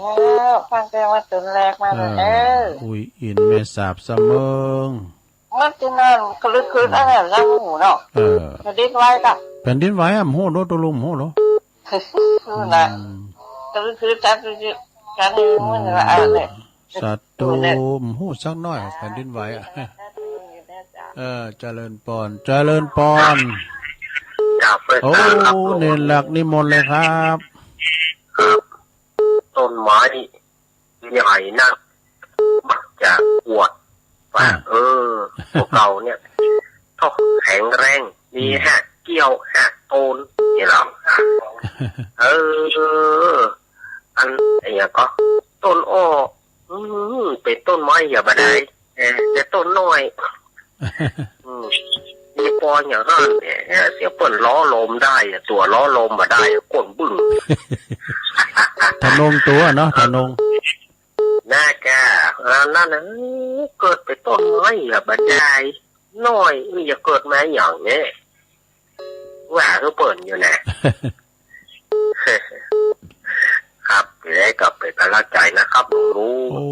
อ ฟังแต่ว่าตื่นแรกมาเลย เออ เออ อุ้ยอิน แม่สาบสะเมิง มันจะนอนกระลึกคืนอะไรนะหมูเนาะ เออ กระดิกไว้ก็ แผ่นดินไหวอะ หมูโลตุ๊ลุง หมูโล คือนะ อืม กระลึกคืนจับคือกัน อืม มันว่าอะไร ศัตรู โอ้เนี่ย หมูสักหน่อย แผ่นดินไหวอะ เออ เจริญปอน เจริญปอน ครับ โอ้ ครับ เนนหลักนิมนต์เลยครับ ครับ ต้นไม้ใหญ่นะ มักจะอวดว่า อ่า เออ พวกเราเนี่ย ต้องแข็งแรง มี อืม ห้าเกี้ยว ห้าโตน นี่เหรอ เออ อัน ไอ้หยังก็ ต้นอ้อ อืม เป็นต้นไม้อย่าบ่ได้ เออ แต่ต้นน้อย อืม มีปออย่างนั้นเนี่ย เสียเปิ้นล้อลมได้อะ ตัวล้อลมมาได้อะ ก้นบึ้ง ทะนงตัวเนาะ ทะนง น่ากะ อันนั้นน่ะ เกิดเป็นต้นไม้อะ บัดยาย น้อย นี่อย่าเกิดมาอย่างนี้ ว่าคือเปิ้นอยู่นะ ครับ เดี๋ยวก็เป็นกำลังใจนะครับ หลวงลุง โอ้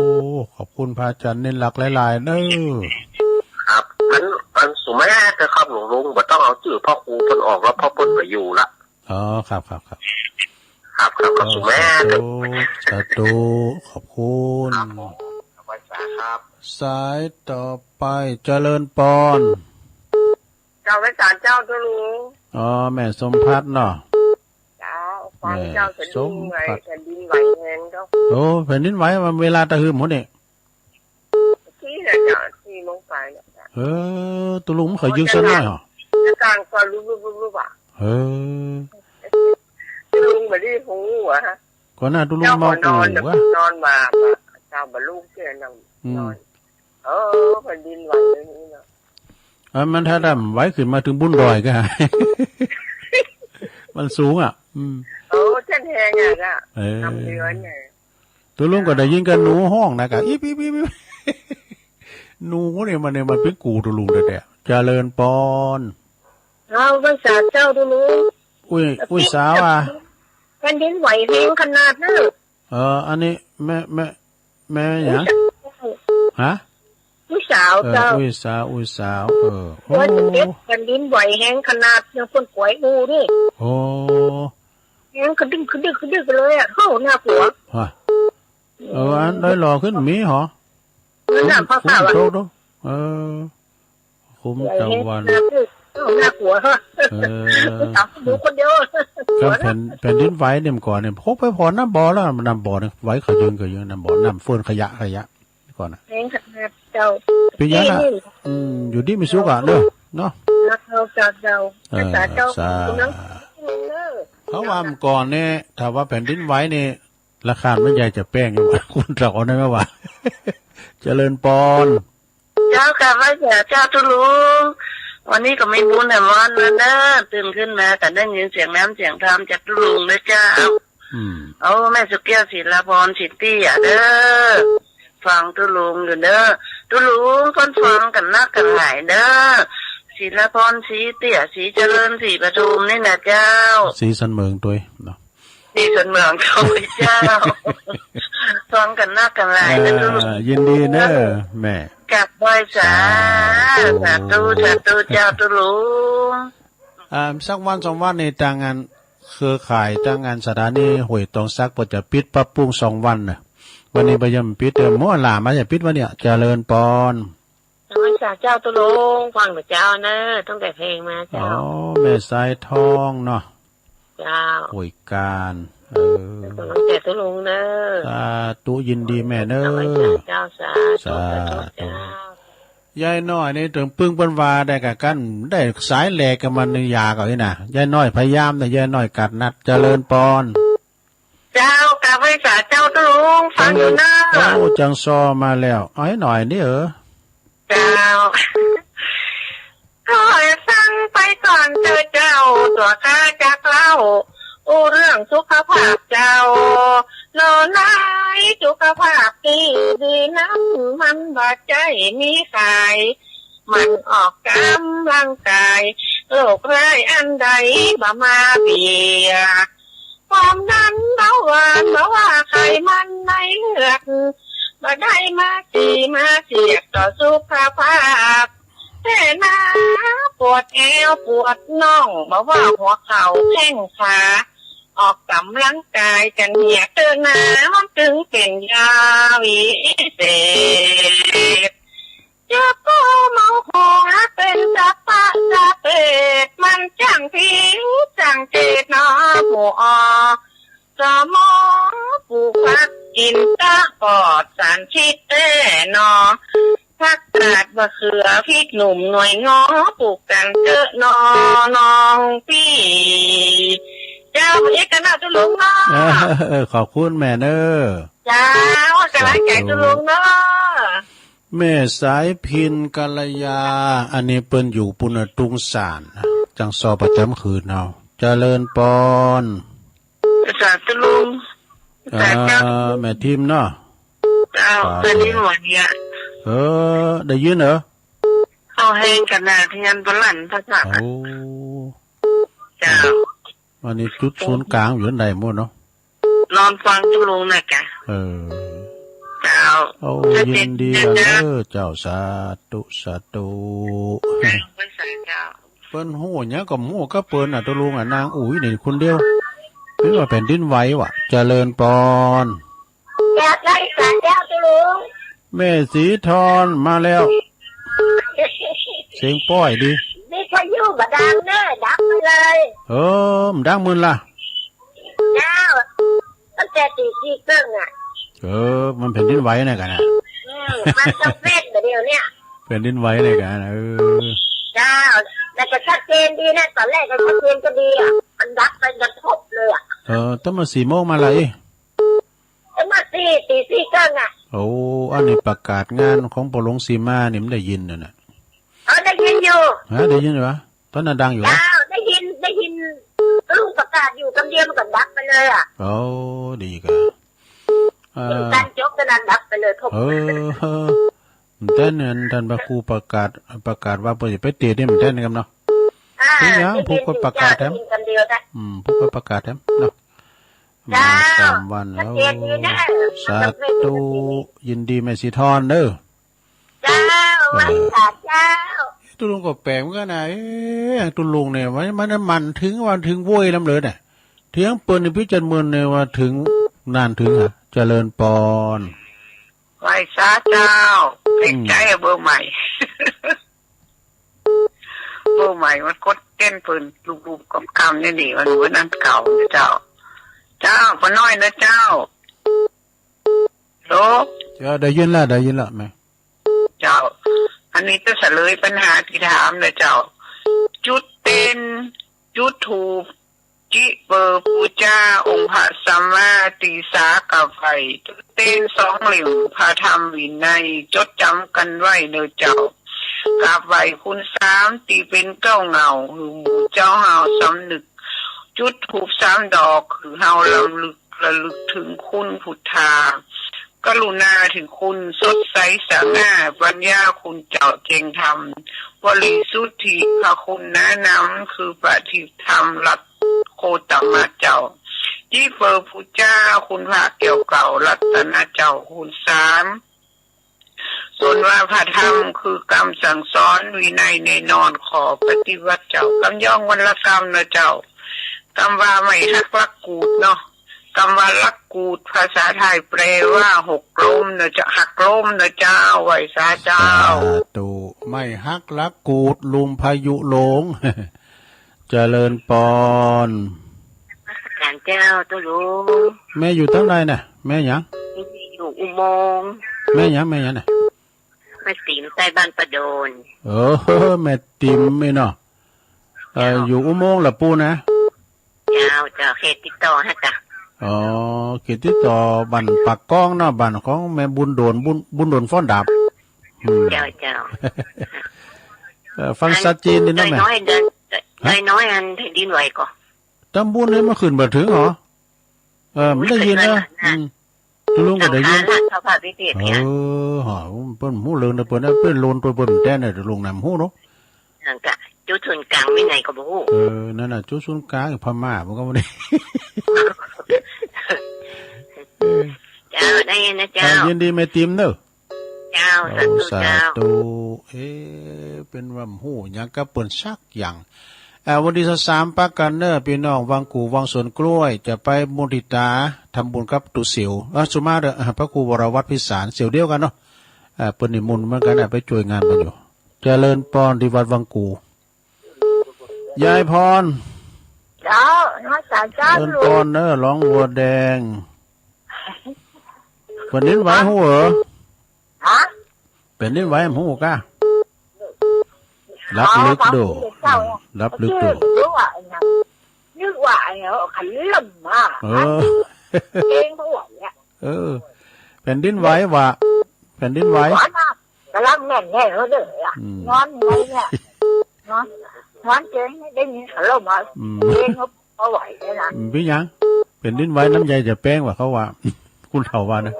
ขอบคุณพระอาจารย์เน้นหลักหลายๆ เด้อ ครับ อัน อันสุแม่นะครับ หลวงลุง บ่ต้องเอาชื่อพระครูเพิ่นออกแล้ว เพราะเพิ่นบ่อยู่ละ อ๋อ ครับ ครับ ครับ ครับ ครับ ครับ สุแม่ สาธุ สาธุ ขอบคุณ ครับผม ครับ สายต่อไป เจริญปอน เจ้าไพศาลเจ้าตุ๊ลุง อ๋อ แม่สมภัทรเนาะ เจ้า ฟังเจ้า แม่สมภัทร แผ่นดินไหว แผ่นดินไหวแฮงเจ้า โอ้ แผ่นดินไหวมันเวลาตะฮืมหมดนี่ ที่น่ะเจ้า สี่โมงปลายเนี่ยเจ้า เออ ตุ๊ลุงมันเคยยึกซะหน่อยเหรอ จะกลางซอยลุบๆๆๆ อ่ะ เออ ตุ๊ลุงบ่ได้ฮู้อะ ก่อนหน้าตุ๊ลุง เจ้าก็นอน เมาอู่วะ นอนมา มา เจ้าบ่ลุกเทื่อนั่ง อืม นอน เออ แผ่นดินไหวอย่างนี้เนาะ เออ มันถ้าดำไหวขึ้นมาถึงบุญดอยก็ มันสูงอ่ะ อืม โอ้ เจ้าแทงอ่ะ เออ ทำเดือนเนี่ย ตุ๊ลุงก็ได้ยินกันหนูฮ้องนะกะ อิบอิบอิบอิบ หนูนี่มันเนี่ยมันเป็นกู่ตุลุงแท้ๆ เจริญปอน เอา ไหว้สาเจ้าตุลุง อุ้ย อุ้ย สาวอ่ะ แผ่นดินไหวแฮงขนาดนั้น เออ อันนี้แม่ แม่ แม่หยัง ฮะ ผู้สาว เออ เจ้า อุ้ยสาว อุ้ยสาว เออ โอ้ ว่าเด็กแผ่นดินไหวแฮงขนาดยังคนป่วยอยู่นี่ โอ้ แฮงกระดึกกระดึกกระดึกเลยอะ โอ้ น่ากลัว ฮะ เออ อันใดหล่อขึ้นมีหรอ นั่นน่ะ คุ้ม พระ คุ้ม เจ้า โตโต เออ คุ้มเจ้าวัน น่ากลัว น่ากลัวฮะ เออ ถามดูคนเดียว ครับ แผ่น แผ่นดินไหวเนี่ยก่อนเนี่ย พกไปผ่อนน้ำบ่อแล้ว น้ำบ่อเนี่ยไหวขยึงขยึง น้ำบ่อ น้ำเฟื่อนขยะขยะ ก่อนน่ะ แฮงขนาดเจ้า เป็นหยังน่ะ นี่ อืม อยู่ดีมีสุขอะเนอะ เนาะ เจ้า เจ้า เจ้า เออ ภาษาเจ้า สา เนาะ เขาว่าเมื่อก่อนเนี่ย ถ้าว่าแผ่นดินไหวเนี่ย ราคามันใหญ่จะแป้งอยู่ คุณเจ้าเอาได้ไหมวะ เจริญปอน เจ้าค่ะ ไหว้สาเจ้าตุ๊ลุง วันนี้ก็มีบุญแหมวันนั้นเนอะ ตื่นขึ้นมาก็ได้ยินเสียงน้ำเสียงธรรมจากตุ๊ลุงเลยเจ้า อืม โอ้ แม่สุแก้ว ศิลาพร ศรีเตี้ยเด้อ ฟังตุ๊ลุงอยู่เด้อ ตุ๊ลุงเพิ่นฟังกันนักกันหลายเด้อ ศิลาพร ศรีเตี้ย ศรีเจริญ ศรีปทุมนี่นะเจ้า ศรีสันเมืองด้วยเนาะ ศรีสันเมืองเจ้า ฟังกันนักกันหลายนะตุ๊ลุง เออ ยินดีเนอะแม่ กับไหว้สา สาธุ สาธุ สาธุเจ้าตุ๊ลุง อ่า สักวันสองวันนี่ทางงานเครือข่าย ทางงานสถานีห้วยตองสักเปิ้นจะปิดปรับปรุงสองวันน่ะ วันนี้บ่ยอมปิดเด้อ หมอลามาจะปิดวันเนี้ย เจริญปอน ไหว้สาเจ้าตุ๊ลุง ฟังกับเจ้าเนอะ ตั้งแต่เพลงมาเจ้า อ๋อ แม่สายทองเนาะ เจ้า ห้วยกาญ เออ กำลังใจตุ๊ลุงเนอะ สาธุ ยินดีแม่เนอะ ไหว้สาเจ้า สาธุ สาธุ สาธุเจ้า ยายน้อยนี่ถึงปึ้งเปิ้นว่าได้กะกัน ได้สายแหลกกันมันยาก็อีน่ะ ยายน้อยพยายามนะ ยายน้อยกัดนัด เจริญปอน เจ้า กับไหว้สาเจ้าตุ๊ลุง ฟังอยู่เนอะ โอ้ จังซอมาแล้ว เอาให้หน่อยนี่เออ เจ้า ขอให้ฟังไปก่อนเถิดเจ้า ตัวข้าจักเล่า อู้เรื่องสุขภาพเจ้า หน่อหลายสุขภาพตี้ดีนั้น มันบ่ใจ้มีขาย มันออกกำลังกาย โรคร้ายอันใดบ่มาเบียด ความดันเบาหวาน บ่ว่าไขมันในเลือด บ่ได้มาสีมาเสียดต่อสุขภาพ แท้หนาปวดแอวปวดน่อง บ่ว่าหัวเข่าแข้งขา ออกกำลังกายกันเหียเตอะหนา มันถึงเป็นยาวิเศษ เจ้าก็เมาหัวเป็นสะปะสะเปด มันจั่งผิดจั่งเจตหนอ หมู่อสม ปลูกผักกินตะปลอดสารพิษแท้หนอ ผักกาดมะเขือพริกหนุ่มหน่วยงอ ปลูกกันเถอะหนอน้องพี่ เจ้า เอกนาถตุ๊ลุงเนาะ เออ ขอบคุณแม่เนอะ เจ้า กำลังใจตุ๊ลุงเนาะ แม่สายพินกัลยา อันนี้เปิ้นอยู่ปุณณะตุงสารนะ จังซอประจำคืนเอา เจริญปอน สาธุลุง อ่า สาธุ แม่ทิมเนาะ เจ้า ครับ แผ่นดินไหวเนี่ย เออ ได้ยินเหรอ เข้าแฮงขนาดเทียนปะลั่นภาษา โอ้ เจ้า อันนี้จุดศูนย์กลางอยู่อันใดหมดเนาะ นอนฟังตุ๊ลุงนะกะ เออ เจ้า โอ้ ชัดเจน ยินดี เจ้า เออ เจ้า สาธุ สาธุ เจ้า เปิ้นฮู้หยังก็ฮู้กับเปิ้นน่ะ ตุ๊ลุงอ่ะ นางอุ๋ยนี่คนเดียว เป็นว่าแผ่นดินไหวว่ะ เจริญปอน อยากได้สาแก้วตุ๊ลุง แม่สีทอนมาแล้ว เสียงป้อยดี วิทยุบ่ดังเนอะ ดับไปเลย เออ มันดังมื้นล่ะ เจ้า ตั้งแต่ตีสี่ครึ่งอะ เออ มันแผ่นดินไหวนะกันนะ อืม มันต้องเฟดเดี๋ยวเนี้ย แผ่นดินไหวนะกันนะ เออ เจ้า แต่ก็ชัดเจนดีนะ ตอนแรกก็ชัดเจนก็ดีอะ มันดับไปกระทบเลยอะ เออ ตั้งแต่สี่โมงมาเลย ตั้งแต่สี่ ตีสี่ครึ่งอะ โอ้ อันนี้ประกาศงานของพ่อหลวงสีมานี่มันได้ยินน่ะนะ เออ ได้ยินอยู่ ฮะ ได้ยินอยู่วะ ตอนนั้นดังอยู่วะ เจ้า ได้ยิน ได้ยิน ลุงประกาศอยู่คำเดียวมันก็ดับไปเลยอะ โอ้ ดีกะ เออ การจบเท่านั้นดับไปเลย เออ แทน ท่านพระครูประกาศ ประกาศว่าเพิ่นสิไปเตะนี่แทนครับเนาะ อ่า เป็นหยัง ได้ยิน ผู้คนประกาศแถม ได้ยินคำเดียวนะ อืม ผู้คนประกาศแถมเนาะ เจ้า มาตามวัน ชัดเจนดีนะ โอ้ สาธุ ยินดีแม่สีทอนเด้อ เจ้า เออ ไหว้สาเจ้า ตุลุงก็แปลกเหมือนกันนะ เอ๊ะ ตุลุงเนี่ย มัน มัน มันถึง วันถึงโว้ยลำเหลือเนี่ย เถียงเปิ้นนี่พี่จันเมินเนี่ยว่าถึง นานถึงอะ เจริญปอน ไหว้สาเจ้า แปลกใจอะ อืม เบอร์ใหม่ เบอร์ใหม่มันกดเต้นเปิ้น ลูบๆ กำๆ นี่นี่ มัน มันอันเก่าเจ้า เจ้า ป้าน้อยนะเจ้า โหล เจ้า ได้ยินแล้ว ได้ยินแล้วแม่ เจ้า อันนี้จะเฉลยปัญหาที่ถามนะเจ้า จุดเตียน จุดธูป จิเปอปูจาองค์พระสัมมาติสากาไฟ จุดเตียนสองเหลี่ยม พระธรรมวินัย จดจำกันไว้เนอะเจ้า กราบไหว้คุณสาม ที่เป็นเก้าเหงา หือหมู่เจ้าเฮาสำนึก จุดธูปสามดอก คือเฮาลำลึก ระลึกถึงคุณพุทธา กรุณาถึงคุณสดใสสง่า ปัญญาคุณเจ้าเจงธรรม บริสุทธิพระคุณหนานำ คือปฏิธรรมรัตโคตมะเจ้า จิเปอปูจาคุณพระแก้วเก่า รัตนเจ้าคุณสาม ส่วนว่าพระธรรมคือกำสั่งสอนวินัยแน่นอน ขอปฏิบัติเจ้า กำย่องวันละกำนะเจ้า กำว่าไม้หักหลักกูดเนาะ กำว่าหลักกูดภาษาไทยแปลว่าหกล้มนะเจ้า หักล้มนะเจ้า ไหว้สาเจ้า สาธุ ไม้หักหลักกูด ลุมพายุหลง เจริญปอน นมัสการเจ้า ตุ๊ลุง แม่อยู่ทางใดน่ะ แม่หยัง อยู่อุโมงค์ แม่หยัง แม่หยังน่ะ แม่ติ๋มใต้บ้านประโดน เออ แม่ติ๋มนี่เนาะ เอ่อ เจ้า อยู่อุโมงค์ละปูนะ เจ้า เจ้า เขตติดต่อฮะจ้ะ อ๋อ เขตติดต่อบ้านปากกองเนาะ บ้านของแม่บุญโดน บุญ บุญโดนฟ้อนดาบ อืม เจ้า เจ้า เอ่อ ฟังชัดเจนดีเนาะแม่ ดอยน้อยเดิน ฮะ ดอยน้อยอันแผ่นดินไหวก่อ ตำบลนี่มันขึ้นบ่ถึงเหรอ เออ มันได้ยินนะ มันขึ้นมาหน่อยนะ อืม ลุงก็ได้ยิน หลังคาหลังคาพระวิเทศเนี่ย เออ หา เปิ้นฮู้เรื่องนะ เปิ้นนะ เปิ้นโลนตัวเปิ้นแท้เนี่ย ลุงนำฮู้เนาะ นั่นกะ จุดศูนย์กลางมีไหนก็บ่ฮู้ เออ นั่นน่ะ จุดศูนย์กลางพม่า มันก็บ่ได้ เออ เจ้า ได้ยินนะเจ้า อ่า ยินดีแม่ติมเนอะ เจ้า โอ้ สาธุ สาธุ เจ้า เอ๊ะ เป็นว่าฮู้หยังกับเปิ้นสักอย่าง อ่า วันที่สาม ปะกันเนอะ พี่น้องวังกู่ วังสวนกล้วย จะไปมุทิตา ทำบุญกับตุ๊เสี่ยว อ่ะ สุมาเด้อ อ่ะ พระครูวรวัฒน์พิสาร เสี่ยวเดียวกันเนาะ อ่า เปิ้นนิมนต์เหมือนกันน่ะ ไปช่วยงานเปิ้นอยู่ เจริญปอนที่วัดวังกู่ ยายพร เจ้า นมัสการเจ้า เจริญปอนเนอะ หลวงวัวแดง แผ่นดินไหวฮู้เหรอ ฮะ แผ่นดินไหวฮู้กะ หลับลึกโด อ๋อ หลับลึกโด นึกว่าอันนั้น นึกว่าอันนั้น คันเริ่มมา เออ เองก็ไหวอะ เออ แผ่นดินไหววะ แผ่นดินไหว หวานมาก กำลังแน่นแน่เลยอะ อืม นอนไงเนี่ย นอน นอนเจ๋ง ได้ยินเขาเล่ามา อืม เองก็ บ่ไหวแล้วนะ อืม เป็นหยัง แผ่นดินไหวน้ำใยจะแป้งวะ เขาว่า คุณเฒ่าว่านะ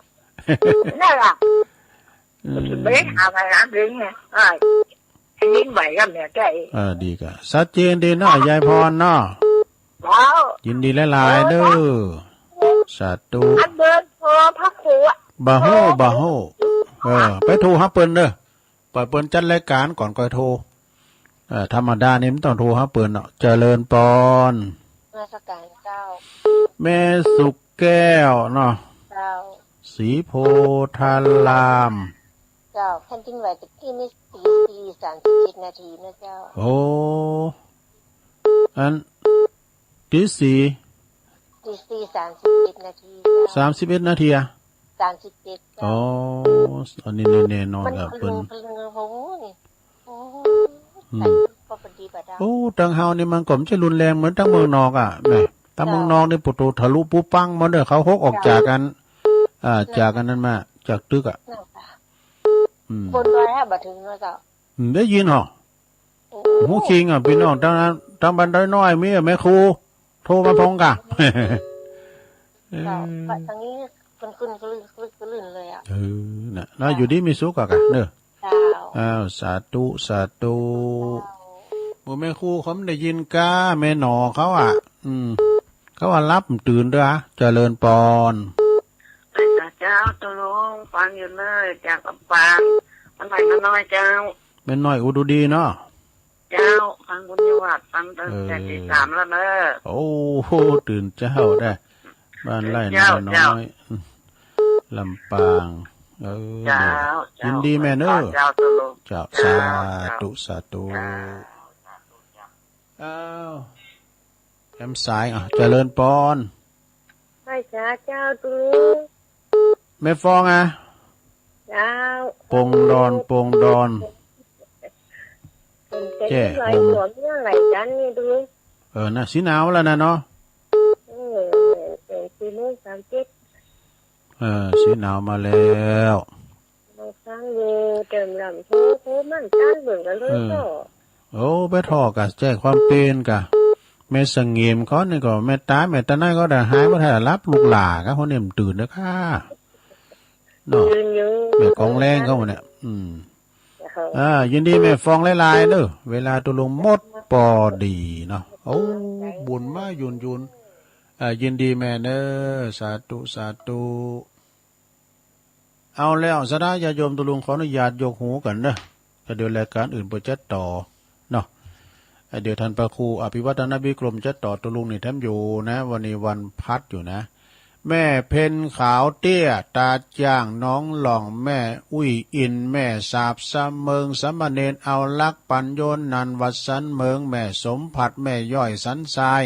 นั่นล่ะ อืม บ่ได้ถามอะไรนะ เดี๋ยวนี้ เออ แผ่นดินไหวก็เหมือนกัน เออ ดีกะ ชัดเจนดีเนาะ ยายพรเนาะ แล้ว ยินดีหลายๆ เด้อ เออ สาธุ อันเบอร์โทรพระครูอะ บ่ฮู้ บ่ฮู้ เออ ไปโทรหาเปิ้นเด้อ ปล่อยเปิ้นจัดรายการก่อนค่อยโทร เอ่อ ธรรมดานี่มันต้องโทรหาเปิ้นเนาะ เจริญปอน นมัสการเจ้า แม่สุขแก้วเนาะ เจ้า ศรีโพธาราม เจ้า แผ่นดินไหวตะกี้นี่ตีสี่สามสิบเอ็ดนาทีนะเจ้า โอ้ อัน ตีสี่ ตีสี่สามสิบเอ็ดนาทีเจ้า สามสิบเอ็ดนาทีอะ สามสิบเจ็ดเจ้า อ๋อ อันนี้แน่นอน มัน ครับ คลึง เปิ้น คลึง โอ้โห นี่ โอ้โห อืม ก็พอดีบ่าดาว โอ้ ตังเฮานี่มันก็บ่ใช่รุนแรงเหมือนตังเมืองนอกอะ แหม ตังเมืองนอกนี่ เจ้า ปุโตทะลุปุ๊บปังหมดเด้อ เขาหกออกจากกัน อ่า จากอันนั้นมา จากตึกอะ นั่นค่ะ อืม คนดอยฮะบ่ถึงเนาะเจ้า อืม ได้ยินเหรอ โอ้ ฮู้คิงอะ พี่น้อง ตังนั้น ตังบ้านดอยน้อยมีอะ แม่ครู โทรมาพ้องกะ เจ้า เออ ทางนี้ขึ้นๆ กระลื่นๆ กระลื่นๆ เลยอะ เออ น่ะ แล้วอยู่ดีมีสุขอะกะ เนอะ อ้าว สาธุ สาธุ หมู่แม่ครูเขาไม่ได้ยินก้า แม่หนอเขาอ่ะ อืม เขาว่าหลับตื่นเด้อ เจริญปอน พระเจ้า ตกลงฟังอยู่เลย จากลำปาง มันไหลมาน้อยเจ้า แม่น้อยอุดดีเนาะ เจ้า ฟังบุญยวัฒน์ ฟังตั้งแต่ เออ ตีสามแล้วเนอะ โอ้โห ตื่นเจ้าได้ บ้านไร่ เจ้า นาน้อย เจ้า ลำปาง เออ เจ้า เจ้า ยินดีแม่เนอะ เจ้า ตกลง เจ้า เจ้า สาธุ เจ้า สาธุ เจ้า อ้าว แอมสาย อ่ะ เจริญปอน ไหว้สาเจ้าตู แม่ฟองอ่ะ เจ้า ปงดอน ปงดอน ผมจะ แจ้ ได้ลอย ผม สวมเมื่อไหร่กันนี่ตู เออ นะ สีหนาวแล้วนะเนาะ เออ แต่สี่โมงสามสิบ เออ สีหนาวมาแล้ว มาฟังอยู่ เติมลำโพง โพงมันตั้งเบิ่งกันเลย เออ ก็ โอ้ ไปท่อกะแจ้งความเป็นกะ แม่สงเงมเขานี่ก็ แม่ตา แม่ตาไหนก็ได้หายบ่ทันหลับ ลูกหล้าก็คนนี้มันตื่นเด้อค่ะ เนาะ ตื่นอยู่ แม่กองแรงเขาเนี่ย อืม เออ อ่า ยินดีแม่ฟองหลายๆเด้อ เวลาตกลงหมดปอดีเนาะ โอ้ บุญมายุนยุน อ่า ยินดีแม่เนอะ สาธุ สาธุ เอาแล้ว ศรัทธาญาติโยมตกลงขออนุญาตยกหูกันเนอะ แต่เดี๋ยวรายการอื่นเปิ้นจะต่อเนาะ เดี๋ยวท่านพระครูอภิวัฒนวิกรมจะต่อตกลงนี่แถมอยู่นะ วันนี้วันพัดอยู่นะ แม่เพ็ญขาวเตี้ย ตาจ้างหนองหล่อง แม่อุ้ยอิน แม่สาบสะเมิง สามเณรเอารัก ปัญโยนันท์ วัดสันเมิง แม่สมผัด แม่ย้อยสันทราย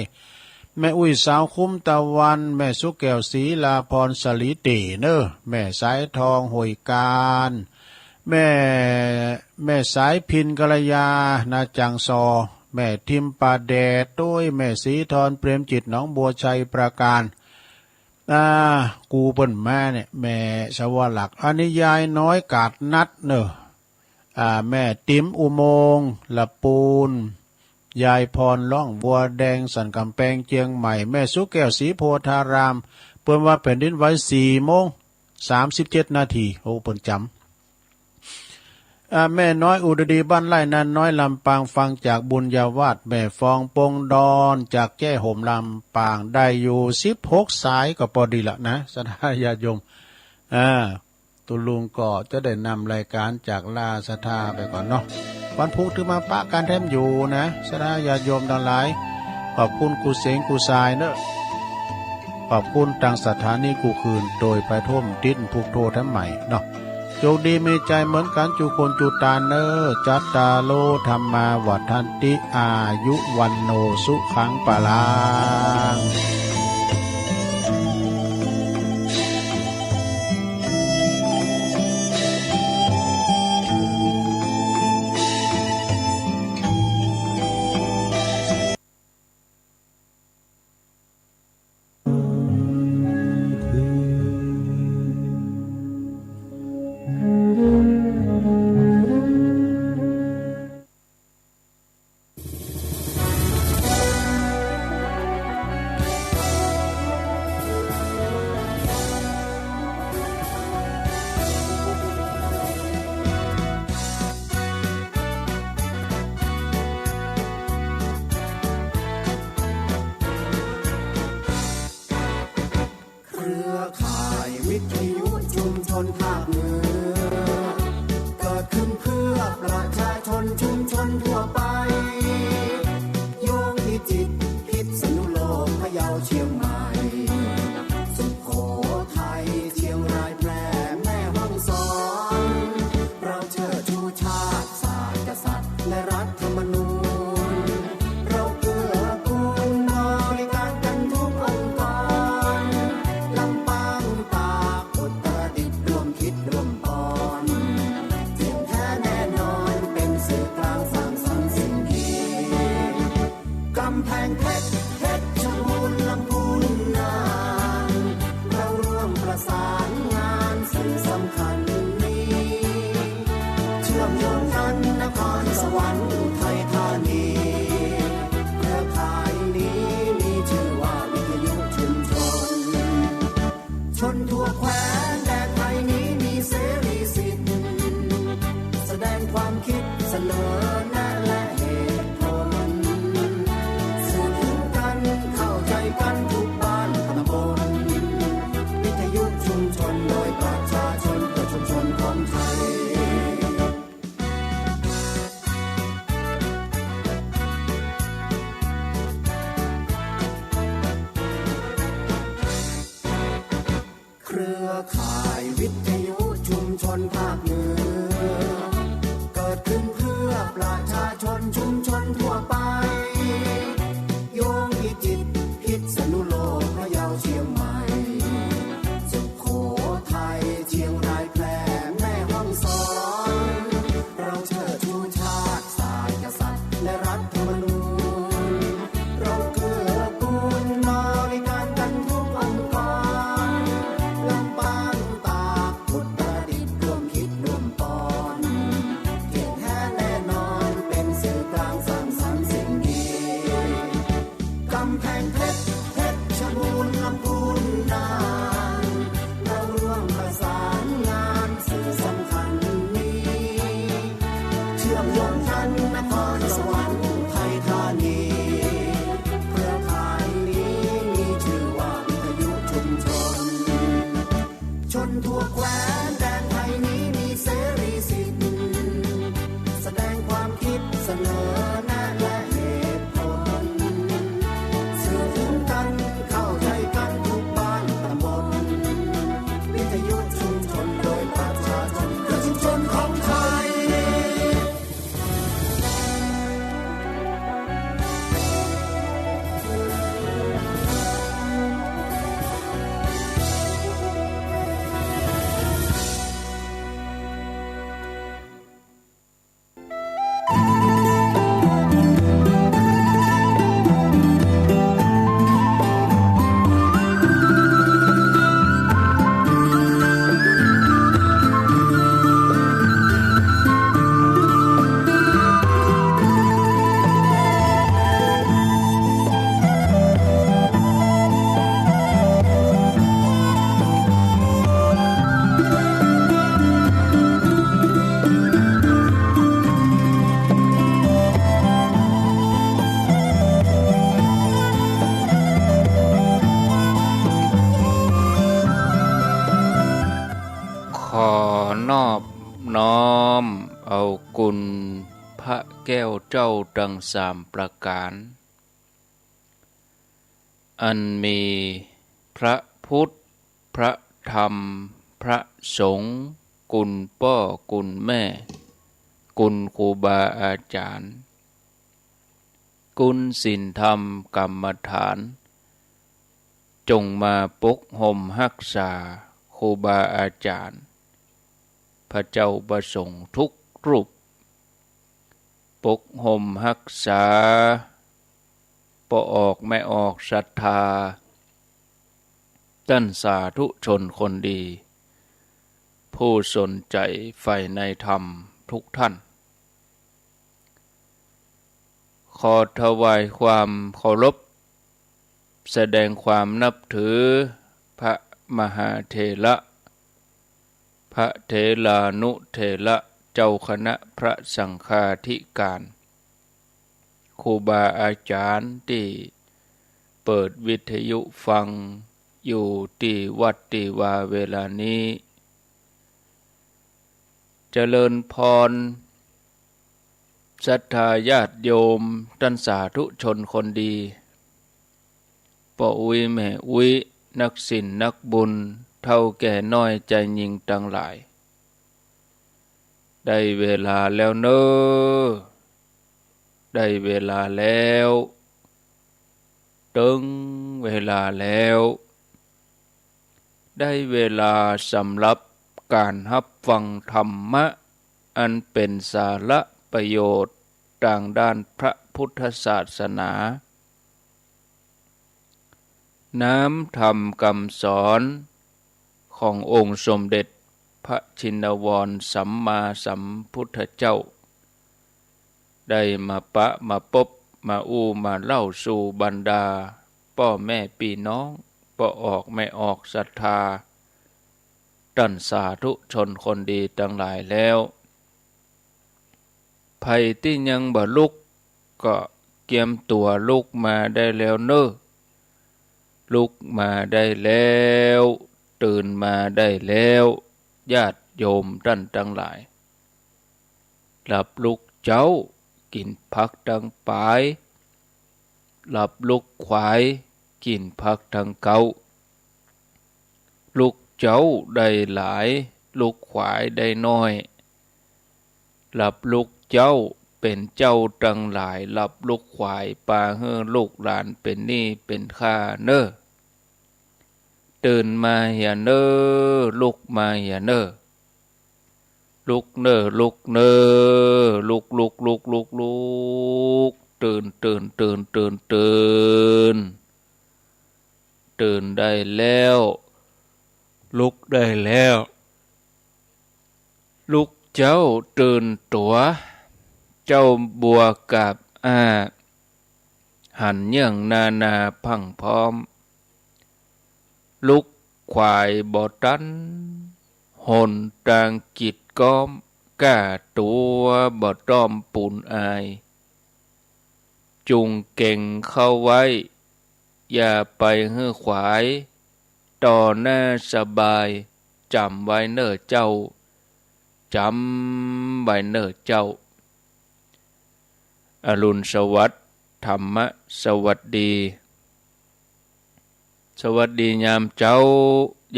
แม่อุ้ยสาวคุ้มตะวัน แม่สุแก้วศรีลาพร สลีเตเนอ แม่สายทองห้วยการ แม่ แม่สายพินกัลยา นาจังซอ แม่ทิมป่าแดด โดยแม่ศรีทรเปรมจิต หนองบัวชัยปราการ อ่า กูเปิ้นมาเนี่ย แม่สวรรค อันนี้ยายน้อยกาดนัดเนอ อ่า แม่ติ๋มอุโมงค์ ละปูน ยายพร ร่องบัวแดง สันกำแพง เจียงใหม่ แม่สุแก้ว ศรีโพธาราม เปิ้นว่าแผ่นดินไหวสี่โมงสามสิบเจ็ดนาที โอ้ เปิ้นจำ อ่า แม่น้อยอุดดี บ้านไร่นาน้อย ลำปาง ฟังจากบุญญาวาส แม่ฟองปงดอน จากแจ้ห่ม ลำปาง ได้อยู่สิบหกสายก็ปอดีละนะ ศรัทธาญาติโยม อ่า ตูลุงก็จะได้นำรายการจากลาศรัทธาไปก่อนเนาะ วันพุธถือมาปะกันแถมอยู่นะ ศรัทธาญาติโยมทั้งหลาย ขอบคุณครูเสงครูทรายเนอะ ขอบคุณตังสถานีกู้คืน โดยไปท่วมดินผูกโทษแถมใหม่เนาะ โชคดีมีชัยเหมือนกันจุคนจุตานเนอ จัตตาโร ธัมมา วัฑฒันติ อายุ วัณโณ สุขัง พลัง เครือข่ายวิทยุชุมชนภาคเหนือ เกิดขึ้นเพื่อประชาชนชุมชนทั่วไป โยงพิจิตร พิษณุโลก พะเยา เชียงใหม่ สุโขทัย เชียงราย แพร่ แม่ฮ่องสอน เราเชิดชูชาติ ศาสตร์ กษัตริย์ และรัฐธรรมนูญ เราเกื้อกูลบริการกันทุกองค์กร ลำปาง ตาก อุตรดิตถ์ ร่วมคิดร่วมปอน เที่ยงแท้แน่นอน เป็นสื่อกลางสร้างสรรค์สิ่งดี กำแพงเพชร เพชรบูรณ์ ลำพูน น่าน เราร่วมประสานงานสิ่งสำคัญนี้ เชื่อมโยงกันนครสวรรค์ อุทัยธานี เครือข่ายนี้มีชื่อว่าวิทยุชุมชน ชนทั่วแคว้นแดนไทยนี้มีเสรีสิทธิ์ แสดงความ เสนอแนะและเหตุผล สื่อถึงกัน เข้าใจกันทุกบ้านตำบล วิทยุชุมชนโดยประชาชน เพื่อชุมชนของไทย เครือข่ายวิทยุชุมชนภาคเหนือ เกิดขึ้นเพื่อประชาชนชุมชนทั่วไป โยงพิจิตร พิษณุโลก พะเยา เชียงใหม่ สุโขทัย เชียงราย แพร่ แม่ฮ่องสอน เราเชิดชูชาติ ศาสตร์กษัตริย์ และรัฐธรรมนูญ เราเกื้อกูลบริการกันทุกองค์กร ลำปาง ตาก อุตรดิตถ์ ร่วมคิดร่วมปอน เที่ยงแท้แน่นอน เป็นสื่อกลางสร้างสรรค์สิ่งดี กำแพงเพชร เพชรบูรณ์ ลำพูน น่าน เราร่วมประสานงาน สื่อสำคัญนี้ เชื่อมโยงกันนครสวรรค์ อุทัยธานี เครือข่ายนี้มีชื่อว่าวิทยุชุมชน ชนทั่วแคว้นแดนไทยนี้มีเสรีสิทธิ์ แสดงความคิดเสนอแนะและเหตุผล สื่อถึงกัน เข้าใจกันทุกบ้านตำบล วิทยุชุมชนโดยประชาชน เพื่อชุมชนของไทย ขอนอบน้อมเอาคุณพระแก้วเจ้าทั้งสามประการ อันมีพระพุทธ พระธรรม พระสงฆ์ คุณป้อ คุณแม่ คุณครูบาอาจารย์ คุณศีลธรรมกรรมฐาน จงมาปกห่มฮักษาครูบาอาจารย์ พระเจ้าพระสงฆ์ทุกรูป ปกห่มฮักษา ป้อออกแม่ออกศรัทธา ท่านสาธุชนคนดี ผู้สนใจใฝ่ในธรรมทุกท่าน ขอถวายความเคารพ แสดงความนับถือ พระมหาเถระ พระเถรานุเถระ เจ้าคณะพระสังฆาธิการ ครูบาอาจารย์ที่เปิดวิทยุฟังอยู่ที่วัดที่วาเวลานี้ เจริญพร ศรัทธาญาติโยม ท่านสาธุชนคนดี ป้ออุ๊ยแม่อุ๊ย นักศีลนักบุญ เฒ่าแก่น้อยชายหญิงตังหลาย ได้เวลาแล้วเน้อ ได้เวลาแล้ว เถิงเวลาแล้ว ได้เวลาสำหรับการฮับฟังธรรมะ อันเป็นสาระประโยชน์ตางด้านพระพุทธศาสนา น้ำธรรมคำสอนขององค์สมเด็จพระชินวรสัมมาสัมพุทธเจ้า ได้มาปะมาปบมาอู้มาเล่าสู่บรรดาป้อแม่ปี้น้อง ป้อออกแม่ออกศรัทธา ท่านสาธุชนคนดีตังหลายแล้ว ใผตี้ยังบ่ลุกก็เกียมตั๋วลุกมาได้แล้วเนอะ ลุกมาได้แล้ว ตื่นมาได้แล้ว ญาติโยมต้านตังหลาย หลับลุกเจ๊า กิ๋นผักตังป๋าย หลับลุกขวาย กิ๋นผักตังเก๊า ลุกเจ๊าได้หลาย ลุกขวายได้น้อย หลับลุกเจ๊าเป๋นเจ้าตังหลาย หลับลุกขวายปาหื้อลูกหลานเป๋นหนี้เป๋นค่าเน่อ ตื่นมาเหียเน่อ ลุกมาเหียเน่อ ลุกเน่อ ลุกเน่อ ลุก ลุก ลุก ลุก ลุก ตื่น ตื่น ตื่น ตื่น ตื่น ตื่นได้แล้ว ลุกได้แล้ว ลุกเจ๊าตื่นตั๋ว เจ้าบัวกาบอ้า หันเยื่องนานาพรั่งพร้อม ลุกขวายบ่ตัน หนตางกิดก๊อม ก้าตั๋วบ่ต้อมปูนอาย จุงเก๋งเข้าไว้ อย่าไปหื้อขวาย ต่อหน้าสบาย จ๋ำไว้เน่อเจ้า จ๋ำไว้เน่อเจ้า อรุณสวัสดิ์ ธรรมะสวัสดี สวัสดียามเจ๊า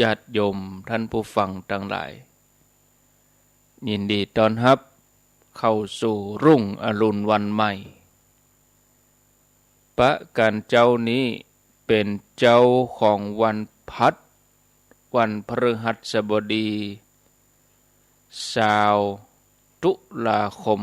ญาติโยมท่านผู้ฟังตังหลาย ยินดีต้อนฮับเข้าสู่รุ่งอรุณวันใหม่ ประการเจ๊านี้เป๋นเจ๊าของวันพัด วันพฤหัสบดี ซาว ตุลาคม